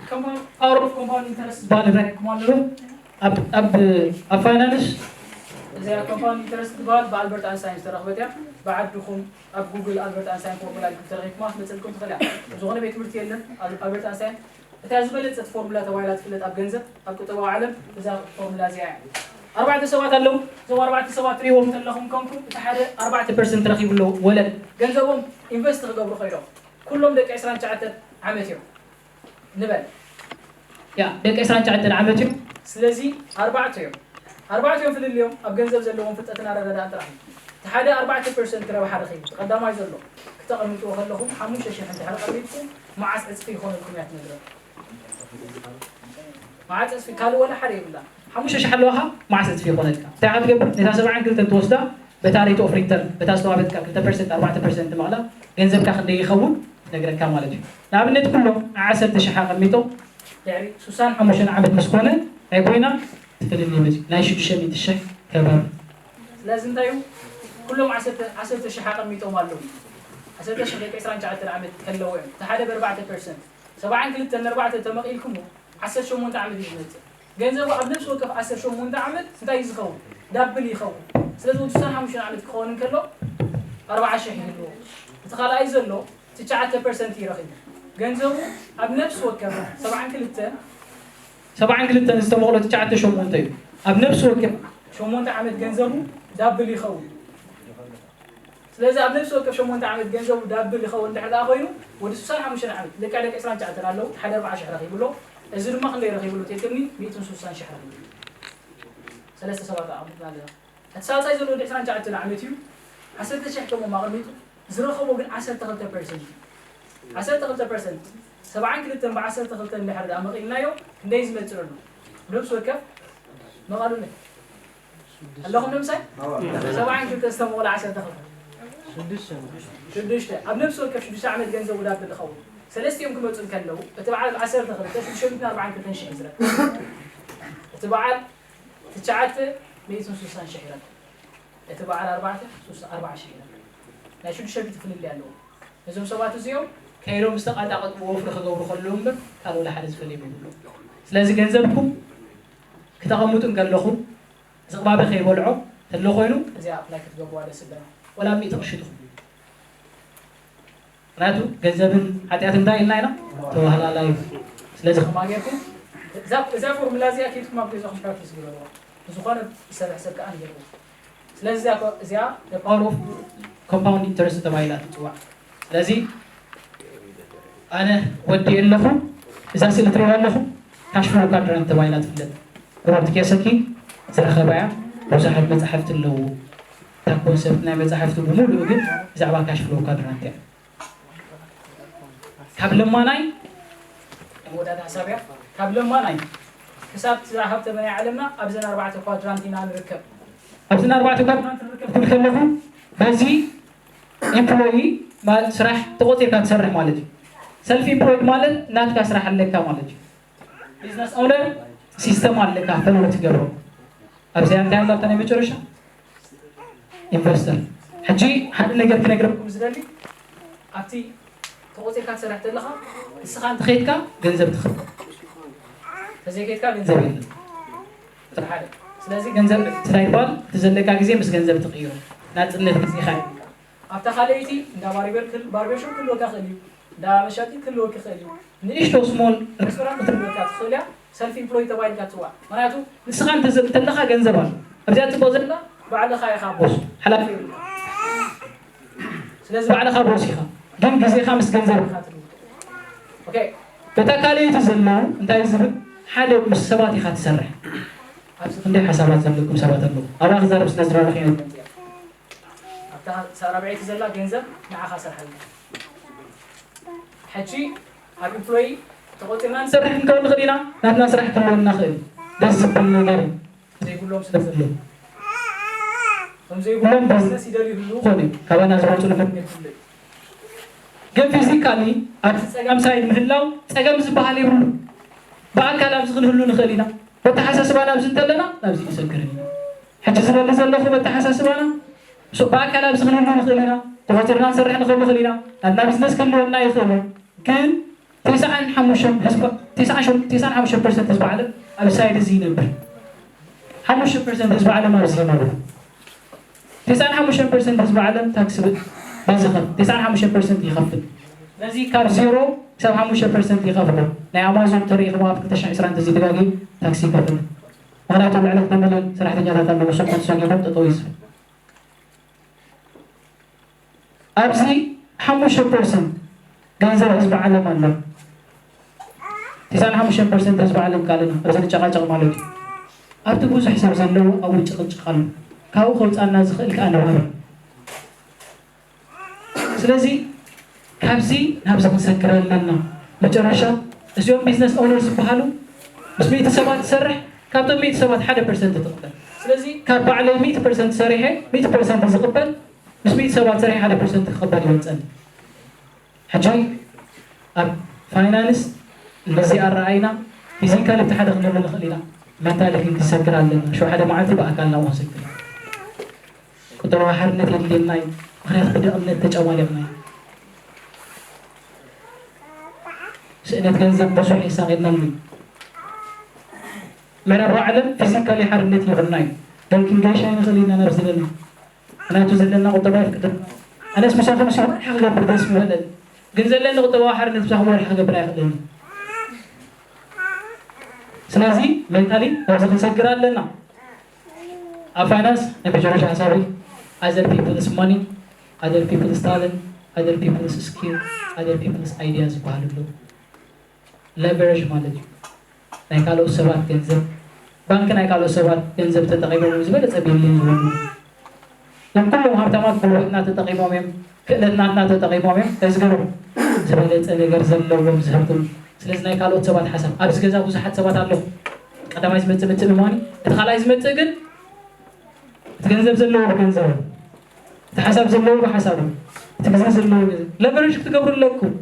compound power of compound interest ዝበሃል ይረኣየኩም ኣሎ ኣብ ኣብ ኣብ finance። እዚኣ compound interest ዝበሃል ብኣልበርት ኣንስታይን ዝተረኽበት እያ። ብዓድኹም ኣብ ጉግል ኣልበርት ኣንስታይን ፎርሙላ ኢልኩም ተረኺብኩማ ክትመፀልኩም ትኽእል እያ። ዝኾነ ቤት ትምህርቲ የለን። ኣል- ኣልበርት ኣንስታይን እታ ዝበለፀት ፎርሙላ ተባሂላ ትፍለጥ ኣብ ገንዘብ ኣብ ቁጠባዊ ዓለም እዛ ፎርሙላ እዚኣ እያ። ኣርባዕተ ሰባት ኣለዉ። እዞም ኣርባዕተ ሰባት ትሪእዎም እንተለኹም ከምኩም እቲ ሓደ ኣርባዕተ ፐርሰንት ረኺቡ ኣለዉ ወለድ ገንዘቦም ኢንቨስት ክገብሩ ኮይኖም ኩሎም ደቂ ዕስራን ትሽዓተን ዓመት እዮም ንበል። ያ ደቂ ዕስራን ትሽዓተን ዓመት እዮም። ስለዚ ኣርባዕተ እዮም። ኣርባዕተ እዮም ፍልልዮም ኣብ ገንዘብ ዘለዎም ፍልጠትን ኣረዳዳእን ጥራሕ እዩ። እቲ ሓደ ኣርባዕተ ፐርሰንት ረብሓ ረኺቡ እቲ ቀዳማይ ዘሎ ክተቐምጥዎ ከለኹም ሓሙሽተ ሽሕ እንድሕር ቀሪብኩም መዓስ ዕፅፊ ይኾነልኩም እያ ትነግረኩም። መዓስ ዕፅፊ ካልእ ወላ ሓደ የብላ። ሓሙሽተ ሽሕ ኣለዋኻ መዓስ ዕፅፊ ይኾነልካ። እንታይ ክትገብር ነታ ሰብዓን ክልተን ትወስዳ በታ rate of return በታ ዝተዋበትካ ክልተ ፐርሰንት ኣርባዕተ ፐርሰንት መቕላ ገንዘብካ ክንደይ ይኸውን ትነግረካ ማለት እዩ። ንኣብነት ኩሎም ዓ ዓሰርተ ሽሕ ኣቐሚጦም ድሕሪ ሱሳን ሓሙሽተን ዓመት ምስ ኮነ ናይ ኮይና ትፈልኒ መፂ ናይ ሽዱሽተ ሚእቲ ሽሕ ከባቢ ስለዚ እንታይ እዩ ኩሎም ዓሰርተ ዓሰርተ ሽሕ ኣቐሚጦም ኣለዉ ዓሰርተ ሽሕ ደቂ ዕስራን ትሽዓተን ዓመት ከለዉ እዮም እቲ ሓደ ብኣርባዕተ ፐርሰንት ሰብዓን ክልተን ንኣርባዕተ ተመቒልኩሞ ዓሰርተ ሸሞንተ ዓመት እዩ ዝመፅእ ገንዘቡ ኣብ ነፍሲ ወከፍ ዓሰርተ ሸሞንተ ዓመት እንታይ እዩ ዝኸውን ዳብል ይኸውን ስለዚ ወዲ ሱሳን ሓሙሽተ ዓመት ክኸውን እንከሎ ኣርባዓ ሽሕ ይህልዎ እቲ ካልኣይ ዘሎ ትሽዓተ ፐርሰንት እዩ ረኺቡ ገንዘቡ ኣብ ነፍሲ ወከፍ ሰብዓን ክልተን ሰብዓን ክልተን ዝተመቕሎ ትሽዓተ ሸሞንተ እዩ ኣብ ነፍሲ ወከፍ ሸሞንተ ዓመት ገንዘቡ ዳብል ይኸውን ስለዚ ኣብ ነፍሲ ወከፍ ሸሞንተ ዓመት ገንዘቡ ዳብል ይኸውን እንድሕር ደኣ ኮይኑ ወዲ ሱሳን ሓሙሽተ ዓመት ልክዕ ደቂ ዕስራን ትሽዓተን ኣለዉ ሓደ ኣርባዓ ሽሕ ረኺቡ ኣሎ እዚ ድማ ክንደይ ረኺቡ ኣሎ ቴክኒ ሚእትን ሱሳን ሽሕ ረኺቡ ሰለስተ ሰባት ኣቐሚጥና ኣለና እቲ ሳልሳይ ዘሎ ወዲ ዕስራን ትሽዓተን ዓመት እዩ ዓሰርተ ሽሕ ከምኦም ኣቐሚጡ ዝረኸቦ ግን ዓሰርተ ክልተ ፐርሰንት እዩ ዓሰርተ ክልተ ፐርሰንት ሰብዓን ክልተን ብዓሰርተ ክልተ እንድሕር ደኣ መቒልናዮ ክንደይ ዝመፅእ ኣሎ ነብሲ ወከፍ መቐሉለይ ኣለኹም ንምሳይ ሰብዓን ክልተ ዝተመቕሎ ዓሰርተ ክልተ ሽዱሽተ ኣብ ነብሲ ወከፍ ሽዱሽተ ዓመት ገንዘቡ ዳብል ዝኸውን ሰለስቲኦም ክመፁ እንከለዉ እቲ በዓል ዓሰርተ ክልተ ሽዱሽተ ሚእትን ኣርባዓን ክልተን ሽሕ ይዝረብ እቲ በዓል ትሽዓተ ሚእትን ሱሳን ሽሕ ይረክብ እቲ በዓል ኣርባዕተ ሱሳ ኣርባዓ ሽሕ ይረክብ ናይ ሽዱሽተ ሚእቲ ፍልልይ ኣለዎ እዞም ሰባት እዚኦም ከይዶም ዝተቓጣቐጥዎ ወፍሪ ክገብሩ ከለዉ እምበር ካልእ ወላ ሓደ ዝፈልዮም የብሎም ስለዚ ገንዘብኩም ክተቐምጡ እንከለኹም ዝቕባበ ከይበልዖ ተሎ ኮይኑ እዚኣ ኣፕላይ ክትገብዋ ደስ ኣለና ወላ ሚእቲ ቅርሺ ትኹን ምክንያቱ ገንዘብን ሓጢኣት እንታይ ኢልና ኢና ተባህላላ እዩ ስለዚ ከማጌርኩም እዛ ፎርሙላ እዚኣ ከይድኩም ኣብ ገዛኹም ፕራክቲስ ግበርዋ ብዝኾነ ዝሰርሕ ሰብ ከዓ ንገርዎ ስለዚ እዚኣ power of compound interest ተባሂላ ትፅዋዕ ስለዚ ኣነ ወዲ ኣለኹ እዛ ስእሊ ትሪእዋ ኣለኹ ካሽ ፍሎ ካድራን ተባሂላ ትፍለጥ ሮበርት ኪዮሳኪ ዝረኸባ እያ ብዙሓት መፅሓፍቲ ኣለዉ እታ ኮንሰፕት ናይ መፅሓፍቲ ብምሉኡ ግን ብዛዕባ ካሽ ፍሎ ካድራንት እያ ካብ ለማናይ መወዳእታ ሓሳብ እያ ካብ ለማናይ ክሳብ ዝሃብተመ ናይ ዓለምና ኣብዘን ኣርባዕተ ኳድራንት ኢና ንርከብ ኣብዘን ኣርባዕተ ኳድራንት ንርከብ ክብል ከለኹ በዚ employee ስራሕ ተቆፂርካ ትሰርሕ ማለት እዩ self employed ማለት ናትካ ስራሕ ኣለካ ማለት እዩ business owner system ኣለካ ፈሎ ትገብሮ ኣብዚኣ እንታይ ኣላ ኣብታ ናይ መጨረሻ ኢንቨስተር ሕጂ ሓደ ነገር ክነግረኩም ዝደሊ ኣብቲ ተቆፂርካ ትሰርሕ ዘለካ ንስኻ እንተኸይድካ ገንዘብ ትኽእል ተዘይከይድካ ገንዘብ የለን ቁፅሪ ሓደ ስለዚ ገንዘብ ስራ ይባል እቲ ዘለካ ግዜ ምስ ገንዘብ ትቕይሮ ናፅነት ግዜኻ ኣብታ ካልኣይቲ እንዳ ባርቤር ባርቤርሾፕ ክህልወካ ክእል እዩ እንዳ መሻጢ ክህልወካ ክእል እዩ ንእሽቶ small restaurant ክትህልወካ ትኽእል እያ self employed ተባሂልካ ትፅዋዕ ምክንያቱ ንስኻ እንተለኻ ገንዘብ ኣሎ ኣብዚኣ ፅቡቅ ዘላ ባዕልኻ ኢኻ ቦስ ሓላፊ ስለዚ ባዕልኻ ቦስ ኢኻ ግን ግዜኻ ምስ ገንዘብ ኢኻ ትልውጦ በታ ካልኣይቲ ዘሎ እንታይ ዝብል ሓደ ምስ ሰባት ኢኻ ትሰርሕ ኣብዚ ክንደይ ሓሳባት ዘለኩም ሰባት ኣለዉ ኣብኣ ክዛረብ ስለ ዝረኣኹ እየ ኣብታ ሳራብዐይቲ ዘላ ገንዘብ ንዓኻ ሰርሓልና ሕጂ ኣብ employee ተቆፂርና ንሰርሕ ክንከውን ንኽእል ኢና ናትና ስራሕ ክህልወና ክእል ደስ ዝብል ነገር እዩ ዘይብሎም ስለ ዘለዉ ከም ዘይብሎም ቢዝነስ ይደልዩ ይህልዉ ኮነ ካባና ዝመፁ ንመንገድ ይፍለዩ ግን physically ኣብዚ ፀጋም ሳይድ ምህላው ፀገም ዝበሃል የብሉ ብኣካል ኣብዚ ክንህሉ ንኽእል ኢና በተሓሳስባና ኣብዚ እንተለና ናብዚ ይሰግርን ኢና ሕጂ ዝደሊ ዘለኹ በተሓሳስባና ብኣካል ኣብዚ ክንህሉ ንኽእል ኢና ተፈጢርና ንሰርሕ ንኽእል ንኽእል ኢና ናትና ቢዝነስ ክህልወና ይኽእል ግን ተስዓን ሓሙሽተን ህዝቢ፣ ተስዓን ሓሙሽተ ፐርሰንት ህዝቢ ዓለም ኣብ ሳይድ እዚ ይነብር። ሓሙሽተ ፐርሰንት ህዝቢ ዓለም ኣብዚ ይነብር። ተስዓን ሓሙሽተ ፐርሰንት ህዝቢ ዓለም ታክሲ ብ-፣ በዚ ኸ-፣ ተስዓን ሓሙሽተ ፐርሰንት ይኸፍል። በዚ ካብ ዜሮ ክሳብ ሓሙሽተ ፐርሰንት ይኸፍል። ናይ ኣማዞን ተሪኢኹም ኣብ ክልተ ሽሕን ዕስራን እንተዘይተጋግየ ታክሲ ይኸፍል። ምኽንያቱ ልዕሊ ክልተ ሚልዮን ሰራሕተኛታት ኣለዎ። ንሶም ተሰጊዶም ጠጠው ይዝብል። ኣብዚ ሓሙሽተ ፐርሰንት ገንዘብ ህዝቢ ዓለም ኣሎ። ተስዓን ሓሙሽተ ፐርሰንት ህዝቢ ዓለም ካልእና ኣብዚ ንጨቃጨቅ ማለት እዩ። ኣብቲ ብዙሕ ሰብ ዘለዎ ኣብኡ ጭቅጭቅ ኣሎ። ካብኡ ከውፃና ዝኽእል ከዓ ንባብ እዩ። ስለዚ ካብዚ ናብዚ ክንሰግር ኣለና። መጨረሻ እዚኦም ቢዝነስ ኦነር ዝበሃሉ ምስ ሚእቲ ሰባት ትሰርሕ፣ ካብቶም ሚእቲ ሰባት ሓደ ፐርሰንት ትቕበል። ስለዚ ካብ ባዕለይ ሚእቲ ፐርሰንት ሰሪሐ ሚእቲ ፐርሰንት ዝቕበል ምስ ሚእቲ ሰባት ሰሪሐ ሓደ ፐርሰንት ክቕበል ይበልፀኒ። ሕጂ ኣብ ፋይናንስ እንደዚ ኣረኣይና ፊዚካሊ ብቲ ሓደ ክንብል ንኽእል ኢና። ሜንታሊ ግን ክሰግር ኣለና። ሽዑ ሓደ መዓልቲ ብኣካልና እውን ክሰግር። ቁጠባዊ ሓርነት የድልየና እዩ። ምኽንያቱ ብድቕነት ተጨማሊቕና እዩ። ስእነት ገንዘብ ብዙሕ የሳቒናሉ እዩ። ምዕራብ ዓለም ፊዚካሊ ሓርነት ይኹንና እዩ። ግን ክንገይሽ ኣይንኽእል ኢና ናብ ዘለና። ምኽንያቱ ዘለና ቁጠባ ይፍቅደና። ኣነስ ምሳኹም ሲ ወርሒ ክገብር ደስ ምበለኒ። ግን ዘለኒ ቁጠባዊ ሓርነት ምሳኹም ወርሒ ክገብር ኣይኽእልን። ስለዚ ሜንታሊ ናብዚ ክንሰግር ኣለና። ኣብ ፋይናንስ ናይ መጨረሻ ሓሳበይ other people's money, other people's talent, other people's skill, other people's idea ዝበሃሉ ኣለዉ። ለቨሬጅ ማለት እዩ። ናይ ካልኦት ሰባት ገንዘብ፣ ባንክ ናይ ካልኦት ሰባት ገንዘብ ተጠቒሞም ዝበለጸ ቢልዮን ዝበሉ እዮም። ኩሎም ሃብታማት ጉልበትና ተጠቒሞም እዮም፣ ክእለትናትና ተጠቒሞም እዮም። እዚ ገሩ ዝበለጸ ነገር ዘለዎም ዝህብኩም። ስለዚ ናይ ካልኦት ሰባት ሓሳብ፣ ኣብዚ ገዛ ብዙሓት ሰባት ኣለኹ። ቀዳማይ ዝመጽእ ምትእምማን እዩ። እቲ ካልኣይ ዝመጽእ ግን እቲ ገንዘብ ዘለዎ ብገንዘቡ፣ እቲ ሓሳብ ዘለዎ ብሓሳቡ፣ እቲ ግዜ ዘለዎ ግዜ ለቨሬጅ ክትገብሩ ኣለኩም።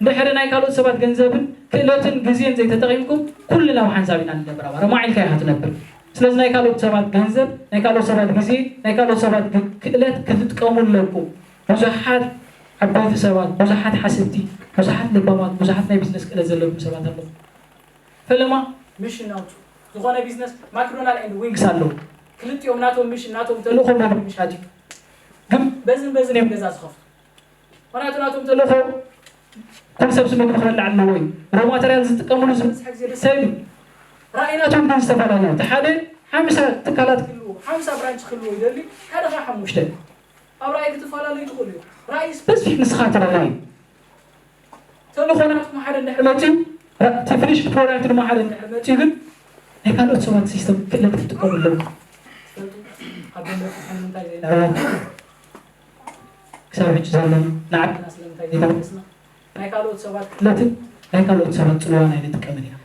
እንድሕሪ ናይ ካልኦት ሰባት ገንዘብን ክእለትን ግዜን ዘይተጠቒምኩም ኩልና ኣብ ሓንሳብ ኢና ንነብር። ኣባ ረማዕ ኢልካ ኢኻ ትነብር። ስለዚ ናይ ካልኦት ሰባት ገንዘብ፣ ናይ ካልኦት ሰባት ግዜ፣ ናይ ካልኦት ሰባት ግ-፣ ክእለት ክትጥቀሙ ኣለኩም። ብዙሓት ዓበይቲ ሰባት፣ ብዙሓት ሓሰብቲ፣ ብዙሓት ለባማት፣ ብዙሓት ናይ ቢዝነስ ክእለት ዘለኩም ሰባት ኣለኹም። ፈለማ ሚሽን ናውቱ ዝኾነ ቢዝነስ ማክዶናልድ ኤንድ ዊንግስ ኣለዉ። ክልቲኦም ናቶም ሚሽን ናቶም ተልእኾ መግቢ ምሻጥ እዩ። ግን በዝን በዝን እዮም ገዛ ዝኸፍቱ። ምኽንያቱ ናቶም ተልእኾ ኩሉ ሰብ ምግቢ ክበልዕ ኣለዎ እዩ። ሮ ማተርያል ዝጥቀምሉ ዝበዝሐ ግዜ ደስ ኣይብል። ራእይ ናቶም ግን ዝተፈላለዩ። እቲ ሓደ ሓምሳ ትካላት ክህልዎ፣ ሓምሳ ብራንች ክህልዎ ይደሊ፣ ሓደ ኸዓ ሓሙሽተ። ኣብ ራእይ ክትፈላለዩ ትኽእሉ እዩ። ራእይ ስፐሲፊክ ንስኻ ትረኣዩ። ተልእኾ ናትኩም ሓደ እንድሕር መፅዩ፣ ራ-፣ እቲ ፊኒሽድ ፕሮዳክት ድማ ሓደ እንድሕር መፅዩ ግን ናይ ካልኦት ሰባት ሲስተም ክእለት ክትጥቀሙ ኣለኩም። ትፈልጡ? ኣብ ደንበ እንታይ ዘይነበረ? ክሳብ ሕጂ ዘለና ንዓድና ስለምንታይ ዘይተመለስና? ናይ ካልኦት ሰባት ክእለትን ናይ ካልኦት ሰባት ፅልዋን ኣይንጥቀምን ኢና።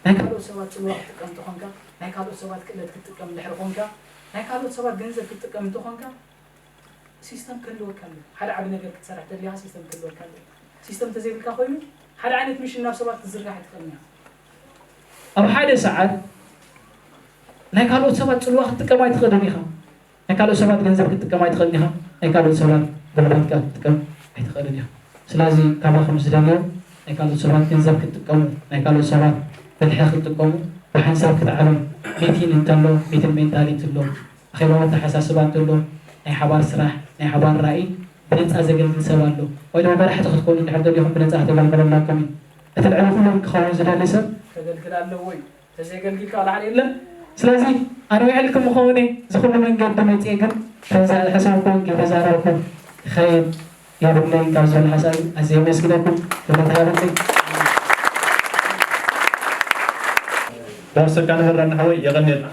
ናይ ካልኦት ሰባት ፅልዋ ክትጥቀም እንተኾንካ፣ ናይ ካልኦት ሰባት ክእለት ክትጥቀም እንድሕር ኮንካ፣ ናይ ካልኦት ሰባት ገንዘብ ክትጥቀም እንተኾንካ፣ ሲስተም ክህልወካ ኣለዎ። ሓደ ዓቢ ነገር ክትሰርሕ ተደሊኻ ሲስተም ክህልወካ ኣለዎ። ሲስተም እንተዘይብልካ ኮይኑ፣ ሓደ ዓይነት ሚሽን ናብ ሰባት ክትዝርጋሕ ኣይትኽእልን ኢኻ። ኣብ ሓደ ሰዓት ናይ ካልኦት ሰባት ጽልዋ ክትጥቀም ኣይትኽእልን ኢኻ። ናይ ካልኦት ሰባት ገንዘብ ክትጥቀም ኣይትኽእልን ኢኻ። ናይ ካልኦት ሰባት ጉልበትካ ክትጥቀም ኣይትኽእልን ኢኻ። ስለዚ ካባኹም ዝደልዮ ናይ ካልኦት ሰባት ገንዘብ ክትጥቀሙ፣ ናይ ካልኦት ሰባት ብልሒ ክትጥቀሙ፣ ብሓንሳብ ክትዓብዩ፣ ሚቲን እንተሎ፣ ሚቲን ሜንታሊቲ ኣሎ፣ ኣኼባዊ ኣተሓሳስባ እንተሎ፣ ናይ ሓባር ስራሕ፣ ናይ ሓባር ራእይ ብነጻ ዘገልግል ሰብ ኣሎ። ወይ ድማ መራሕቲ ክትኮኑ እንድሕር ደሊኹም ብነጻ ክተገልግለላኩም እዩ። እቲ ልዕሊ ኩሎም ክኸውን ዝደሊ ሰብ ከገልግል ኣለዎ እዩ። ተዘይገልጊልካ ላዕሊ የለን። ስለዚ ኣነ ውዕልኩም ምኸውን እዚ ኩሉ መንገዲ መፅኤ ግን ከምዚ ዝሓሰብኩን ከይተዛረብኩን ክኸይድ የብለይን ካብ ዝብል ሓሳብ ኣዝየ የመስግነኩም። ክብረት ሃበለይ። ተወሰካ ንበራ ንሓወይ የቐንየልና።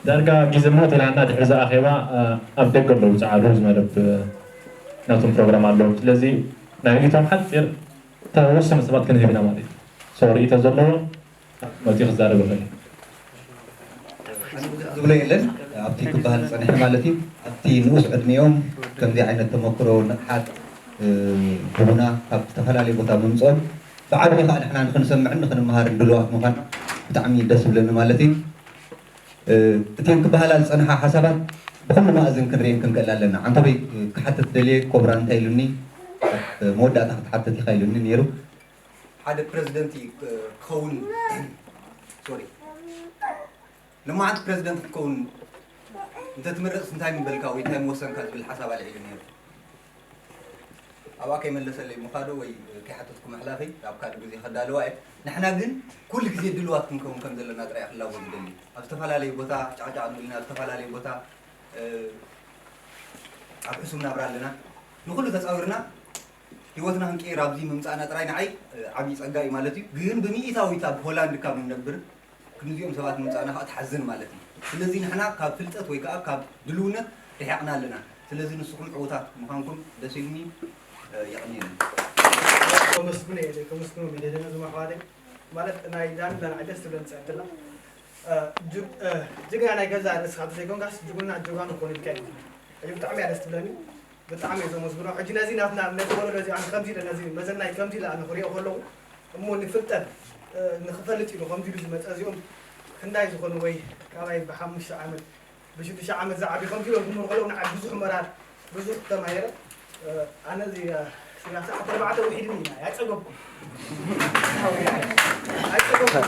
ዳርጋ ግዜ ሞት ኢላና ድሕሪ እዚ ኣኼባ፣ እ፣ ኣብ ደገ ኣለዉ ጸዓዱ እዚ መደብ፣ እ፣ ናቶም ፕሮግራም ኣለዉ። ስለዚ ናይ ሪቶም ሓጺር ተወሰኑ ሰባት ክንህብ ኢና ማለት እዩ። ሰው ርእይቶ ዘለዎ መጺኡ ክዛረብ ይኽእል። ኣነ ብዙሕ ዝብሎ የለን፣ ኣብቲ ክበሃል ዝጸንሐ ማለት እዩ። ኣብቲ ንኡስ ዕድሚኦም ከምዚ ዓይነት ተመክሮ ንቕሓት፣ እ፣ ቡና ካብ ዝተፈላለየ ቦታ ምምጽኦም ብዓብዪ ከዓ ንሕና ንኽንሰምዕን ንኽንመሃርን ድሉዋት ምዃን ብጣዕሚ ደስ ዝብለኒ ማለት እዩ። እ፣ እተን ክበሃላ ዝጸንሓ ሓሳባት ብኹሉ መኣዝን ክንርእየን ክንክእል ኣለና። ዓንተበይ፣ እ፣ ክሓትት ደልየ ኮብራ እንታይ ኢሉኒ? መወዳእታ ክትሓተት ኢኻ ኢሉኒ ነይሩ። ሓደ ፕረዚደንት ክኸውን፣ ሶሪ፣ ልማዓት ፕረዚደንት ክትከውን እንተትምረጽ እንታይ ምበልካ ወይ እንታይ ምወሰንካ ዝብል ሓሳብ ኣልዒሉ ነይሩ። ኣብኣ ከይመለሰለይ ምኻዱ ወይ ከይሓተትኩ ምሕላፈይ ኣብ ካልእ ግዜ ከዳልዋ እየ። ንሕና ግን ኩሉ ግዜ ድልዋት ክንከውን ከም ዘለና ጥራይ ክላቦ ዝደሊ። ኣብ ዝተፈላለየ ቦታ ጫዕጫዕ ንብል ኢና፣ ኣብ ዝተፈላለየ ቦታ ኣብ ሕሱም ናብራ ኣለና። ንኹሉ ተጻዊርና ህይወትና ክንቅይር ኣብዚ ምምጻእና ጥራይ ንዓይ ዓብዪ ጸጋ እዩ ማለት እዩ። ግን ብሚኢታዊት ኣብ ሆላንድ ካብ ንነብር ክንዚኦም ሰባት ምምጻእና ከዓ ትሓዝን ማለት እዩ። ስለዚ ንሕና ካብ ፍልጠት ወይ ከዓ ካብ ድልውነት ርሒቕና ኣለና። ስለዚ ንስኹም ዕዉታት ምዃንኩም ደስ ኢሉኒ። የቐንየለይ። ከመስግኖ እየ፣ ከመስግኖ እየ ደለና እዞም ኣሕዋተይ። ማለት ናይ ዳንላ ንዓይ ደስ ትብለኒ ጸዕትላ። ጅግና ናይ ገዛ ርእስኻ ተዘይኮንካስ ጅግና ጀጋኑ ክኾኑ ኢልካ እዩ። ሕጂ ብጣዕሚ እያ ደስ ትብለኒ። ብጣዕሚ እየ ዘመስግኖ። ሕጂ ነዚ ናትና እምነት ወለዶ እዚ ኣነ ከምዚ ኢለ ነዚ መዘናይ ከምዚ ኢለ ኣነ ክሪኦ ከለኹ እሞ ንፍልጠት ንክፈልጥ ኢሉ ከምዚ ኢሉ ዝመፀ እዚኦም ክንዳይ ዝኾኑ ወይ ካባይ ብሓሙሽተ ዓመት ብሽዱሽተ ዓመት ዝዓብዩ ከምዚ ኢሎም ክምህሩ ከለዉ ንዓይ ብዙሕ መራር ብዙሕ ተማሂረ። ኣነ እዚ ስጋ ሰዓት ኣርባዕተ ውሒድኒ ኢና ኣይፀገብኩም። ኣይፀገብኩም።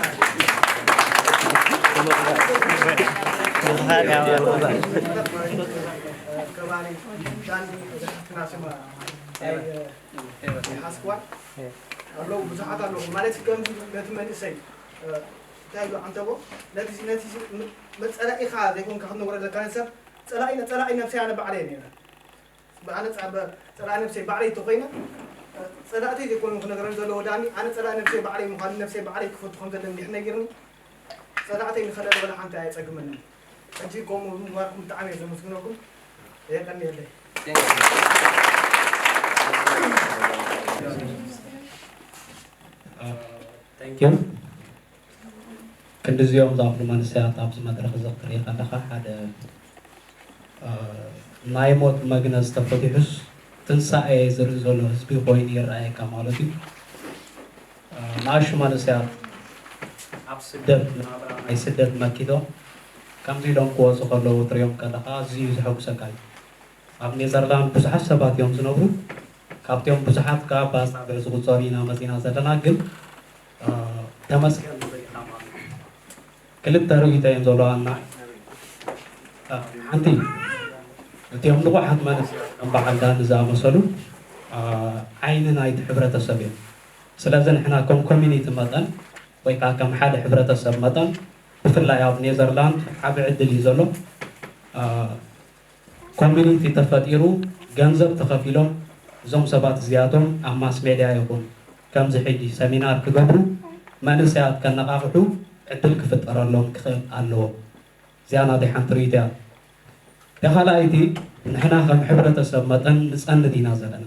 ከባሪ ዳንዲ ዝሓፍትና ስማ ኣይሓስክዋን ኣለዉ ብዙሓት ኣለዉ ማለት ከምዚ ነቲ መንእሰይ እንታይ ኢሉ ዓንተቦ ነቲ ነቲ መፀላኢኻ ዘይኮንካ ክትነግሮ ዘለካ ንሰብ ፀላኢ ፀላኢ ነብሰይ ኣነ ባዕለይ ነይረ። ኣነ ጸላኢ ነብሰይ ባዕለይ ተኮይነ ጸላእተይ ዘይኮኑ ክነግረን ዘለዎ ዳኒ ኣነ ጸላኢ ነብሰይ ባዕለይ ምዃኑ ነብሰይ ባዕለይ ክፈቱ ከም ዘለኒ እንዲሕ ነጊርኒ ጸላእተይ ንኸለለ ወላ ሓንቲ ኣየጸግመንን። ሕጂ ከምኡ ምግባርኩም ብጣዕሚ እየ ዘመስግነኩም። የቀንየለይ። Thank you። ክንድዚኦም ዝኣኽሉ መንእሰያት ኣብዚ መድረኽ እዚ ክትርኢ ከለኻ ሓደ ናይ ሞት መግነዝ ተፈቲሑስ ትንሳኤ ዝርኢ ዘሎ ህዝቢ ኮይኑ ይረኣየካ ማለት እዩ። ንኣሽቱ መንእሰያት ኣብ ስደት ናብራ ናይ ስደት መኪቶም ከምዚ ኢሎም ክወፁ ከለዉ ትሪኦም ከለኻ ኣዝዩ ዘሐጉሰካ እዩ። ኣብ ኔዘርላንድ ብዙሓት ሰባት እዮም ዝነብሩ። ካብቲኦም ብዙሓት ከዓ ብኣጻብዕ ዝቑጸሩ ኢና መጺና ዘለና፣ ግን ተመስገን ንርኢ ኢና ማለት እዩ። ክልተ ርእይቶ እየን ዘለዋና። ሓንቲ እቲኦም ንቑሓት መንእሰያት ከም በዓል ዳኒ ዝኣመሰሉ ዓይኒ ናይቲ ሕብረተሰብ እዮም። ስለዚ ንሕና ከም ኮሚኒቲ መጠን ወይ ከዓ ከም ሓደ ሕብረተሰብ መጠን ብፍላይ ኣብ ኔዘርላንድ ዓቢ ዕድል እዩ ዘሎ። ኮሚኒቲ ተፈጢሩ ገንዘብ ተኸፊሎም እዞም ሰባት እዚኣቶም ኣብ ማስ ሜድያ ይኹን ከምዚ ሕጂ ሰሚናር ክገብሩ መንእሰያት ከነቓቕሑ ዕድል ክፍጠረሎም ክኽእል ኣለዎ። እዚኣ ናተይ ሓንቲ ርእይቶ እያ። እታ ካልኣይቲ ንሕና ከም ሕብረተሰብ መጠን ንጸንት ኢና ዘለና።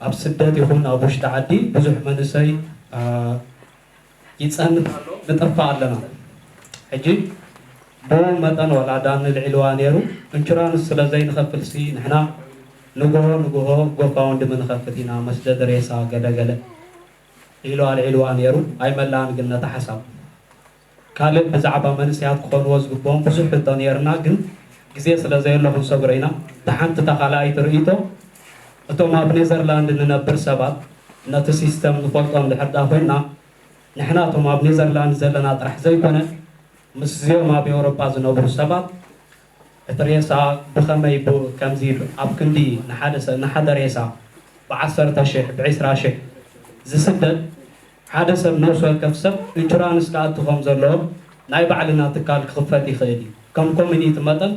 ኣብ ስደት ይኹን ኣብ ውሽጢ ዓዲ ብዙሕ መንእሰይ ይጸንት ኣሎ፣ ንጠፍእ ኣለና። ሕጂ ብኡ መጠን ዋላ ዳኒ ኣልዒልዋ ነይሩ፣ ኢንሹራንስ ስለ ዘይንኸፍልሲ ንሕና ንግሆ ንግሆ ጎፋውንድሚ ንኸፍት ኢና፣ መስደዲ ሬሳ ገለ ገለ ኢሉ ኣልዒልዋ ነይሩ። ኣይመላእን ግን ነታ ሓሳብ። ካልእ ብዛዕባ መንእሰያት ክኾንዎ ዝግብኦም ብዙሕ ሕቶ ነይርና፣ ግን ግዜ ስለ ዘየሎ ክንሰግሮ ኢና። እታ ሓንቲ እታ ካልኣይቲ ርእይቶ፣ እቶም ኣብ ኔዘርላንድ ንነብር ሰባት ነቲ ሲስተም ንፈልጦ እንድሕር ደኣ ኮይንና፣ ንሕና እቶም ኣብ ኔዘርላንድ ዘለና ጥራሕ ዘይኮነ፣ ምስዚኦም ኣብ ኤውሮጳ ዝነብሩ ሰባት እቲ ሬሳ ብኸመይ ብ-፣ ከምዚ ኣብ ክንዲ ንሓደ ሰ-፣ ንሓደ ሬሳ ብዓሰርተ ሽሕ፣ ብዕስራ ሽሕ ዝስደድ ሓደ ሰብ ነፍሲ ወከፍ ሰብ ኢንሹራንስ ክኣቱ ከም ዘለዎ ናይ ባዕልና ትካል ክኽፈት ይኽእል እዩ። ከም ኮሚኒቲ መጠን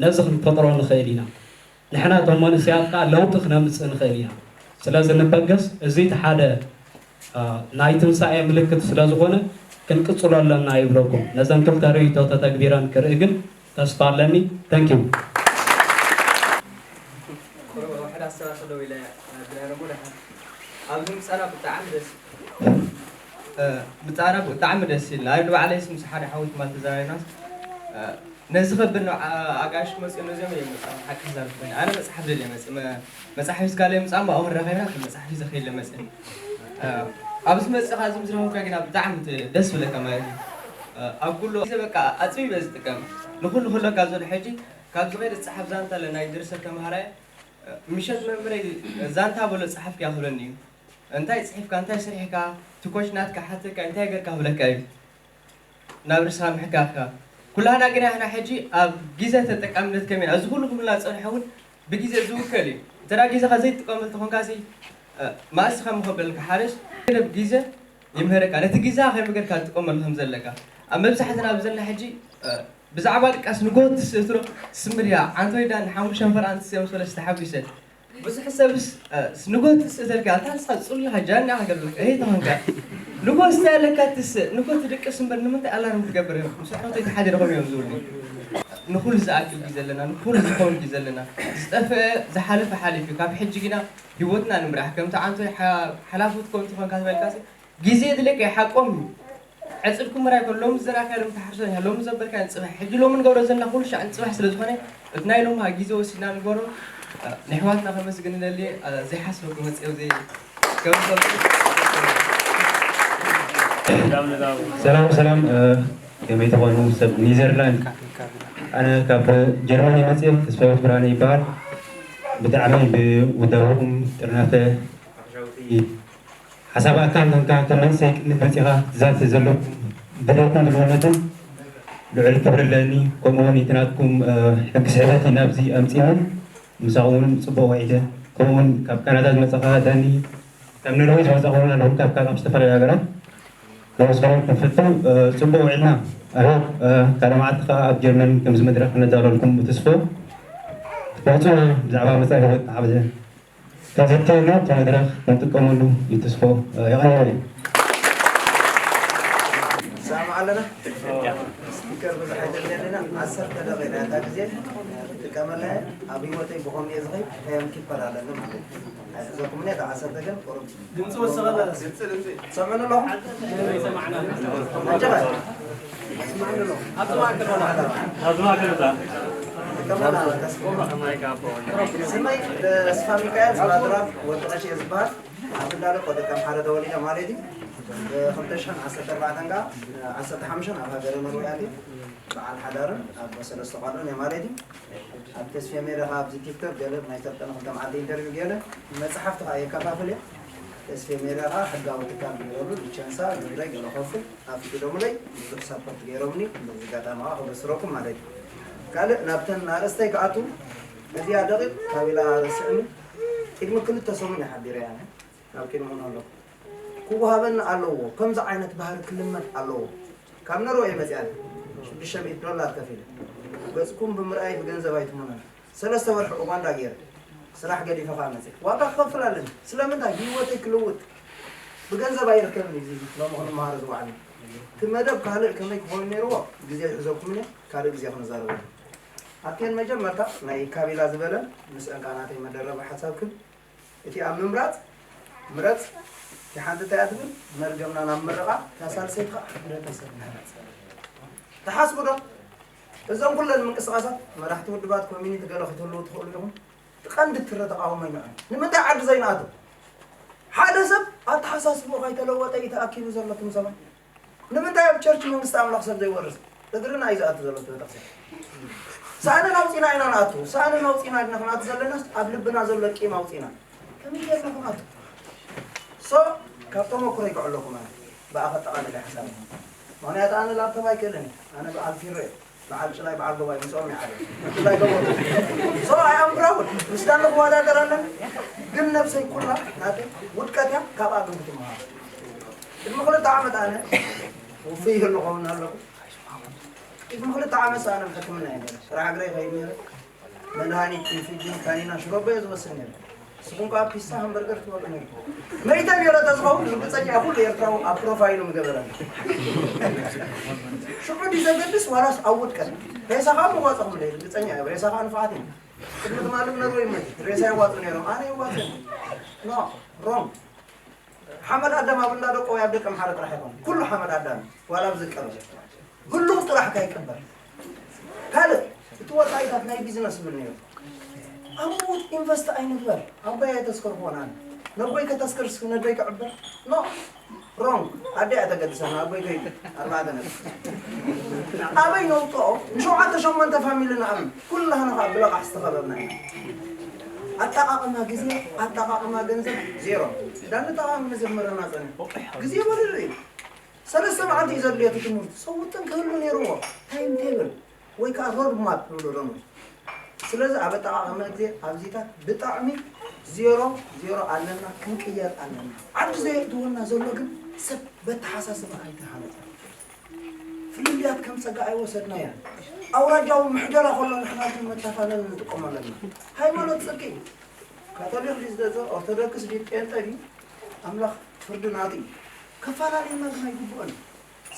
ነዚ ክንፈጥሮ ንኽእል ኢና። ንሕና እቶም መንእሰያት ከኣ ለውጢ ክነምጽእ ንኽእል ኢና። ስለዚ ንበገስ፣ እዚ እቲ ሓደ፣ አ፣ ናይ ትንሳኤ ምልክት ስለ ዝኾነ ክንቅጽሎ ኣለና ይብለኩም። ነዘን ክልተ ርእይቶ ተተግቢረን ክርኢ ግን ተስፋ ኣለኒ። Thank you። ቆርቆ ሓደ ኣስተዋፅኦ ደው ኢለ፣ እ፣ ብናይ ረሞ ደሓን። ኣብዚ ምፃና ብጣዕሚ ደስ፣ እ፣ ምፃና ብጣዕሚ ደስ ኢልና። ኣነ ንባዕለይስ ምስ ሓደ ሓወይ ትማል ተዛራሪብናስ፣ እ፣ ነዚ ከብል ነው፣ ኣ-፣ ኣጋይሽ ክመፅኡ ነዚኦም እዮም መፅኦም። ሓቂ ክዛረብ ኮይነ። ኣነ መፅሓፍ ደልየ መፅእ፣ መ-፣ መፅሓፍ ሒዝካ ለይ ምፃእ፣ ኣብኡ ረኺብና ከም መፅሓፍ ሒዘ ከይለ መፅእኒ። እ፣ ኣብዚ መፅእኻ፣ እዚ ምስ ረኸብካ ግና ብጣዕሚ ት-፣ ደስ ብለካ ማለት እዩ። እ፣ ኣብ ኩሉ ግዜ በቃ ኣፅቢበ ዝጥቀም። ንኹሉ ክህለካ ዘሎ ሕጂ፣ ካብ ዝኸይድ ዝፀሓፍ ዛንታ ኣለ ናይ ድርሰት ተምሃራይ፣ ምሸት መምህረይ ዛንታ በሎ ጸሓፍኪ ክብለኒ እዩ። እንታይ ጽሒፍካ፣ እንታይ ሰሪሕካ፣ ትኮች ናትካ ሓተካ፣ እንታይ ገርካ ክብለካ እዩ። ናብ ርእስኻ ምሕካኽካ። ኩላህና ግና ንሕና ሕጂ ኣብ ግዜ ተጠቃምነት ከመይ ኢና? እዚ ኩሉ ክብልና ዝጸንሐ እውን ብግዜ ዝውከል እዩ። እንተ ደኣ ግዜኻ ዘይትጥቀመሉ ተኾንካሲ፣ እ፣ መኣስ ከም ክበልካ ሓረስ ገደብ ግዜ ይምህረካ። ነቲ ግዜኻ ከመይ ጌርካ ትጥቀመሉ ከም ዘለካ። ኣብ መብዛሕትና ኣብ ዘለና ሕጂ፣ እ፣ ብዛዕባ ድቃስ ንግሆ ትስእ ትብሎ፣ ስምር እያ። ዓንቶይ ዳን ሓሙሽተ ሸንፈር ኣንትስ እዮም ሰለስተ ሓጒሰ። ብዙሕ ሰብስ፣ እ፣ ንግሆ ትስእ ተልካ፣ ኣታ ንስኻ ጽሉኻ ጃና ክገብርልካ። እሄ ተኾንካ። ንግሆ ስታይ ኣለካ ትስእ፣ ንግሆ ትድቅስ እምበር ንምንታይ ኣላርም ትገብር? ምስ ኣሕዋተይ ተሓዲርኩም እዮም ዝብሉኒ። ንኹሉ ዝኣክል ግዜ ኣለና፣ ንኹሉ ዝኸውን ግዜ ኣለና። ዝጠፍአ፣ ዝሓለፈ ሓሊፉ እዩ። ካብ ሕጂ ግና ህይወትና ንምራሕ። ከምቲ ዓንቶይ ሓ-፣ ሓላፉት ከምቲ ኾንካ ዝበልካሲ፣ ግዜ የድልየካ እዩ፣ ሓቆም እዩ። ዕጽድኩም ምራይ ከሎ ሎሚ ዝዘራእካዮ ሎሚ ትሓርሶ ኢኻ፣ ሎሚ ዘበልካዮ ንጽባሕ። ሕጂ ሎሚ ንገብሮ ዘለና ኩሉ ሻዕ ንጽባሕ ስለ ዝኾነ፣ እቲ ናይ ሎሚ ግዜ ወሲድና ንግበሮ። ንኣሕዋትና ከመስግን እደሊ፣ ዘይሓሰብኩ መጽኦ ዘይ-፣ ከም ሰብ ሰላም ሰላም፣ እ፣ ከመይ ትኾኑ? ሰብ ኔዘርላንድ። ኣነ ካብ ጀርመን እየ መፅእ። ተስፋ ብርሃነ ይበሃል። ብጣዕሚ ብውዳበኹም ጥርናፈ ሓሳብ ኣካል ኮንካ ከም መንእሰይ ቅድሚት መፂኻ ትዛተ ዘለኩም ድሌትን ድልውነትን ልዑል ክብሪ ኣለኒ። ከምኡ እውን እቲ ናትኩም፣ እ፣ ሕጊ ስሕበት እዩ ናብዚ ኣምፂእኒ። ምሳኹም እውን ፅቡቕ ውዒለ። ከምኡ እውን ካብ ካናዳ ዝመፃኻ ዳኒ፣ ካብ ኖርዌይ ዝመፃኹም እውን ኣለኹም፣ ካብ ካልእ ካብ ዝተፈላለዩ ሃገራት። ነመስግነኩም ክፍቱ፣ እ፣ ፅቡቕ ውዒልና። ኣሁ፣ እ፣ ካልእ መዓልቲ ከዓ ኣብ ጀርመን ከምዚ መድረኽ ክነዳለልኩም ብትስፎ ክትመፁ ብዛዕባ መፃኢ ህይወት ንሓበደ ከዘተና እቲ መድረኽ ክንጥቀመሉ ይትስፎ። እ፣ የቐንየለይ። ንሰማማዕ ኣለና። ስፒከር ብዙሕ ኣይደልየልና፣ ዓሰርተ ደቂቃ እታ ግዜ ክጥቀመላ እየ። ኣብ ህይወተይ ብኸምኡ እየ ዝኸይድ፣ ታይም ኪፐር ኣለኒ ማለት እዩ። ኣይሕዘኩምን እየ፣ እታ ዓሰርተ ግን ቁሩብ ድምፂ ወሰኸላ። ሰምዑኒ ኣለኹም? ኣጀባ። ስመይ ተስፋ ሚካኤል ስራድራፍ ወዲ ቀሺ እየ ዝበሃል። ኣብ ትዳሎ ቆደቀ ኣምሓረ ተወሊደ ማለት እዩ። ብ ክልተ ሽሕን ዓሰርተ ኣርባዕተን ከዓ ዓሰርተ ሓሙሽተን ኣብ ሃገረ ኖርወይ ኣትየ። በዓል ሓዳርን ኣብ ሰለስተ ቆልዑን እየ ማለት እዩ። ኣብ ተስፌ ሜዳ ከዓ ኣብዚ ቲክቶክ ገለ ናይ ሰልጠነ ክልተ መዓልቲ ኢንተርቪው ገለ መፅሓፍቲ ከዓ የከፋፍል እየ። ተስፌ ሜዳ ከዓ ሕጋዊ ትካል ዝገበረሉ ሊቸንሳ ግብረይ ገለ ከፍል ኣፍቂዶምለይ ብዙሕ ሳፖርት ገይሮምኒ። በዚ ኣጋጣሚ ከዓ ከበስረኩም ማለት እዩ። ካልእ ናብተን ኣርእስተይ ክኣቱ እዚኣ ደቂቕ ካቢላ ረስዕኒ። ቅድሚ ክልተ ሰሙን እየ ሓቢረ እያ። ናብ ቅድሚ ሆኖ ኣለኹ። ክወሃበኒ ኣለዎ። ከምዚ ዓይነት ባህሪ ክልመድ ኣለዎ። ካብ ኖርወይ እየ መፂኣ። ሽዱሽተ ሚእቲ ዶላር ከፊለ። ገፅኩም ብምርኣይ ብገንዘብ ኣይትመኑን። ሰለስተ ወርሒ ኡጋንዳ ገይረ። ስራሕ ገዲፈ ከዓ መፂእ። ዋጋ ክኸፍል ኣለኒ። ስለምንታይ? ህይወተይ ክልውጥ። ብገንዘብ ኣይርከብን እዩ እዚ ሎሚ ክንመሃሮ ዝወዓልና። እቲ መደብ ካልእ ከመይ ክኸውን ነይርዎ ግዜ ይሕዘኩም እየ። ካልእ ግዜ ክንዛረበሉ። ኣብተን መጀመርታ ናይ ካቢላ ዝበለን ምስአን ከዓ ናተይ መደረቢ ሓሳብ ክብ እቲ ኣብ ምምራፅ ምረፅ እቲ ሓንቲ እንታይ እያ ትብል መርገምና ናብ ምርቓ እታ ሳልሰይቲ ከዓ ሕብረተሰብ ምህናፅ። ትሓስቡ ዶ? እዞም ኩለን ምንቅስቃሳት መራሕቲ ውድባት ኮሚኒቲ ገለ ክትህልዉ ትኽእሉ ኢኹም። እቲ ቀንዲ ትረ ተቃውሞ ይንዑ። ንምንታይ ዓዲ ዘይንኣቱ? ሓደ ሰብ ኣተሓሳስብኡ ከይተለወጠ እዩ ተኣኪቡ ዘሎ እቶም ሰባት። ንምንታይ ኣብ ቸርች መንግስቲ ኣምላኽ ሰብ ዘይወርስ? እግርና እዩ ዝኣቱ ዘሎ እቲ ቤተክርስትያን። ሳእንን ኣውፂና ኢና ንኣቱ። ሳእንን ኣውፂና ድና ክንኣቱ ዘለናስ ኣብ ልብና ዘሎ ቂም ኣውፂና። ከመይ ጌርና ክንኣቱ? ሶ ካብ ተመክሮ ይከዕለኩም ኣነ ብኣ ከጠቓልል ሓሳብ። ምክንያቱ ኣነ ላፕቶፕ ኣይክእልን እየ። ኣነ በዓል ፊሮ እየ። በዓል ጭላይ በዓል ጎባይ ምስኦም ይዓለ። ጭላይ ጎባይ። ሶ ኣይ ኣም ፕራውድ። ምስ ዳኒ ክወዳደር ኣለኒ። ግን ነብሰይ ኩላ ናተይ ውድቀት እያ። ካብኣ ግን ክትመሃር። ቅድሚ ክልተ ዓመት ኣነ ውፍይ ይህሉ ኸውን ኣለኹ። ቅድሚ ክልተ ዓመት ኣነ ሕክምና እየ ነይረ። ጥራሕ እግረይ ይኸይድ ነይረ። መድሃኒት፣ ኢንፊጅን፣ ካኒና፣ ሽሮቦ እየ ዝወስድ ነይረ። ንስኹም ከኣ ፒሳ ሃምበርገር ትበልዑ ነይርኩም። መይተ ቢሮ ተዝኸውን ርግጸኛ እየ ኩሉ ኤርትራዊ ኣብ ፕሮፋይሉ ምገበረ። ሽዑ ድዩ ዘገድስ ዋላስ ኣብ ውድቀት? ሬሳ ከኣ ምዋጸኹም ለይ ርግጸኛ እየ። ሬሳ ከኣ ንፍዓት እዩ። ቅድሚ ትማሊ ነርወይ መይት ሬሳ ይዋጹ ነይሮም። ኣነ ይዋጸ። ኖ፣ ሮንግ። ሓመድ ኣዳም ኣብ እንዳ ደቆ ወይ ኣብ ደቂ ኣምሓረ ጥራሕ ኣይኮነን። ኩሉ ሓመድ ኣዳም እዩ። ዋላ ኣብዚ ቀበሌ። ህሉው ጥራሕ ከይቅበር። ካልእ፣ እቲ ወጻኢታት ናይ ቢዝነስ ይብል ነይሩ። ኣብኡ ኢንቨስት ኣይንግበር። ኣቦይ ኣይተስከርክዎን ኣነ። ነቦይ ከተስክርስ ነደይ ክዕብር? ኖ። ሮንግ። ኣደይ እያ ተገድሰና፣ ኣቦይ ከይዱ። ኣርባዕተ ነጥቢ። ኣበይ ነውፅኦ? ንሸውዓተ ሸሞንተ ፋሚሊ ንኣምን። ኩላህና ከዓ ብለቓሕ ዝተኸበብና ኢና። ኣጠቓቕማ ግዜ፣ ኣጠቓቕማ ገንዘብ ዜሮ። እንዳንጠቓቕም መጀመርና ጸኒሑ። ግዜ ወለዶ እዩ። ሰለስተ መዓልቲ እዩ ዘድልዮ እቲ ትምህርቲ። ሰው ውጥን ክህሉ ነይርዎ። ታይም ቴብል ወይ ከዓ ሮድ ማፕ ይብሉ ዶም። ስለዚ ኣብ ኣጠቓቕማ ግዜ ኣብዚታት ብጣዕሚ ዜሮ ዜሮ ኣለና፣ ክንቅየር ኣለና። ዓዲ ዘየእትወና ዘሎ ግን ሰብ በተሓሳስባ ኣይተሃነጸ። ፍልልያት ከም ጸጋ ኣይወሰድናያን። ኣውራጃዊ ምሕደራ ከሎ ንሕና ግን መታፋነን ንጥቀመሉ ኣለና። ሃይማኖት ጽድቂ እዩ። ካቶሊክ ድዩ ዝገዝኦ፣ ኦርቶዶክስ ድዩ፣ ጴንጠ ድዩ፣ ኣምላኽ ፍርዲ ናቱ እዩ። ከፈላለየና ግን ኣይግብኦን።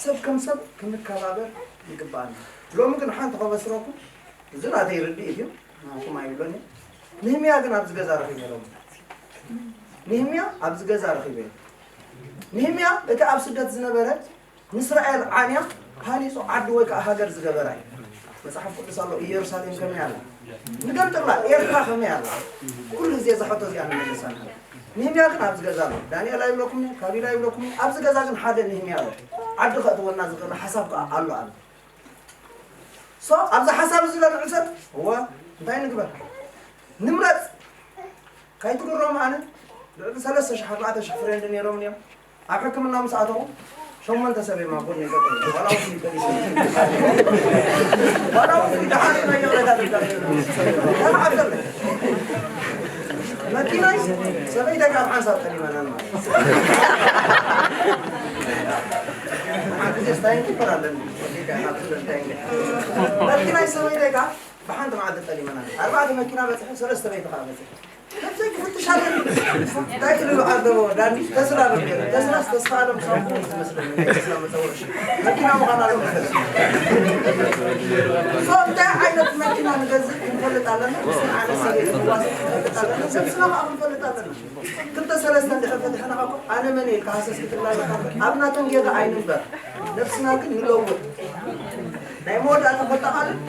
ሰብ ከም ሰብ ክንከባበር ይግብኣና። ሎሚ ግን ሓንቲ ከበስረኩም፣ እዚ ናተይ ርድኢት እዩ፣ ንዓኹም ኣይብሎን እየ። ንህምያ ግን ኣብዚ ገዛ ረኺበ ሎሚ። ንህምያ ኣብዚ ገዛ ረኺበ። ንህምያ እቲ ኣብ ስደት ዝነበረ ንእስራኤል ዓንያ ሃኒጹ ዓዲ ወይ ከዓ ሃገር ዝገበራ እዩ። መጽሓፍ ቅዱስ ኣሎ፣ ኢየሩሳሌም ከመይ ኣላ? ንገምጥላ፣ ኤርትራ ከመይ ኣላ? ኩሉ ግዜ እዛ ሕቶ እዚኣ ንመልሳ ንሕና። ንህምያ ግን ኣብዚ ገዛ ኣሎ። ዳንኤል ኣይብለኩም፣ ካቢላ ኣይብለኩም። ኣብዚ ገዛ ግን ሓደ ንህምያ ኣሎ። ዓዲ ከእትወና ዝኽእል ሓሳብ ከዓ ኣሎ ኣሎ። ሶ፣ ኣብዚ ሓሳብ እዚ ለንዕሰብ፣ እወ፣ እንታይ ንግበር? ንምረጽ። ካይትግረሙ ኣነ፣ ልዕሊ ሰለስተ ሽሕ ኣርባዕተ ሽሕ ፍሬንድ ነይሮም እዮም። ኣብ ሕክምና ምስ ኣተኹ፣ ሸሞንተ ሰብ እዮም ኣብ ጎነይ ጠጠው ኢሎም። ዋላ እውን ፍሉይ ፖሊስ እዩ። ዋላ እውን ፍሉይ ደሓን ናይ ይቕሬታ ደብዳቤ እዩ። ተባዕ ኣብዘለይ። መኪናይ ሰበይተይ ካብ ሓንሳብ ጠሊመናን ማለት እዩ። ሓንቲ ግዜ ስታይን ኪፐር ኣለኒ። መኪናይ ሰበይተይ ካብ ብሓንቲ መዓልቲ ጠሊመናን። ኣርባዕተ መኪና በፅሐ፣ ሰለስተ በይቲ ከዓ በፅሐ። ነብሰይ ክፍትሽ ኣለኒ። እንታይ ክልሉ ኣለዎ? ዳኒ ተስላ በል። ተስላስ ተስፋ ኣለም ሳምቡን ዝመስለኒ ናይ ተስላ መፀውዒ ሽም። መኪና ምዃን ኣለዎ። ሶ እንታይ ዓይነት መኪና ንገዝእ ክንፈልጥ ኣለና። ስንዓነ ሰበይቲ ንዋስ ክንፈልጥ ኣለና። ነብስና ከዓ ክንፈልጥ ኣለና። ክልተ ሰለስተ እንድሕር ፈቲሕና እኮ ኣነ መን እየ ኢልካ ሃሰስ ክትብላ ኣለካ። ኣብ ናቶም ጌጋ ኣይንንበር። ነብስና ግን ንለውጥ። ናይ መወዳእታ ከጠቓልል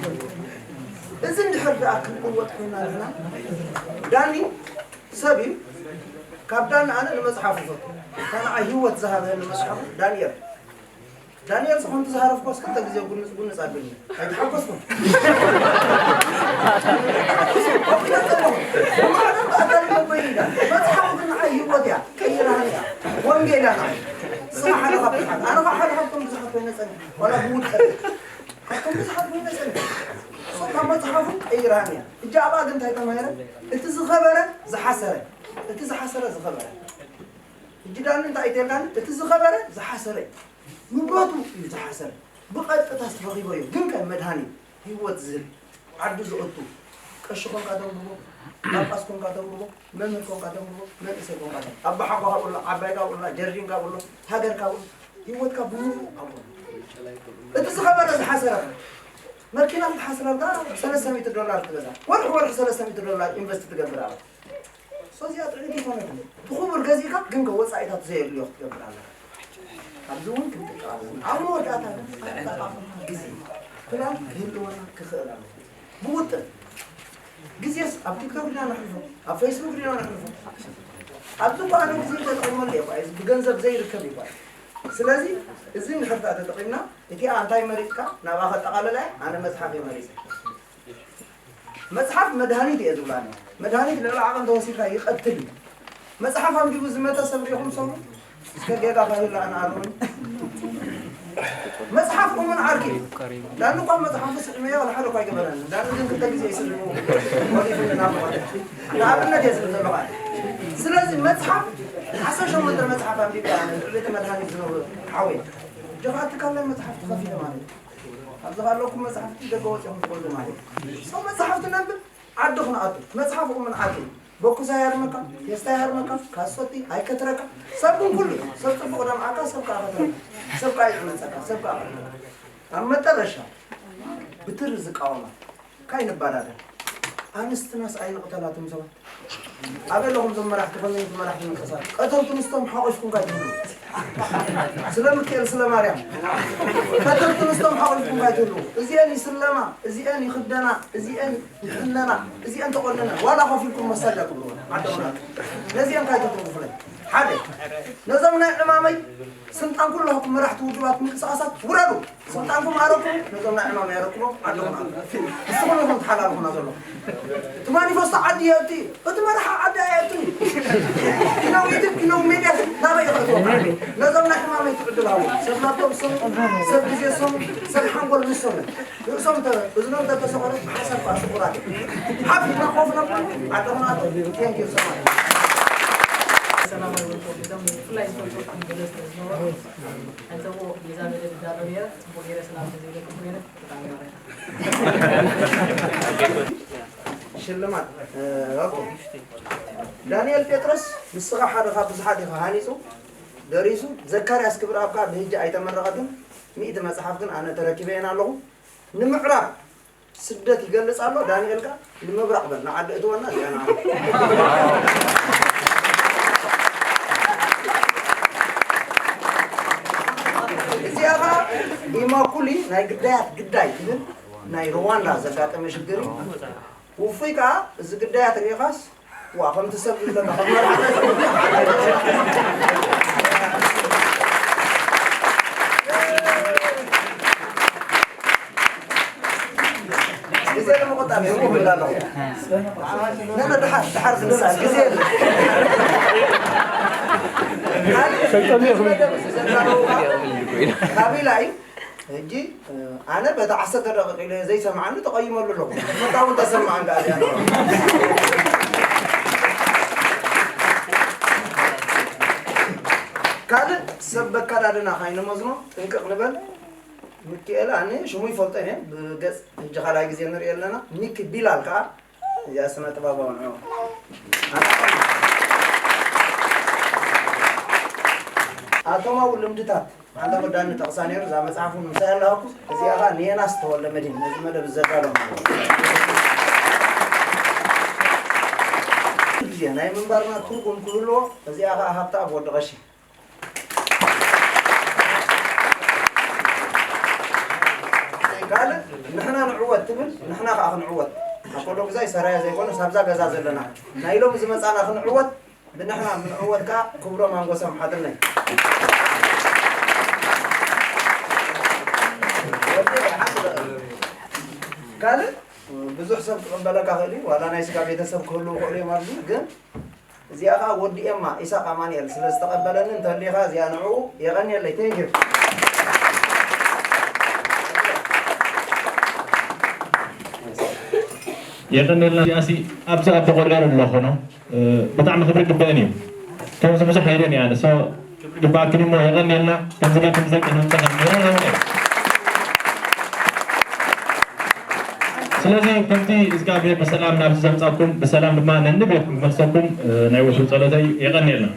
እዚ እንድሕር ደኣ ክንልወጥ ኮይና ኣለና። ዳኒ ሰብ እዩ። ካብ ዳኒ ኣነ ንመጽሓፉ ይፈቱ። እታ ንዓይ ህይወት ዝሃበኒ መጽሓፉ ዳንኤል። ዳንኤል ዝኾንቱ ዝሃረፍኮስ ክልተ ግዜ ጉንጽ ጉንጽ ኣቢልኒ። ኣይተሓጎስኩን። መጽሓፉ ግን ንዓይ ህይወት እያ። ቀይራኒ እያ። ወንጌል እያ ንዓይ። ንስኻ ሓደ ካብቶም ሓደ። ኣነ ኸዓ ሓደ ካብቶም ብዙሓት ኮይነ ጸኒሐ። ዋላ ብውድቀት። ካብቶም ብዙሓት ኮይነ ጸኒሐ። እሶ ካብ መጽሓፉ ቀይራኒ እያ። እጃ ኣብኣ ግን እንታይ ተማሂረ? እቲ ዝኸበረ ዝሓሰረ። እቲ ዝሓሰረ ዝኸበረ። ሕጂ ዳኒ እንታይ ኢተልካኒ? እቲ ዝኸበረ ዝሓሰረ እዩ። ንብረቱ እዩ ዝሓሰረ። ብቐጥታ ዝተረኺበዮ። ግን ከ መድሃኒ ህይወት ዝህብ ዓዱ ዘእቱ ቀሺ ኮንካ ተንብቦ፣ ጳጳስ ኮንካ ተንብቦ፣ መምህር ኮንካ ተንብቦ፣ መንእሰይ ኮንካ ተንብቦ። ኣቦሓጎ ካብኡ ኣሎ፣ ዓባይ ካብኡ ኣሎ፣ ጀርዲን ካብኡ ኣሎ፣ ሃገር ካብኡ፣ ህይወትካ ብምሉኡ ኣብኡ ኣሎ። እቲ ዝኸበረ ዝሓሰረ መኪና ክትሓስረልካ ሰለስተ ሚእቲ ዶላር ትገዛ። ወርሒ ወርሒ ሰለስተ ሚእቲ ዶላር ኢንቨስት ትገብር ኣላ። ሶ እዚኣ ጥዕይቲ ኣይኮነትን። ብኽቡር ገዚእካ ግን ከ ወጻኢታት ዘየድልዮ ክትገብር ኣለካ። ኣብዚ እውን ክንጥቀቕ ኣለና። ኣብ መወዳእታ ግን ኣጠቓቕማ ግዜ ፕላን ክህልወና ክኽእል ኣለዎ። ብውጥን ግዜስ ኣብ ቲክቶክ ዲና ነሕልፎ፣ ኣብ ፌስቡክ ዲና ነሕልፎ። ኣብዚ እኮ ኣነ ግዜ ተጠቒመሉ እየ እኮ፣ እዚ ብገንዘብ ዘይርከብ እዩ እኮ። ስለዚ እዚ እንድሕር ደኣ ተጠቒምና፣ እቲኣ እንታይ መሪጽካ ናብኣ ከጠቓልላ እየ፣ ኣነ መጽሓፍ እየ መሪጸ። መጽሓፍ መድሃኒት እየ ዝብላ ኣነ። መድሃኒት ልዕሊ ዓቐን ተወሲድካ ይቐትል እዩ። መጽሓፍ ኣንቢቡ ዝመተ ሰብ ሪኢኹም ሰሙ? እስከ ጌጋ ካይላ ኣነ ኣርሙኒ። መጽሓፍ እሙን ዓርኪ እዩ። ዳኒ እኳ መጽሓፉ ስዒመዮ ዋላ ሓደ እኳ ኣይገበረን። ዳኒ ግን ክልተ ግዜ ይስልሙ። ወሊፉ ናብ ማለት እዩ። ንኣብነት እየ ዝብል ዘለኹ ኣነ። ስለዚ መጽሓፍ ዓሰርተ ሸሞንተ መጽሓፍ ኣንቢበ ኣነ። ልዕሊ እቲ መድሃኒት ዝነብሩ ሓወይ። ጀኻቲ ካልኣይ መጽሓፍ ተኸፊተ ማለት እዩ። ኣብዚ ካለኩም መጽሓፍቲ ደገ ወጺኹም ትፈልጡ ማለት እዩ። ሰው መጽሓፍቲ ነንብብ፣ ዓዲ ክንኣቱ። መጽሓፍ እሙን ዓዲ። ቦኩሳ ያርመካ፣ ቴስታ ያርመካ፣ ካሶቲ ኣይከትረካ። ሰብ ግን ኩሉ፣ ሰብ ጽቡቕ ደምዓካ፣ ሰብ ከኣ ከትረካ። ሰብ ከኣ ይዕመጸካ፣ ሰብ ከኣ ከትረካ። ኣብ መጠረሻ፣ ብትሪ ዝቃወማ፣ ካይ ንባዳደር። ኣንስትናስ ኣይንቕተላትም ሰባት። ኣበይ ኣለኹም እዞም መራሕቲ ኮሚኒቲ መራሕቲ ምንቅስቃስ? ቀተልቲ ኣንስቶም ሓቑፍኩም ካይትህሉ። ስለ ሚካኤል ስለ ማርያም። ቀተልቲ ኣንስቶም ሓቑፍኩም ካይትህሉ። እዚአን ይስለማ፣ እዚአን ይኽደና፣ እዚአን ይሕነና፣ እዚአን ተቆነና። ዋላ ከፊልኩም መሳጃ ትብሉ። ዓደሙና። ነዚአን ካይተትርፉለይ። ሓደ። ነዞም ናይ ዕማመይ ስልጣን ኩለኹም መራሕቲ ውድባት ምንቅስቃሳት ውረዱ። ስልጣንኩም ኣረኩም፣ ነዞም ናይ ዕማም የረክቦም፣ ዓድኹም ኣረኩም። ንስኹም ኢኹም ተሓላልኹና ዘለኹም። እቲ ማኒፈስቶ ዓዲ የእቲ፣ እቲ መራሒ ዓዲ ኣየእቱን እዩ። ኪነው ዩቱብ፣ ኪነው ሜድያ ናበይ ይኸእትዎ? ነዞም ናይ ሕማመይ ትዕድል ሃቡ። ሰብ ናቶም ስም፣ ሰብ ግዜ ስም፣ ሰብ ሓንጎል ንሶም እዮም። ርእሶም ተ-፣ እዝኖም ተተሰቐሉ ብሓሳብ ከዓ ስቑራት እዮም። ሓፍ ኢልና ኮፍ ነብሉ፣ ዓዲ ኹናቱ፣ thank you so much። ሰላማዊ ወልቆ ጌታም ብፍላይ ዝፈልጦ ብጣዕሚ ገለ ስለ ዝነበረ፣ ከምዘዎ ነዛ መደብ ይዳሎ ነይረ፣ ጽቡቕ ገይረ ሰላም ተዘይለኩም ነይረ፣ ብጣዕሚ ይቕሬታ። ሽልማት፣ እ፣ ኦኬ። ዳንኤል ጴጥሮስ፣ ንስኻ ሓደ ካብ ብዙሓት ኢኻ ሃኒጹ፣ ደሪሱ። ዘካርያስ ክብረኣብ ከኣ ብህጂ ኣይተመረቐትን፣ ሚእቲ መጽሓፍ ግን ኣነ ተረኪበየን ኣለኹ። ንምዕራብ ስደት ይገልጽ ኣሎ፣ ዳንኤል ከኣ ንምብራቕ በል፣ ንዓዲ እትወና እዚኣ ንዓ። እዚኣ ከኣ ኢማኩሊ ናይ ግዳያት ግዳይ ትብል ናይ ሩዋንዳ ዘጋጠመ ሽግር እዩ። ውፉይ ከኣ እዚ ግዳያት ርኢኻስ፣ ዋ፣ ከምቲ ሰብ ዝብለካ፣ ከም መርዓዊ። ግዜ ንምቑጣብ እየ፣ እምቢ እብል ኣለኹ። ነነ፣ ደሓር፣ ደሓር ክንሳእ፣ ግዜ የለን። ካልእ፣ ካልእ ዘዳለውካ ካቢላ እዩ። ሕጂ፣ እ፣ ኣነ በቲ ዓሰርተ ደቂቕ ኢለ ዘይሰምዓኒ ተቐይመሉ ኣለኹ። መታ እውን ተሰምዓን ከኣ እዚኣ ነዋ። ካልእ ሰብ በካዳድና ካይንመዝኖ ጥንቅቕ ንበል። ሚኪኤል ኣነ ሽሙ ይፈልጦ እየ፣ ብገጽ ሕጂ ካልኣይ ግዜ ንርኢ ኣለና። ሚኪ ቢላል ከኣ እዚኣ ስነ ጥበባዊ ንዑ። ኣቶማዊ ልምድታት። ኣንታ ወዳኒ ጠቕሳ ነይሩ፣ እዛ መጽሓፉ ምሳይ ኣለሃኩ፣ እዚኣ ኸኣ ንየናስ ተወልደ መድህን፣ ነዚ መደብ ዘዳሎ ማለት እዩ። ግዜ ናይ ምንባርና ትርጉም ክህልዎ፣ እዚኣ ኸኣ ሃብተኣብ ወዲ ቐሺ። ካልእ፣ ንሕና ንዕወት ትብል፣ ንሕና ኸኣ ክንዕወት። ኣኮሎ ግዛይ ሰራየ ዘይኮነስ፣ ኣብዛ ገዛ ዘለና፣ ናይ ሎሚ ዝመጻና ክንዕወት፣ ብንሕና ምንዕወት ከኣ ክብሮም ኣንጎሶም ሓትነይ። ካልእ ብዙሕ ሰብ ክቕበለካ ክእል እዩ፣ ዋላ ናይ ስጋ ቤተሰብ ክህልዉ ክእሉ እዮም ኣብዚ፣ ግን እዚኣ ከኣ ወዲ ኤማ ኢሳቕ ኣማኑኤል ስለ ዝተቐበለኒ እንተሊኻ እዚኣ ንዕኡ የቐንየለይ። Thank you። የቐንየልና። እዚኣሲ ኣብዚ ኣብ ተቖሪሩ ኣለኹ ነው። እ፣ ብጣዕሚ ክብሪ ግበአን እዩ። ከምዚ ብዙሕ ኣይደን እየ ኣነ። So፣ ክብሪ ግበኣክን እሞ የቐንየልና። ከምዚ ጌርኩም ዘቅንዮም ተቐንዮም። ስለዚ ከምቲ እግዚኣብሔር ብሰላም ናብዚ ዘምጻኩም ብሰላም ድማ ነንቤትኩም ክመልሰኩም፣ እ፣ ናይ ወትሩ ጸሎተይ። የቐንየልና።